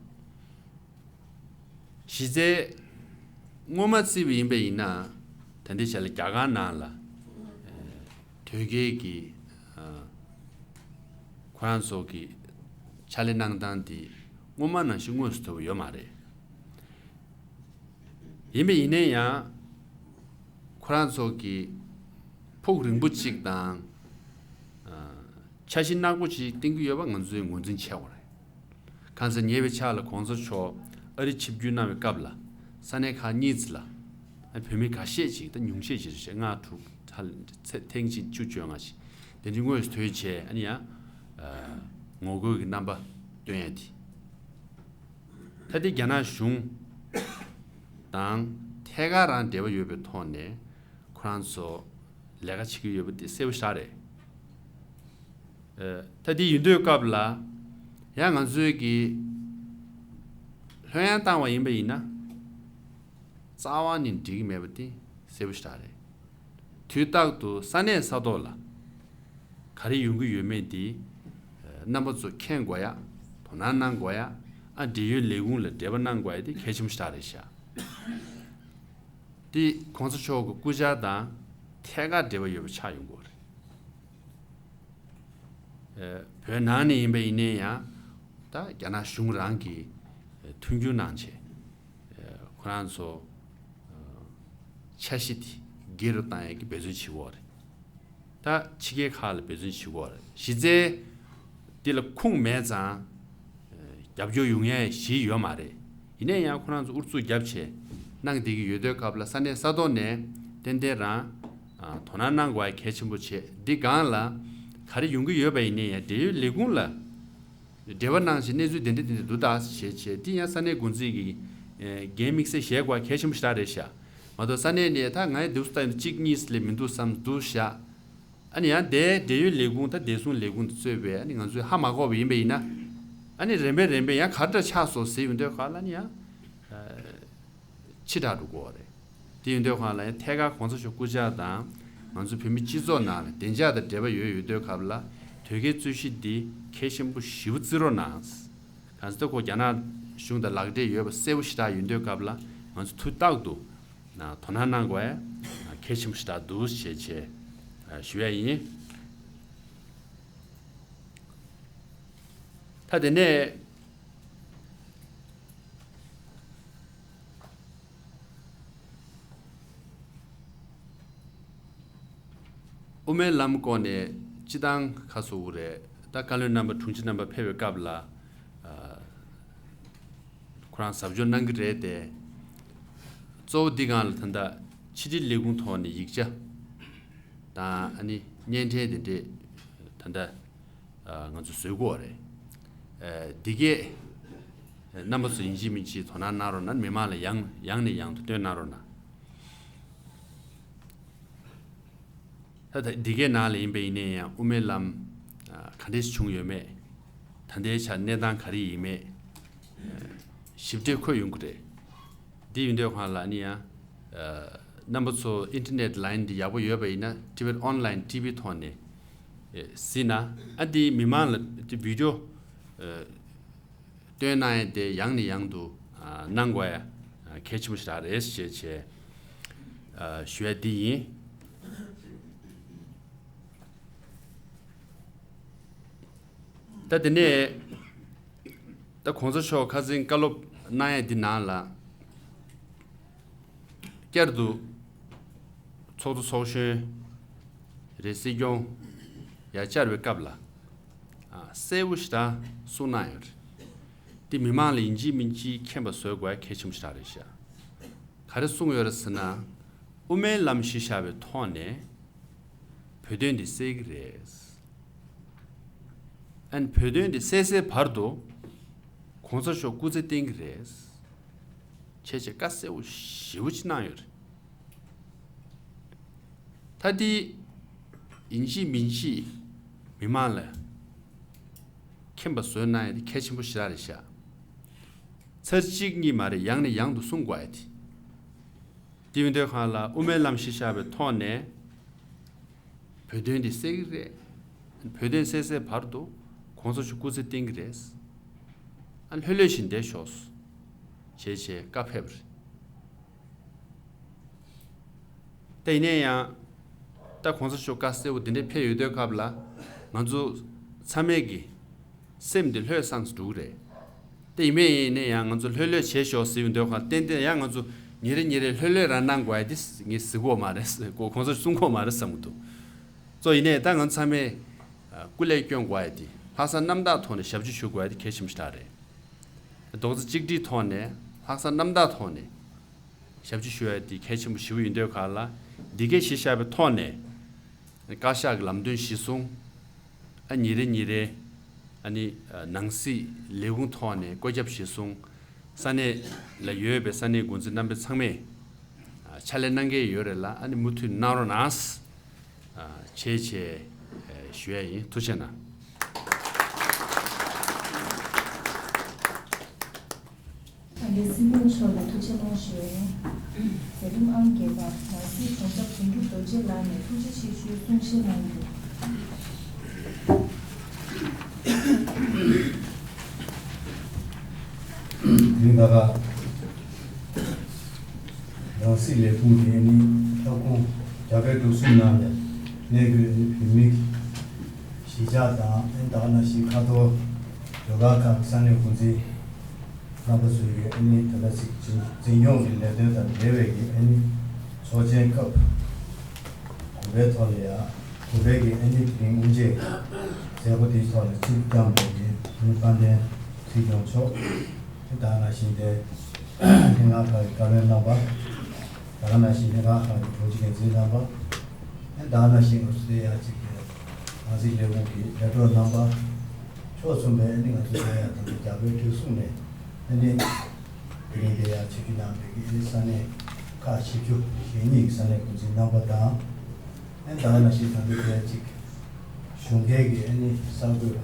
གཞི་རྩའི་སྔོན་མ་བརྩིས་པ་ཡིན་པ་ཡིན་ན། ད་ལྟའི་ཆ་ལ་རྒྱ་གར་ནང་ལ་དོལ་རྒྱལ་གྱི་ཁོ་རང་ཚོ་གི་ཕྱག་ལས་གནང་སྟངས་དེ་སྔོན་མ་ནང་བཞིན་དངོས་སུ་ཐུབ་པ་ཡོད་མ་རེད། ཡིན་པ་ཡིན་ནའི་ཡང་ཁོ་རང་ཚོ་གི་ཕུགས་རིང་པོ་གཅིག་དང་འཆར་གཞི་ནག་པོ་ཅིག་བཏིང་གི་ཡོད་པ་ང་ཚོས་ངོས་འཛིན་བྱེད་དགོས་རེད། གང་ཟེར་ཉེ་བའི་ཆར་ལ་གོང་ས་མཆོག་ཨ་རི་ཆིབས་བསྒྱུར་གནང་བའི་སྐབས་ལ་ས་གནས་ཁག་གཉིས་ཙམ་ལ་བོད་མི་ཁ་ཤས་ཅིག་ད་ཉུང་ཤས་ཅིག་རེད་ཤག་ལྔ་དྲུག་ཐེངས་གཅིག་བཅུ་བཅོ་ལྔ་ཞིག་དེ་འདྲའི་དངོས་སུ་ཐོན་བྱས་ཨ་ནི་ཡང་ངོ་རྒོལ་གྱི་རྣམ་པ་སྟོན་ཡ་དེ། ད་ལྟའི་རྒྱ་ནག་གཞུང་དང་ཐད་ཀར་རང་འབྲེལ་བ་ཡོད་པའི་ཐོག་ནས་ཁོ་རང་ཚོ་ལས་ཀ་བྱེད་ཀྱི་ཡོད་པ་དེ་གསལ་པོ་ཞེ་དྲག་རེད། ཨ། ད་དེ་ཡིན་དུས་སྐབས་ལ་ཡང་ང་ཚོས་ཀྱི་ལྷོད་ཡངས་བཏང་བ་ཡིན་པ་ཡིན་ན་རྩ་བ་ནས་འགྲིག་གི་མེད་པ་དེ་གསལ་པོ་ཞེ་དྲག་རེད། དུས་རྟག་ཏུ་ས་གནས་ས་ཐོག་ལ་ག་རེ་ཡོང་གི་ཡོད་མེད་འདི་རྣམ་པ་ཚོ་མཁྱེན་དགོས་ཡ། དོ་སྣང་གནང་དགོས་ཡ། ཨ། འབྲེལ་ཡོད་ལས་ཁུངས་ལ་འབྲེལ་བ་གནང་དགོས་ཡ་དེ་གལ་ཆེན་པོ་ཞེ་དྲག་རེད་ཤག་དེ་གོང་ས་མཆོག་གི་སྐུ་བཅར་དང་ཐད་ཀར་འབྲེལ་བ་ཡོད་པ་ཆགས་ཡོང་གི་ཡོད་རེད། ཨ། བོད་ནང་ནས་ཡིན་པ་ཡིན་ནའི་ཡང་ད་རྒྱ་ནག་གཞུང་རང་གིས་མཐུན་འགྱུར་གནང་བྱས། ཁོ་རང་ཚོ་འཆར་གཞི་དེ་སྒེར་རུ་བཏང་ཡས་ཀྱི་འབད་བརྩོན་བྱེད་ཀྱི་ཡོད་རེད། ད་ཕྱི་རྒྱལ་ཁག་ལ་འབད་བརྩོན་བྱེད་ཀྱི་ཡོད་རེད། གཞི་རྩའི་དེ་ལ་ཁུངས་མེད་ཙང་རྒྱབ་སྐྱོར་ཡོང་ཡས་གཞི་ཡོད་མ་རེད། ཡིན་ནའི་ཡང་ཁོ་རང་ཚོ་ཨུ་ཚུགས་རྒྱབ་བྱས་གནང་བསྡད་ཀྱི་ཡོད་དུས་སྐབས་ལ་ས་གནས་ས་ཐོག་ནས་ཏན་ཏན་རང་དོ་སྣང་གནང་དགོས་ཡ་གལ་ཆེན་པོ་བྱས། འདི་སྒང་ལ་ག་རེ་ཡོང་གི་ཡོད་པ་ཡིན་ནའི་ཡང་འབྲེལ་ཡོད་ལས་ཁུངས་ལ་འབྲེལ་བ་གནང་བྱས་གནས་ཚུལ་དེ་འདྲ་དེ་འདྲ་འདུག་ད་ཞེས་བྱས། དེ་ཡང་ས་གནས་འགོ་འཛིན་གྱིས་འགན་དམིགས་བསལ་བཞེས་དགོས་གལ་ཆེན་པོ་ཞེ་དྲག་རེད་ཤག་མ་གཏོགས་ས་གནས་ནས་ད་ང་ཡི་འདུག་ས་ཡིན་གཅིག་གཉིས་ལས་མི་འདུག་བསམ་འདུག་ཤག་ཨ་ནི་ཡང་དེ་འབྲེལ་ཡོད་ལས་ཁུངས་ད་བདེ་སྲུང་ལས་ཁུངས་དང་གཙོས་པའི་ཨ་ནི་ང་ཚོས་ཧ་མ་གོ་བ་ཡིན་པ་ཡིན་ན། ཨ་ནི་རིམ་པས་རིམ་པས་ཡང་ག་འདྲ་ཆགས་སོང་ཟེར་ཡོང་དུས་ག་ལ་ནི་ཡང་། ཕྱི་དྲགས་འགྲོ་གི་ཡོད་རེད། དེ་ཡིན་དུས་གང་ལ་ཡང་ཐད་ཀར་གོང་ས་མཆོག་སྐུ་བཅར་དང་ང་ཚོ་བོད་མི་སྤྱི་ཚོགས་ནང་ལ་བདེ་འཇགས་དང་འབྲེལ་བ་ཡོད་ཡོད་དུས་སྐབས་ལ་དོལ་རྒྱལ་རྩོད་གཞི་འདི་གལ་ཆེན་པོ་ཞེ་པོ་བརྩི་རོགས་གནང་། གང་ཟེར་ཁོ་རྒྱ་ནག་གཞུང་དང་ལག་འབྲེལ་ཡོད་པ་གསལ་པོ་ཞེ་དྲག་ཡིན་དུས་སྐབས་ལ་ང་ཚོ་དུས་རྟག་ཏུ་དོ་སྣང་གནང་དགོས་ཡ་གལ་ཆེན་པོ་ཞེ་དྲག་འདུག་ཞེས་བྱས་ཞུ་ཡ་ཡིན། ད་དེ་ནས། དབུ་མའི་ལམ་སྐོར་ནས་སྤྱི་བཏང་ཁ་སོ་བོ་རེད། ད་བཀའ་བློན་རྣམ་པ་དྲུང་ཆེ་རྣམ་པ་ཕེབས་པའི་སྐབས་ལ་ཨ། ཁོ་རང་ཟབ་སྦྱོང་གནང་གི་རེད་དེ། གཙོ་བོ་འདི་སྒང་ལ་ད་ལྟ་ཕྱི་དྲིལ་ལས་ཁུངས་ཐོག་ནས་ཡིག་ཆ་དང་ཨ་ནི་བརྙན་འཕྲིན་དེ་འདྲས་ད་ལྟ། ང་ཚོ་བཟོས་དགོས་རེད། འདི་གས་རྣམ་པ་ཚོ་ཡིན་གཅིག་མིན་གཅིག་དོ་སྣང་གནང་རོགས་གནང་། མི་མང་ལ་ཡང་ཡང་ནས་ཡང་དུ་སྟོན་གནང་རོགས་གནང་། ད་ད་འདི་གས་ནང་ལ་ཡིན་པ་ཡིན་ནའི་ཡང་དབུ་མའི་ལམ་ག་འདྲས་བྱུང་ཡོད་མེད། ད་ལྟའི་ཆར་གནས་སྟངས་ག་རེ་ཡིན་མེད་ཞིབ་ཕྲ་འཁོད་ཡོང་གི་རེད། འདི་ཡིན་དུས་གང་ལ་ནི་ཡང་རྣམ་པ་ཚོ་ཨིན་ཊར་ནེཊ་ལའིན་འདི་ཡག་པོ་ཡོད་པ་ཡིན་ན་ཊི་ཝི་ཨོན་ལའིན་ཊི་ཝི་ཐོག་ནས། ཨེ། གཟིགས་ན་ཨ་འདི་མི་མང་ལ་འདི་བི་ཌི་ཡོ་ཨེ། སྟོན་གནང་ཡས་དེ་ཡང་ནས་ཡང་དུ་ཨ། གནང་དགོས་ཡ་ཨ། གལ་ཆེན་པོ་ཞིག་རེད་ཞེས་བྱས་ཨ། ཞུ་ཡ་འདི་ཡིན། ད་དེ་ནས་ད་གོང་ས་མཆོག་ཁ་སང་བཀའ་སློབ་གནང་ཡ་འདི་ནང་ལ། བསྐྱར་དུ་ཚོགས་གཙོ་ཚོགས་གཞོན་རེད། སྲིད་སྐྱོང་ཡར་བཅར་བའི་སྐབས་ལ་ཨ། གསལ་པོ་ཞེ་དྲག་གསུངས་གནང་ཡོད་རེད། འདི་མི་མང་ལ་ཡིན་གཅིག་མིན་གཅིག་མཁྱེན་པ་བཟོ་དགོས་ཡ་གལ་ཆེན་པོ་ཞེ་དྲག་རེད་ཤག་ག་རེ་གསུངས་ཡོད་རེད་ཟེར་ན། དབུ་མའི་ལམ་གཞི་བཞག་པའི་ཐོག་ནས་བོད་དོན་འདི་སེལ་གྱི་རེད། ཨ་ནི་བོད་དོན་དེ་གསལ་སའི་བར་དུ་གོང་ས་མཆོག་སྐུ་ཚེ་བརྟན་གྱི་རེད། བྱས་བྱས་བཀའ་གསལ་པོ་ཞེ་པོ་ཅིག་གནང་ཡོད་རེད། ད་དེ་ཡིན་གཅིག་མིན་གཅིག་མི་མང་ལ་མཁྱེན་པ་བཟོས་གནང་ཡ་དེ་གལ་ཆེན་པོ་ཞེ་དྲག་རེད་ཤག་ཚར་གཅིག་གཉིས་མ་རེད། ཡང་ནས་ཡང་དུ་གསུང་དགོས་ཡ་དེ། དེ་ཡིན་དུས་གང་ལ་དབུ་མའི་ལམ་གཞི་བཞག་པའི་ཐོག་ནས་བོད་དོན་འདི་གསལ་གི་རེད། བོད་དོན་གསལ་སའི་བར་དུ་གོང་ས་མཆོག་སྐུ་ཚེ་བརྟན་གི་རེད། ཨ་ལྷོད་ལྷོད་བཞིན་བསྡད་ཤོག་ཅེས་བྱས་བཀའ་ཕེབས་པ་རེད། ད་ཡིན་ནའི་ཡང་ད་གོང་ས་མཆོག་བཀའ་གསལ་པོ་འདི་འདྲ་ཕེབས་ཡོད་དུས་སྐབས་ལ་ང་ཚོ་ཚང་མས་ཀྱི་སེམས་འདི་ལྷོད་སངས་སུ་འགྲོ་གི་རེད། དེ་ཡིན་མིན་ཡིན་ནའི་ཡང་ང་ཚོ་ལྷོད་ལྷོད་བྱེད་ཤོག་ཟེར་བའི་འདོད་ཁ་ཏན་ཏན་ཡང་ང་ཚོ་ཉིན་རེ་ཉིན་རེ་ལྷོད་ལྷོད་རང་གནང་དགོས་ཡ་དེ་ངས་ཟེར་གོ་མ་རེད། གོ་གོང་ས་གསུང་གོ་མ་རེད་བསམ་གི་འདུག་གཙོ་ཡིན་ནའི་ད་ང་ཚོ་ཚང་མས་སྐུ་ལས་སྐྱོན་དགོས་ཡ་དེ་ལྷག་བསམ་རྣམ་དག་ཐོག་ནས་ཞབས་ཕྱི་ཞུ་དགོས་ཡ་དེ་གལ་ཆེན་པོ་ཞེ་དྲག་རེད། རྡོག་རྩ་གཅིག་སྒྲིལ་ཐོག་ནས་ལྷག་བསམ་རྣམ་དག་ཐོག་ནས་ཞབས་ཕྱི་ཞུ་ཡ་དེ་གལ་ཆེན་པོ་ཞེ་པོ་ཡིན་དུས་ག་ལ་འདི་གའི་གཞི་བཞག་པའི་ཐོག་ནས་བཀའ་ཤག་གི་ལམ་སྟོན་གཞིར་བཟུང་། ཨ་ཉིན་རེ་ཉིན་རེ་ཨ་ནི་ནང་སྲིད་ལས་ཁུངས་ཐོག་ནས་བཀོད་ཁྱབ་གཞིར་བཟུང་ས་གནས་ལ་ཡོད་པའི་ས་གནས་འགོ་འཛིན་རྣམ་པ་ཚང་མས་ཕྱག་ལས་གནང་གི་ཡོད་རེད་ལ། ཨ་ནི་མུ་མཐུད་གནང་རོགས་གནང་། བྱས་བྱས་ཞུ་ཡ་ཡིན། ཐུགས་རྗེ་གནང་། ད་ལྟའི་སྲིད་སྐྱོང་མཆོག་ལ་ཐུགས་རྗེ་གནང་ཞུ་ཡ་ཡིན། མཛད་འཕྲིན་ཨང་བརྒྱད་པ་ནང་སྲིད་དྲུང་ཆེ་དོན་གྲུབ་རྡོ་རྗེ་ལགས་ནས་ཐུགས་རྗེ་ཆེ་ཞུའི་གསུང་བཤད་གནང་ཡོད། དེ་ད་ག་ནང་སྲིད་ལས་ཁུངས་ཀྱི་ཨ་ནི་ལྷ་ཁུངས་རྒྱ་བལ་འབྲུག་གསུམ་ནང་ལ་གནས་འཁོད་ཨ་ནི་བོད་མི་གཞིས་ཆགས་དང་ཨ་ནི་ད་ག་ནང་བཞིན་ཁ་ཐོར་ཟློས་གར་ཁང་གི་ས་གནས་འགོ་འཛིན་རྣམ་པ་ཚོས་ཀྱི་ཨ་ནི་ད་ལྟ་ཅིག་འཛིན་སྐྱོང་གི་ལས་དོན་དང་འབྲེལ་བའི་གི་ཨ་ནི་ཚོགས་ཆེན་སྐབས་གོང་པའི་ཐོག་ལ་ཡ་གོང་པའི་གི་ཨ་ནི་དེ་རིང་དབུ་འབྱེད་མཛད་སྒོ་དེའི་ཐོག་ལ་ཆིབས་བསྐྱངས་པའི་གི་ཨ་ནི་དཔལ་ལྡན་སྲིད་སྐྱོང་མཆོག་ཨ་ནི་ད་ག་ནང་བཞིན་དེ་ལྷན་ཁང་ཁག་གི་བཀའ་བློན་རྣམ་པ། ད་ག་ནང་བཞིན་ལྷན་ཁང་ཁག་གི་དྲུང་ཆེ་འགན་འཛིན་རྣམ་པ། ཨ་ནི་ད་ག་ནང་བཞིན་ང་ཚོ་དེ་ཡ་གཅིག་གི་ནང་སྲིད་ལས་ཁུངས་ཀྱི་ལས་རོགས་རྣམ་པ། ཕྱོགས་མཚུངས་པའི་ཨ་ནི་ང་ཚོ་དེ་ཡ་ད་ལྟ་རྒྱ་བལ་འབྲུག་གསུམ་ནས་ཨ་ནི་དེ་རིང་དེ་ཡ་ཆིབས་བསྒྱུར་གནང་བའི་ཨ་ནི་ས་གནས་ཁག་ཆིབས་བསྒྱུར་ཞེ་གཉིས་ཀྱི་ས་གནས་འགོ་འཛིན་རྣམ་པ་དང་། ཨ་ནི་ད་ག་ནང་བཞིན་ད་ལྟ་དེ་ཡ་གཅིག་གཞུང་སྒེར་གྱི་ཨ་ནི་གསར་འགོད་པ་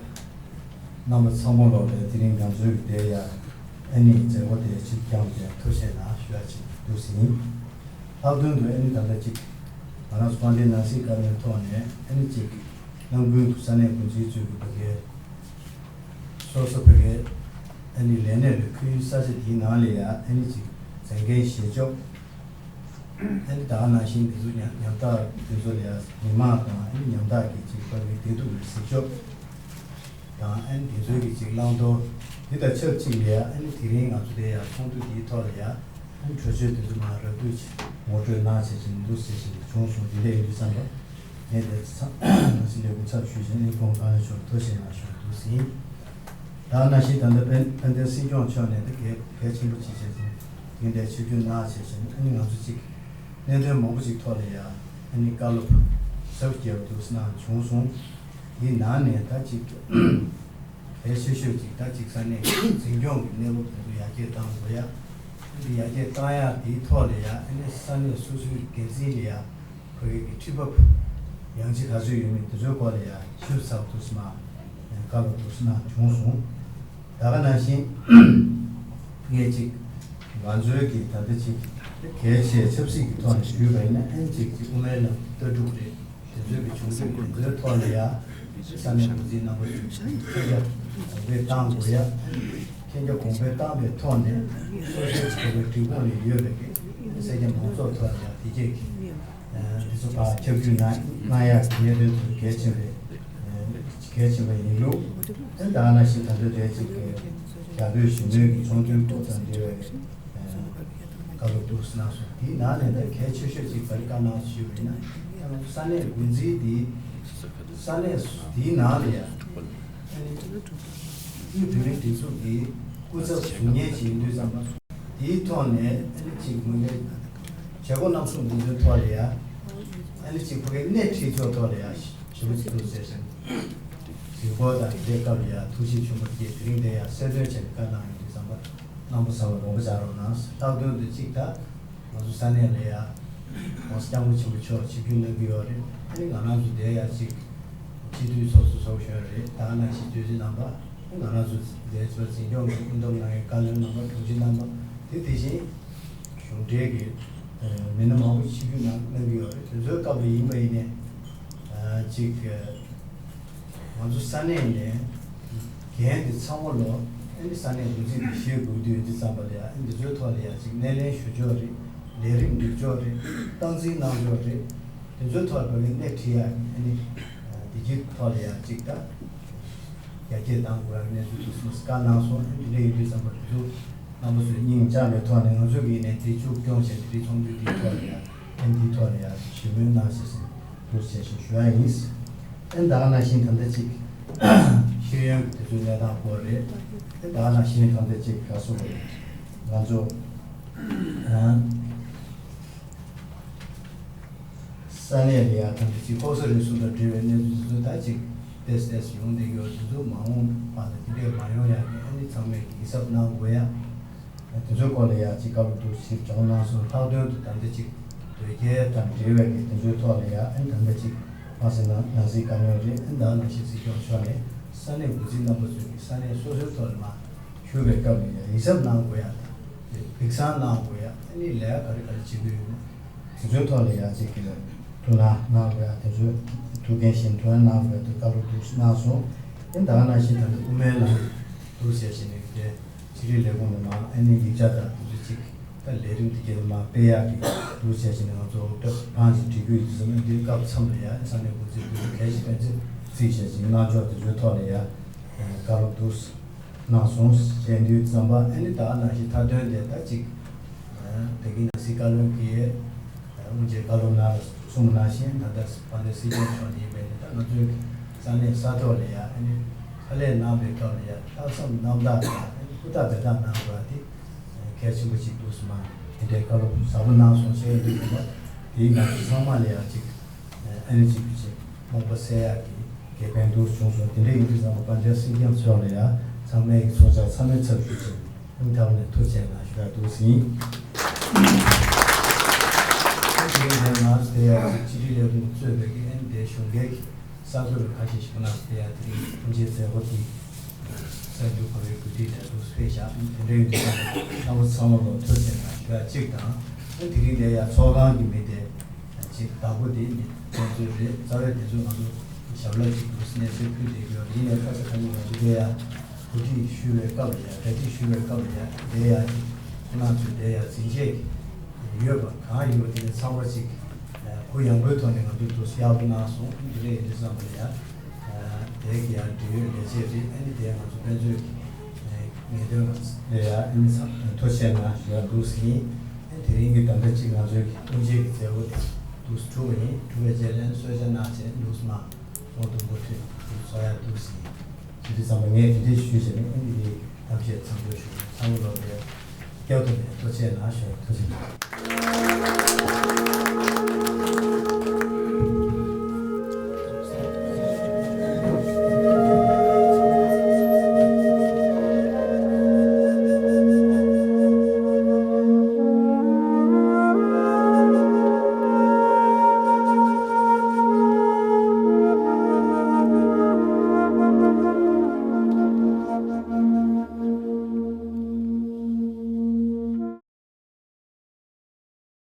རྣམ་པ་ཚང་མ་ལོག་ལས་དེ་རིང་ང་ཚོའི་གི་དེ་ཡ་ཨ་ནི་མཛད་སྒོ་དེ་ཆིབས་བསྐྱངས་ཏེ་ཐུགས་རྗེ་གནང་ཞུ་ཡ་ཅིག་འདུག་ཟིན། ལྷག་དོན་དུ་ཨ་ནི་ད་ལྟ་ཅིག་ང་རང་ཚོ་དཔལ་ལྡན་ནང་སྲིད་བཀའ་བློན་ཐོག་ནས་ཨ་ནི་ཅིག་ནམ་རྒྱུན་དུ་ས་གནས་འགོ་འཛིན་ཚོས་གི་ཕ་གིའི་སོ་སོ་ཕ་གིའི་ཨ་ནི་ལས་གནས་ལ་འཁོད་ས་ཆ་དེའི་ནང་ལ་ཡ་ཨ་ནི་ཅིག་མཛད་འགན་བཞེས་ཕྱོགས། ཨ་ནི་ད་ག་ནང་བཞིན་འདི་ཚོ་ཉམ་ཉམ་ཐག་འདི་ཚོ་ལ་ཡ་མི་མང་དང་ཨ་ནི་ཉམ་ཐག་གི་ཅིག་ཕ་གིའི་བདེ་སྡུག་ལ་གཟིགས་ཕྱོགས་དང་ཨ་ནི་འདི་ཚོའི་གི་ཅིག་བླང་དོར་འདི་དང་ཆབས་ཅིག་ལ་ཡ་ཨ་ནི་དེ་རིང་ང་ཚོ་དེ་ཡ་ཚོགས་འདུ་འདིའི་ཐོག་ལ་ཡ་ཨ་ནི་གྲོས་ཆོད་འདི་ཚོ་མར་རགས་བསྡུས་ཅིག་ངོ་སྤྲོད་གནང་བྱས་ཅིག་འདུག་ཟེར་བཞིན་བྱུང་སོང་། འདི་འདྲ་ཡིན་དུས་ཙམ་པ་ངས་དེ་ཚ་ནང་སྲིད་ལས་ཁུངས་ཚབ་ཞུས་བྱས་ཨ་ནི་ཁོང་གང་ལ་ཞུ་ཐུགས་རྗེ་གནང་ཞུ་འདུག་ཟིན། ད་ནང་བཞིན་ད་ལྟ་དཔལ་དཔལ་ལྡན་སྲིད་སྐྱོང་མཆོག་ནས་ད་གལ་གལ་ཆེན་པོ་ཅིག་བྱས་ཙང་དེ་འདྲའི་ཆིབས་བསྒྱུར་གནང་བྱས་ཙང་ཨ་ནི་ང་ཚོ་ཅིག་གནད་དོན་མང་པོ་ཅིག་ཐོག་ལ་ཡ་ཨ་ནི་བཀའ་སློབ་ཟབ་རྒྱས་པ་འདུག་གནང་བྱུང་སོང་། དེའི་ནང་ནས་ད་ཅིག་གལ་ཆེ་ཤོས་ཅིག་ད་ཅིག་ས་གནས་འཛིན་སྐྱོང་གི་གནས་བབ་དེ་ཚོ་ཡར་རྒྱས་གཏང་དགོས་ཡ། ཨ་ནི་ཡར་རྒྱས་གཏང་ཡ་དེའི་ཐོག་ལ་ཡ་ཨ་ནི་ས་གནས་སོ་སོའི་འགན་འཛིན་ལ་ཡ། ཁོ་རའི་གི་ཁྲི་འབབ་ཡང་ཅིག་ག་ཚོད་ཡོད་མེད་དེ་ཚོའི་སྐོར་ལ་ཡང་ཞིབ་ཚགས་པོ་ཞིག་མ་བཀའ་སློབ་ཏུ་ཞིག་གནང་བྱུང་སོང་། ད་ག་ནང་བཞིན་ངས་ཅིག་ང་ཚོའི་གི་ད་ལྟ་ཅིག་གལ་ཆེ་ཆབ་སྲིད་ཀྱི་ཐོག་ནས་ཞུས་པ་ཡིན་ན་ཨན་ཅིག་ཅིག་དབུ་མའི་ལམ་ལྟ་གྲུབ་རེད། དེ་ཚོའི་གི་བྱུང་ཚུལ་དེ་ཚོའི་ཐོག་ལ་ཡང་ས་གནས་འགོ་འཛིན་རྣམ་པ་ཚོས་མཁྱེན་རྒྱ་གོང་འཕེལ་བཏང་དགོས་ཡ། མཁྱེན་རྒྱ་གོང་འཕེལ་བཏང་པའི་ཐོག་ནས་སོ་སོའི་བྱ་བའི་སྒྲིག་ཁོངས་ནས་ཡོད་པའི་གི་སེར་སྐྱ་མང་ཚོགས་ཐོག་ལ་ཡང་དེ་རྗེས་ཀྱི། འདི་ཚོ་ཕར་ཁྱབ་བསྒྲགས་གནང་གནང་ཡག་གི་གནད་དོན་དེ་གལ་ཆེན་པོ་རེད། གལ་ཆེན་པོ་ཡིན་ལུགས། དེ་ལྟར་ན་ཞིག་ད་ལྟ་དེ་གཅིག་གི་རྒྱ་བོད་ཞི་མོལ་གྱི་ཚོགས་འདུའི་སྐོར་དང་འབྲེལ་བའི་བཀའ་སློབ་ཏུ་གནང་སོང་། དེའི་ནང་ནས་ད་གལ་ཆེ་ཤོས་ཅིག་བར་བཀའ་གནང་ཞུས་པ་ཡིན་ན་ཡང་ང་ཚོ་ས་གནས་འགོ་འཛིན་འདི་ས་གནས་འདིའི་ནང་ལ་ཡང་དབུས་བོད་མིའི་སྒྲིག་འཛུགས་ཀྱི་སྐུ་ཚབ་ཟུར་ཉན་ཅིག་ཡིན་དུས་ཙམ་པ། དེའི་ཐོག་ནས་ཨ་ནི་གཅིག་ངོས་ནས་བྱེད་སྒོ་རྣམ་གསུམ་འདི་ཚོའི་ཐོག་ལ་ཡ་ཨ་ནི་གཅིག་ཕ་གིའི་སྣེ་ཁྲིད་ཕྱོགས་ཐོག་ལ་ཡ་ཞེ་པོ་ཅིག་འདུག་ཟེར་ཞིང་། ཡུལ་སྐོར་དང་དེ་སྐབས་ལ་ཡ་ཐུགས་བཞེད་ཆེན་པོ་བསྐྱེད། དེ་རིང་དེ་ཡ་གསལ་སྟོན་བྱས་ནས་བཀའ་གནང་ཡོད་དུས་ཙམ་པ་རྣམ་པ་ཚང་མ་དགོངས་པ་འཇགས་རོགས་གནང་། ལྷག་དོན་དུ་གཅིག་ད་ང་ཚོ་ས་གནས་ལ་ཡ་༸གོང་ས་༸སྐྱབས་མགོན་ཆེན་པོ་མཆོག་ཆིབས་བསྒྱུར་གནང་གི་ཡོད་རེད། ཨ་ནི་ང་རང་ཚོ་དེ་ཡ་གཅིག་སྤྱི་འཐུས་ཚོགས་གཙོ་ཚོགས་གཞོན་རེད། ད་ག་ནང་བཞིན་དུས་ཚོད་རྣམ་པ་ང་རང་ཚོ་དེ་ཚོ་འཛིན་སྐྱོང་གི་སྐུ་མདུན་ནང་གི་བཀའ་བློན་རྣམ་པ་དྲུང་ཆེ་རྣམ་པ་དེ་དེ་བཞིན་གཞུང་འབྲེལ་གྱི་མི་སྣ་མང་པོ་ཆིབས་བསྒྱུར་གནང་གནང་གི་ཡོད་རེད། དེ་ཚོའི་སྐབས་ལ་ཡིན་པ་ཡིན་ནའི་གཅིག་ང་ཚོ་ས་གནས་ནས་འགན་དེ་ཚང་མ་ལོ་ཨ་ནི་ས་གནས་འགོ་འཛིན་དེ་བཞེས་དགོས་དུས་དེ་ཙམ་པ་ལ་ཡ་ཨ་ནི་འདི་ཚོའི་ཐོག་ལ་ཡ་གཅིག་སྣེ་ལེན་ཞུ་ཕྱོགས་རེད། ལས་རིམ་སྒྲིག་ཕྱོགས་རེད། སྟངས་འཛིན་གནང་ཕྱོགས་རེད། དེ་ཚོའི་ཐོག་ལ་བབས་པའི་སྣེ་ཁྲིད་ཡ་ཨ་ནི་འདི་གི་ཐོག་ལ་ཡ་གཅིག་ད་རྒྱ་སྐྱེད་བཏང་དགོས་ཡ་གི་གནས་ཚུལ་དེ་ཚོ་བཀའ་གནང་སོང་། ཨ་ནི་འདི་འདྲ་ཡིན་དུས་ཙམ་པ་དེ་ཚོ་རྣམ་པ་ཚོས་སྙིང་བཅངས་པའི་ཐོག་ནས་ང་ཚོ་གིས་ནས་དེ་མཇུག་སྐྱོང་བྱས་དེ་རིང་ཚོགས་འདུ་འདིའི་ཐོག་ལ་ཡ་ཨ་ནི་འདིའི་ཐོག་ལ་ཡ་ཞུ་མོལ་གནང་ཞེས་ཟེར་འདུག་ཞེས་ཞུ་ཡ་ཡིན། ཨ་ནི་ད་ག་ནང་བཞིན་ད་ལྟ་ཅིག་ཤེས་ཡོན་གྱི་དེ་ཚོའི་གནས་སྟངས་སྐོར་རེད། ཨ་ནི་ད་ག་ནང་བཞིན་ད་ལྟ་ཅིག་ག་སོ་རེད། ང་ཚོ་ཨ། ས་གནས་ལ་ཡ་ད་ལྟ་ཅིག་ལྐོག་ཟ་རུལ་སུངས་དང་འབྲེལ་བའི་གནས་ཚུལ་དེ་ཚོ་ད་ཅིག་ཏེས་ཏེས་ཡོང་བསྡད་ཡོད། དེ་ཚོ་མ་འོངས་པ་ལ་དེ་འདྲས་མ་ཡོང་ཡག་གི་ཨ་ནི་ཚང་མས་ཡིད་གཟབ་གནང་དགོས་ཡ། དེ་ཚོའི་སྐོར་ལ་ཡ་ཅིག་བཀའ་སློབ་འདུག་ཞིག་སྦྱོང་གནང་སོང་། ལྷག་དོན་དུ་ད་ལྟ་ཅིག་དོལ་རྒྱལ་དང་འབྲེལ་བའི་གི་དེ་ཚོའི་ཐོག་ལ་ཡ་ཨ་ནི་ད་ལྟ་ཅིག་མ་ཟེར་ན་ནང་སྲིད་བཀའ་བློན་རེད། ཨ་ནི་ད་ནང་བཞིན་སྲིད་སྐྱོང་མཆོག་ནས་ས་གནས་འགོ་འཛིན་རྣམ་པ་ཚོས་ཀྱི་ས་གནས་སོ་སོའི་ཐོག་ལ་མ་ཞུ་བའི་སྐབས་ལ་ཡ་ཡིད་གཟབ་གནང་དགོས་ཡ་དང་། སྦིག་སང་གནང་དགོས་ཡ། ཨ་ནི་ལས་ཀ་ག་རེ་ག་རེ་བྱེད་དགོས་ཡོད་ན་དེ་ཚོའི་ཐོག་ལ་ཡ་གཅིག་གི་ཐུགས་སྣང་གནང་དགོས་ཡ། དེ་ཚོའི་ཐུགས་འགན་བཞེས་ཐུགས་སྣང་གནང་དགོས་ཡ་དེ་བཀའ་སློབ་འདུག་གནང་སོང་། ཨ་ནི་ད་ག་ནང་བཞིན་ད་ལྟ་དབུ་མའི་ལམ་འདུག་ཟེར་བཞིན་ནས་དེ་ཕྱི་དྲིལ་ལས་ཁུངས་ནས་མ་ཨ་ནི་ཡིག་ཆ་དང་དེ་ཚོ་གཅིག་ད་ལས་རིམ་དེ་གས་མ་སྤེལ་ཡག་གི་འདུག་བྱས་བཞིན་ང་ཚོ་ད་གང་ཞིག་འབྲི་དགོས་ཡོད་ཟེར་ན་འདིའི་སྐབས་མཚམས་ལ་ཡ་ས་གནས་འགོ་འཛིན་དགོས་གལ་ཆེ་ཕན་ཚུན་རྩིས་བྱས་བཞིན་གནང་ཕྱོགས་དེ་ཚོའི་ཐོག་ལ་ཡ་བཀའ་སློབ་འདུག་གནང་སོང་། བྱས་དུས་ཙམ་པ་ཨ་ནི་ད་ནང་བཞིན་མཐའ་དོན་དེ་ད་ཅིག་ད་གིན་ནང་སྲིད་བཀའ་བློན་གྱིས་དབུ་འབྱེད་བཀའ་སློབ་ནང་ལ་གསུངས་པ་ནང་བཞིན་ད་ལྟ་དཔལ་ལྡན་སྲིད་སྐྱོང་མཆོག་ནས་ཡིན་པས་ནི་ད་ང་ཚོའི་ས་གནས་ས་ཐོག་ལ་ཡ་ཨ་ནི་ཕྱག་ལས་གནང་པའི་སྐབས་ལ་ཡ་ལྷག་བསམ་རྣམ་དག་དང་ཨ་ནི་ཧུར་ཐག་འབད་ཐག་གནང་དགོས་པ་དེ་གལ་ཆེན་པོ་ཅིག་འདུག་སེ་མ་དེ་འདྲའི་བཀའ་སློབ་ཟབ་པོ་གནང་སོང་ཞེས་འདུག་སེ་མ་དེའི་ང་ཚོ་ཚང་མ་ལ་ཡ་ཅིག་ཨ་ནི་ཅིག་ཅིག་རྨོངས་པ་སེལ་ཡག་གི་དགེ་ཕན་འདུག་བྱུང་སོང་། དེ་འདྲ་ཡིན་དུས་ཙམ་པ་དཔལ་ལྡན་སྲིད་སྐྱོང་མཆོག་ལ་ཡ་ཚང་མས་ཀྱི་ཚོགས་བཅར་ཚང་མའི་ཚབ་ཞུས་ཏེ་ཨ་ནི་ཐབས་ནས་ཐུགས་རྗེ་གནང་ཞུ་ཡག་འདུག་སེ་ཡིན། ཨ་ནི་དེ་རིང་ང་ཚོ་དེ་ཡ་ཅིག་སྤྱི་འཐུས་ལས་ཁུངས་གཙོས་པའི་གི་ཨ་ནི་དེ་གཞུང་འབྲེལ་གྱི་གསར་འགོད་པ་ཁ་ཤས་ཤིག་ཁོ་ན་དེ་ཡ་དེ་རིང་དབུ་འབྱེད་མཛད་སྒོ་དེ་གསར་འགྱུར་གོ་བའི་གོ་སྒྲིག་ལས་འདུག་སྤེལ་བཞག་དེ་འདྲ་ཡིན་དུས་ཙམ་པ་རྣམ་པ་ཚང་མ་ལ་ཐུགས་རྗེ་གནང་ཞུ་ཡག་གཅིག་དང་། ཨ་ནི་དེ་རིང་དེ་ཡ་ཚོགས་ཁང་གི་མི་དེ་ཅིག་བདག་པོ་དེ་ནི་དེ་ཚོ་རེད། རྩ་བའི་དེ་ཚོ་ང་ཚོ་ཞབས་ལ་ཅིག་འདུག་སེ་གནས་ཚུལ་ཕུལ་བསྡད་ཀྱི་ཡོད་རེད། ཡིན་ནའི་ཁ་ས་ཁ་ཉིན་ང་ཚོ་དེ་ཡ་གོ་སྒྲིག་ཞུ་བའི་སྐབས་ལ་ཡ་གྲ་སྒྲིག་ཞུ་བའི་སྐབས་ལ་ཡ་དེ་ཡ་ཅིག་ཁོ་རང་ཚོས་དེ་ཡ་འཛིན་ཆས་ཀྱི་ཡོད་པ་གང་ཡོད་པ་དེ་ནས་ཚང་མ་ཅིག་གུ་ཡངས་པོའི་ཐོག་ནས་ང་ཚོས་འདུག་སེ་ཡག་པོ་གནང་སོང་། འདི་འདྲ་ཡིན་དུས་ཙམ་པ་ལ་ཡ་དེ་གི་ཡང་འབྲེལ་ཡོད་ལས་བྱེད་རེད། ཨ་ནི་དེ་ང་ཚོ་དཔེ་མཛོད་ཀྱི་ངེས་སྟོན་ལ་ཡ་ཨ་ནི་ཚ་ཐུགས་རྗེ་གནང་ཞུ་ཡག་འདུག་སེ་ཡིན། ཨ་ནི་དེ་རིང་གི་ད་ལྟ་ཅིག་ང་ཚོའི་གི་དབུ་འབྱེད་ཀྱི་མཛད་སྒོ་དེ་འདུག་སེ་གྲུབ་པ་ཡིན། གྲུབ་པའི་རྗེས་ལ་ཨ་ནི་གསོལ་ཇ་གནང་བྱས་འདུག་སེ་མ་ཚོགས་འདུ་འགོ་ཁྲིད་འདུག་སེ་ཚོགས་ཡག་འདུག་སེ་ཡིན། དེ་དུས་ཙམ་པ་ངས་དེ་འདྲའི་ཞུས་བྱས་ནས་ཨ་ནི་དེ་གཏམ་བཤད་མཚམས་འཇོག་ཞུ། ཚང་མ་ལོག་པའི་སྐྱབས་ཐོབ་ནས་ཐུགས་རྗེ་གནང་ཞུ། ཐུགས་རྗེ་གནང་།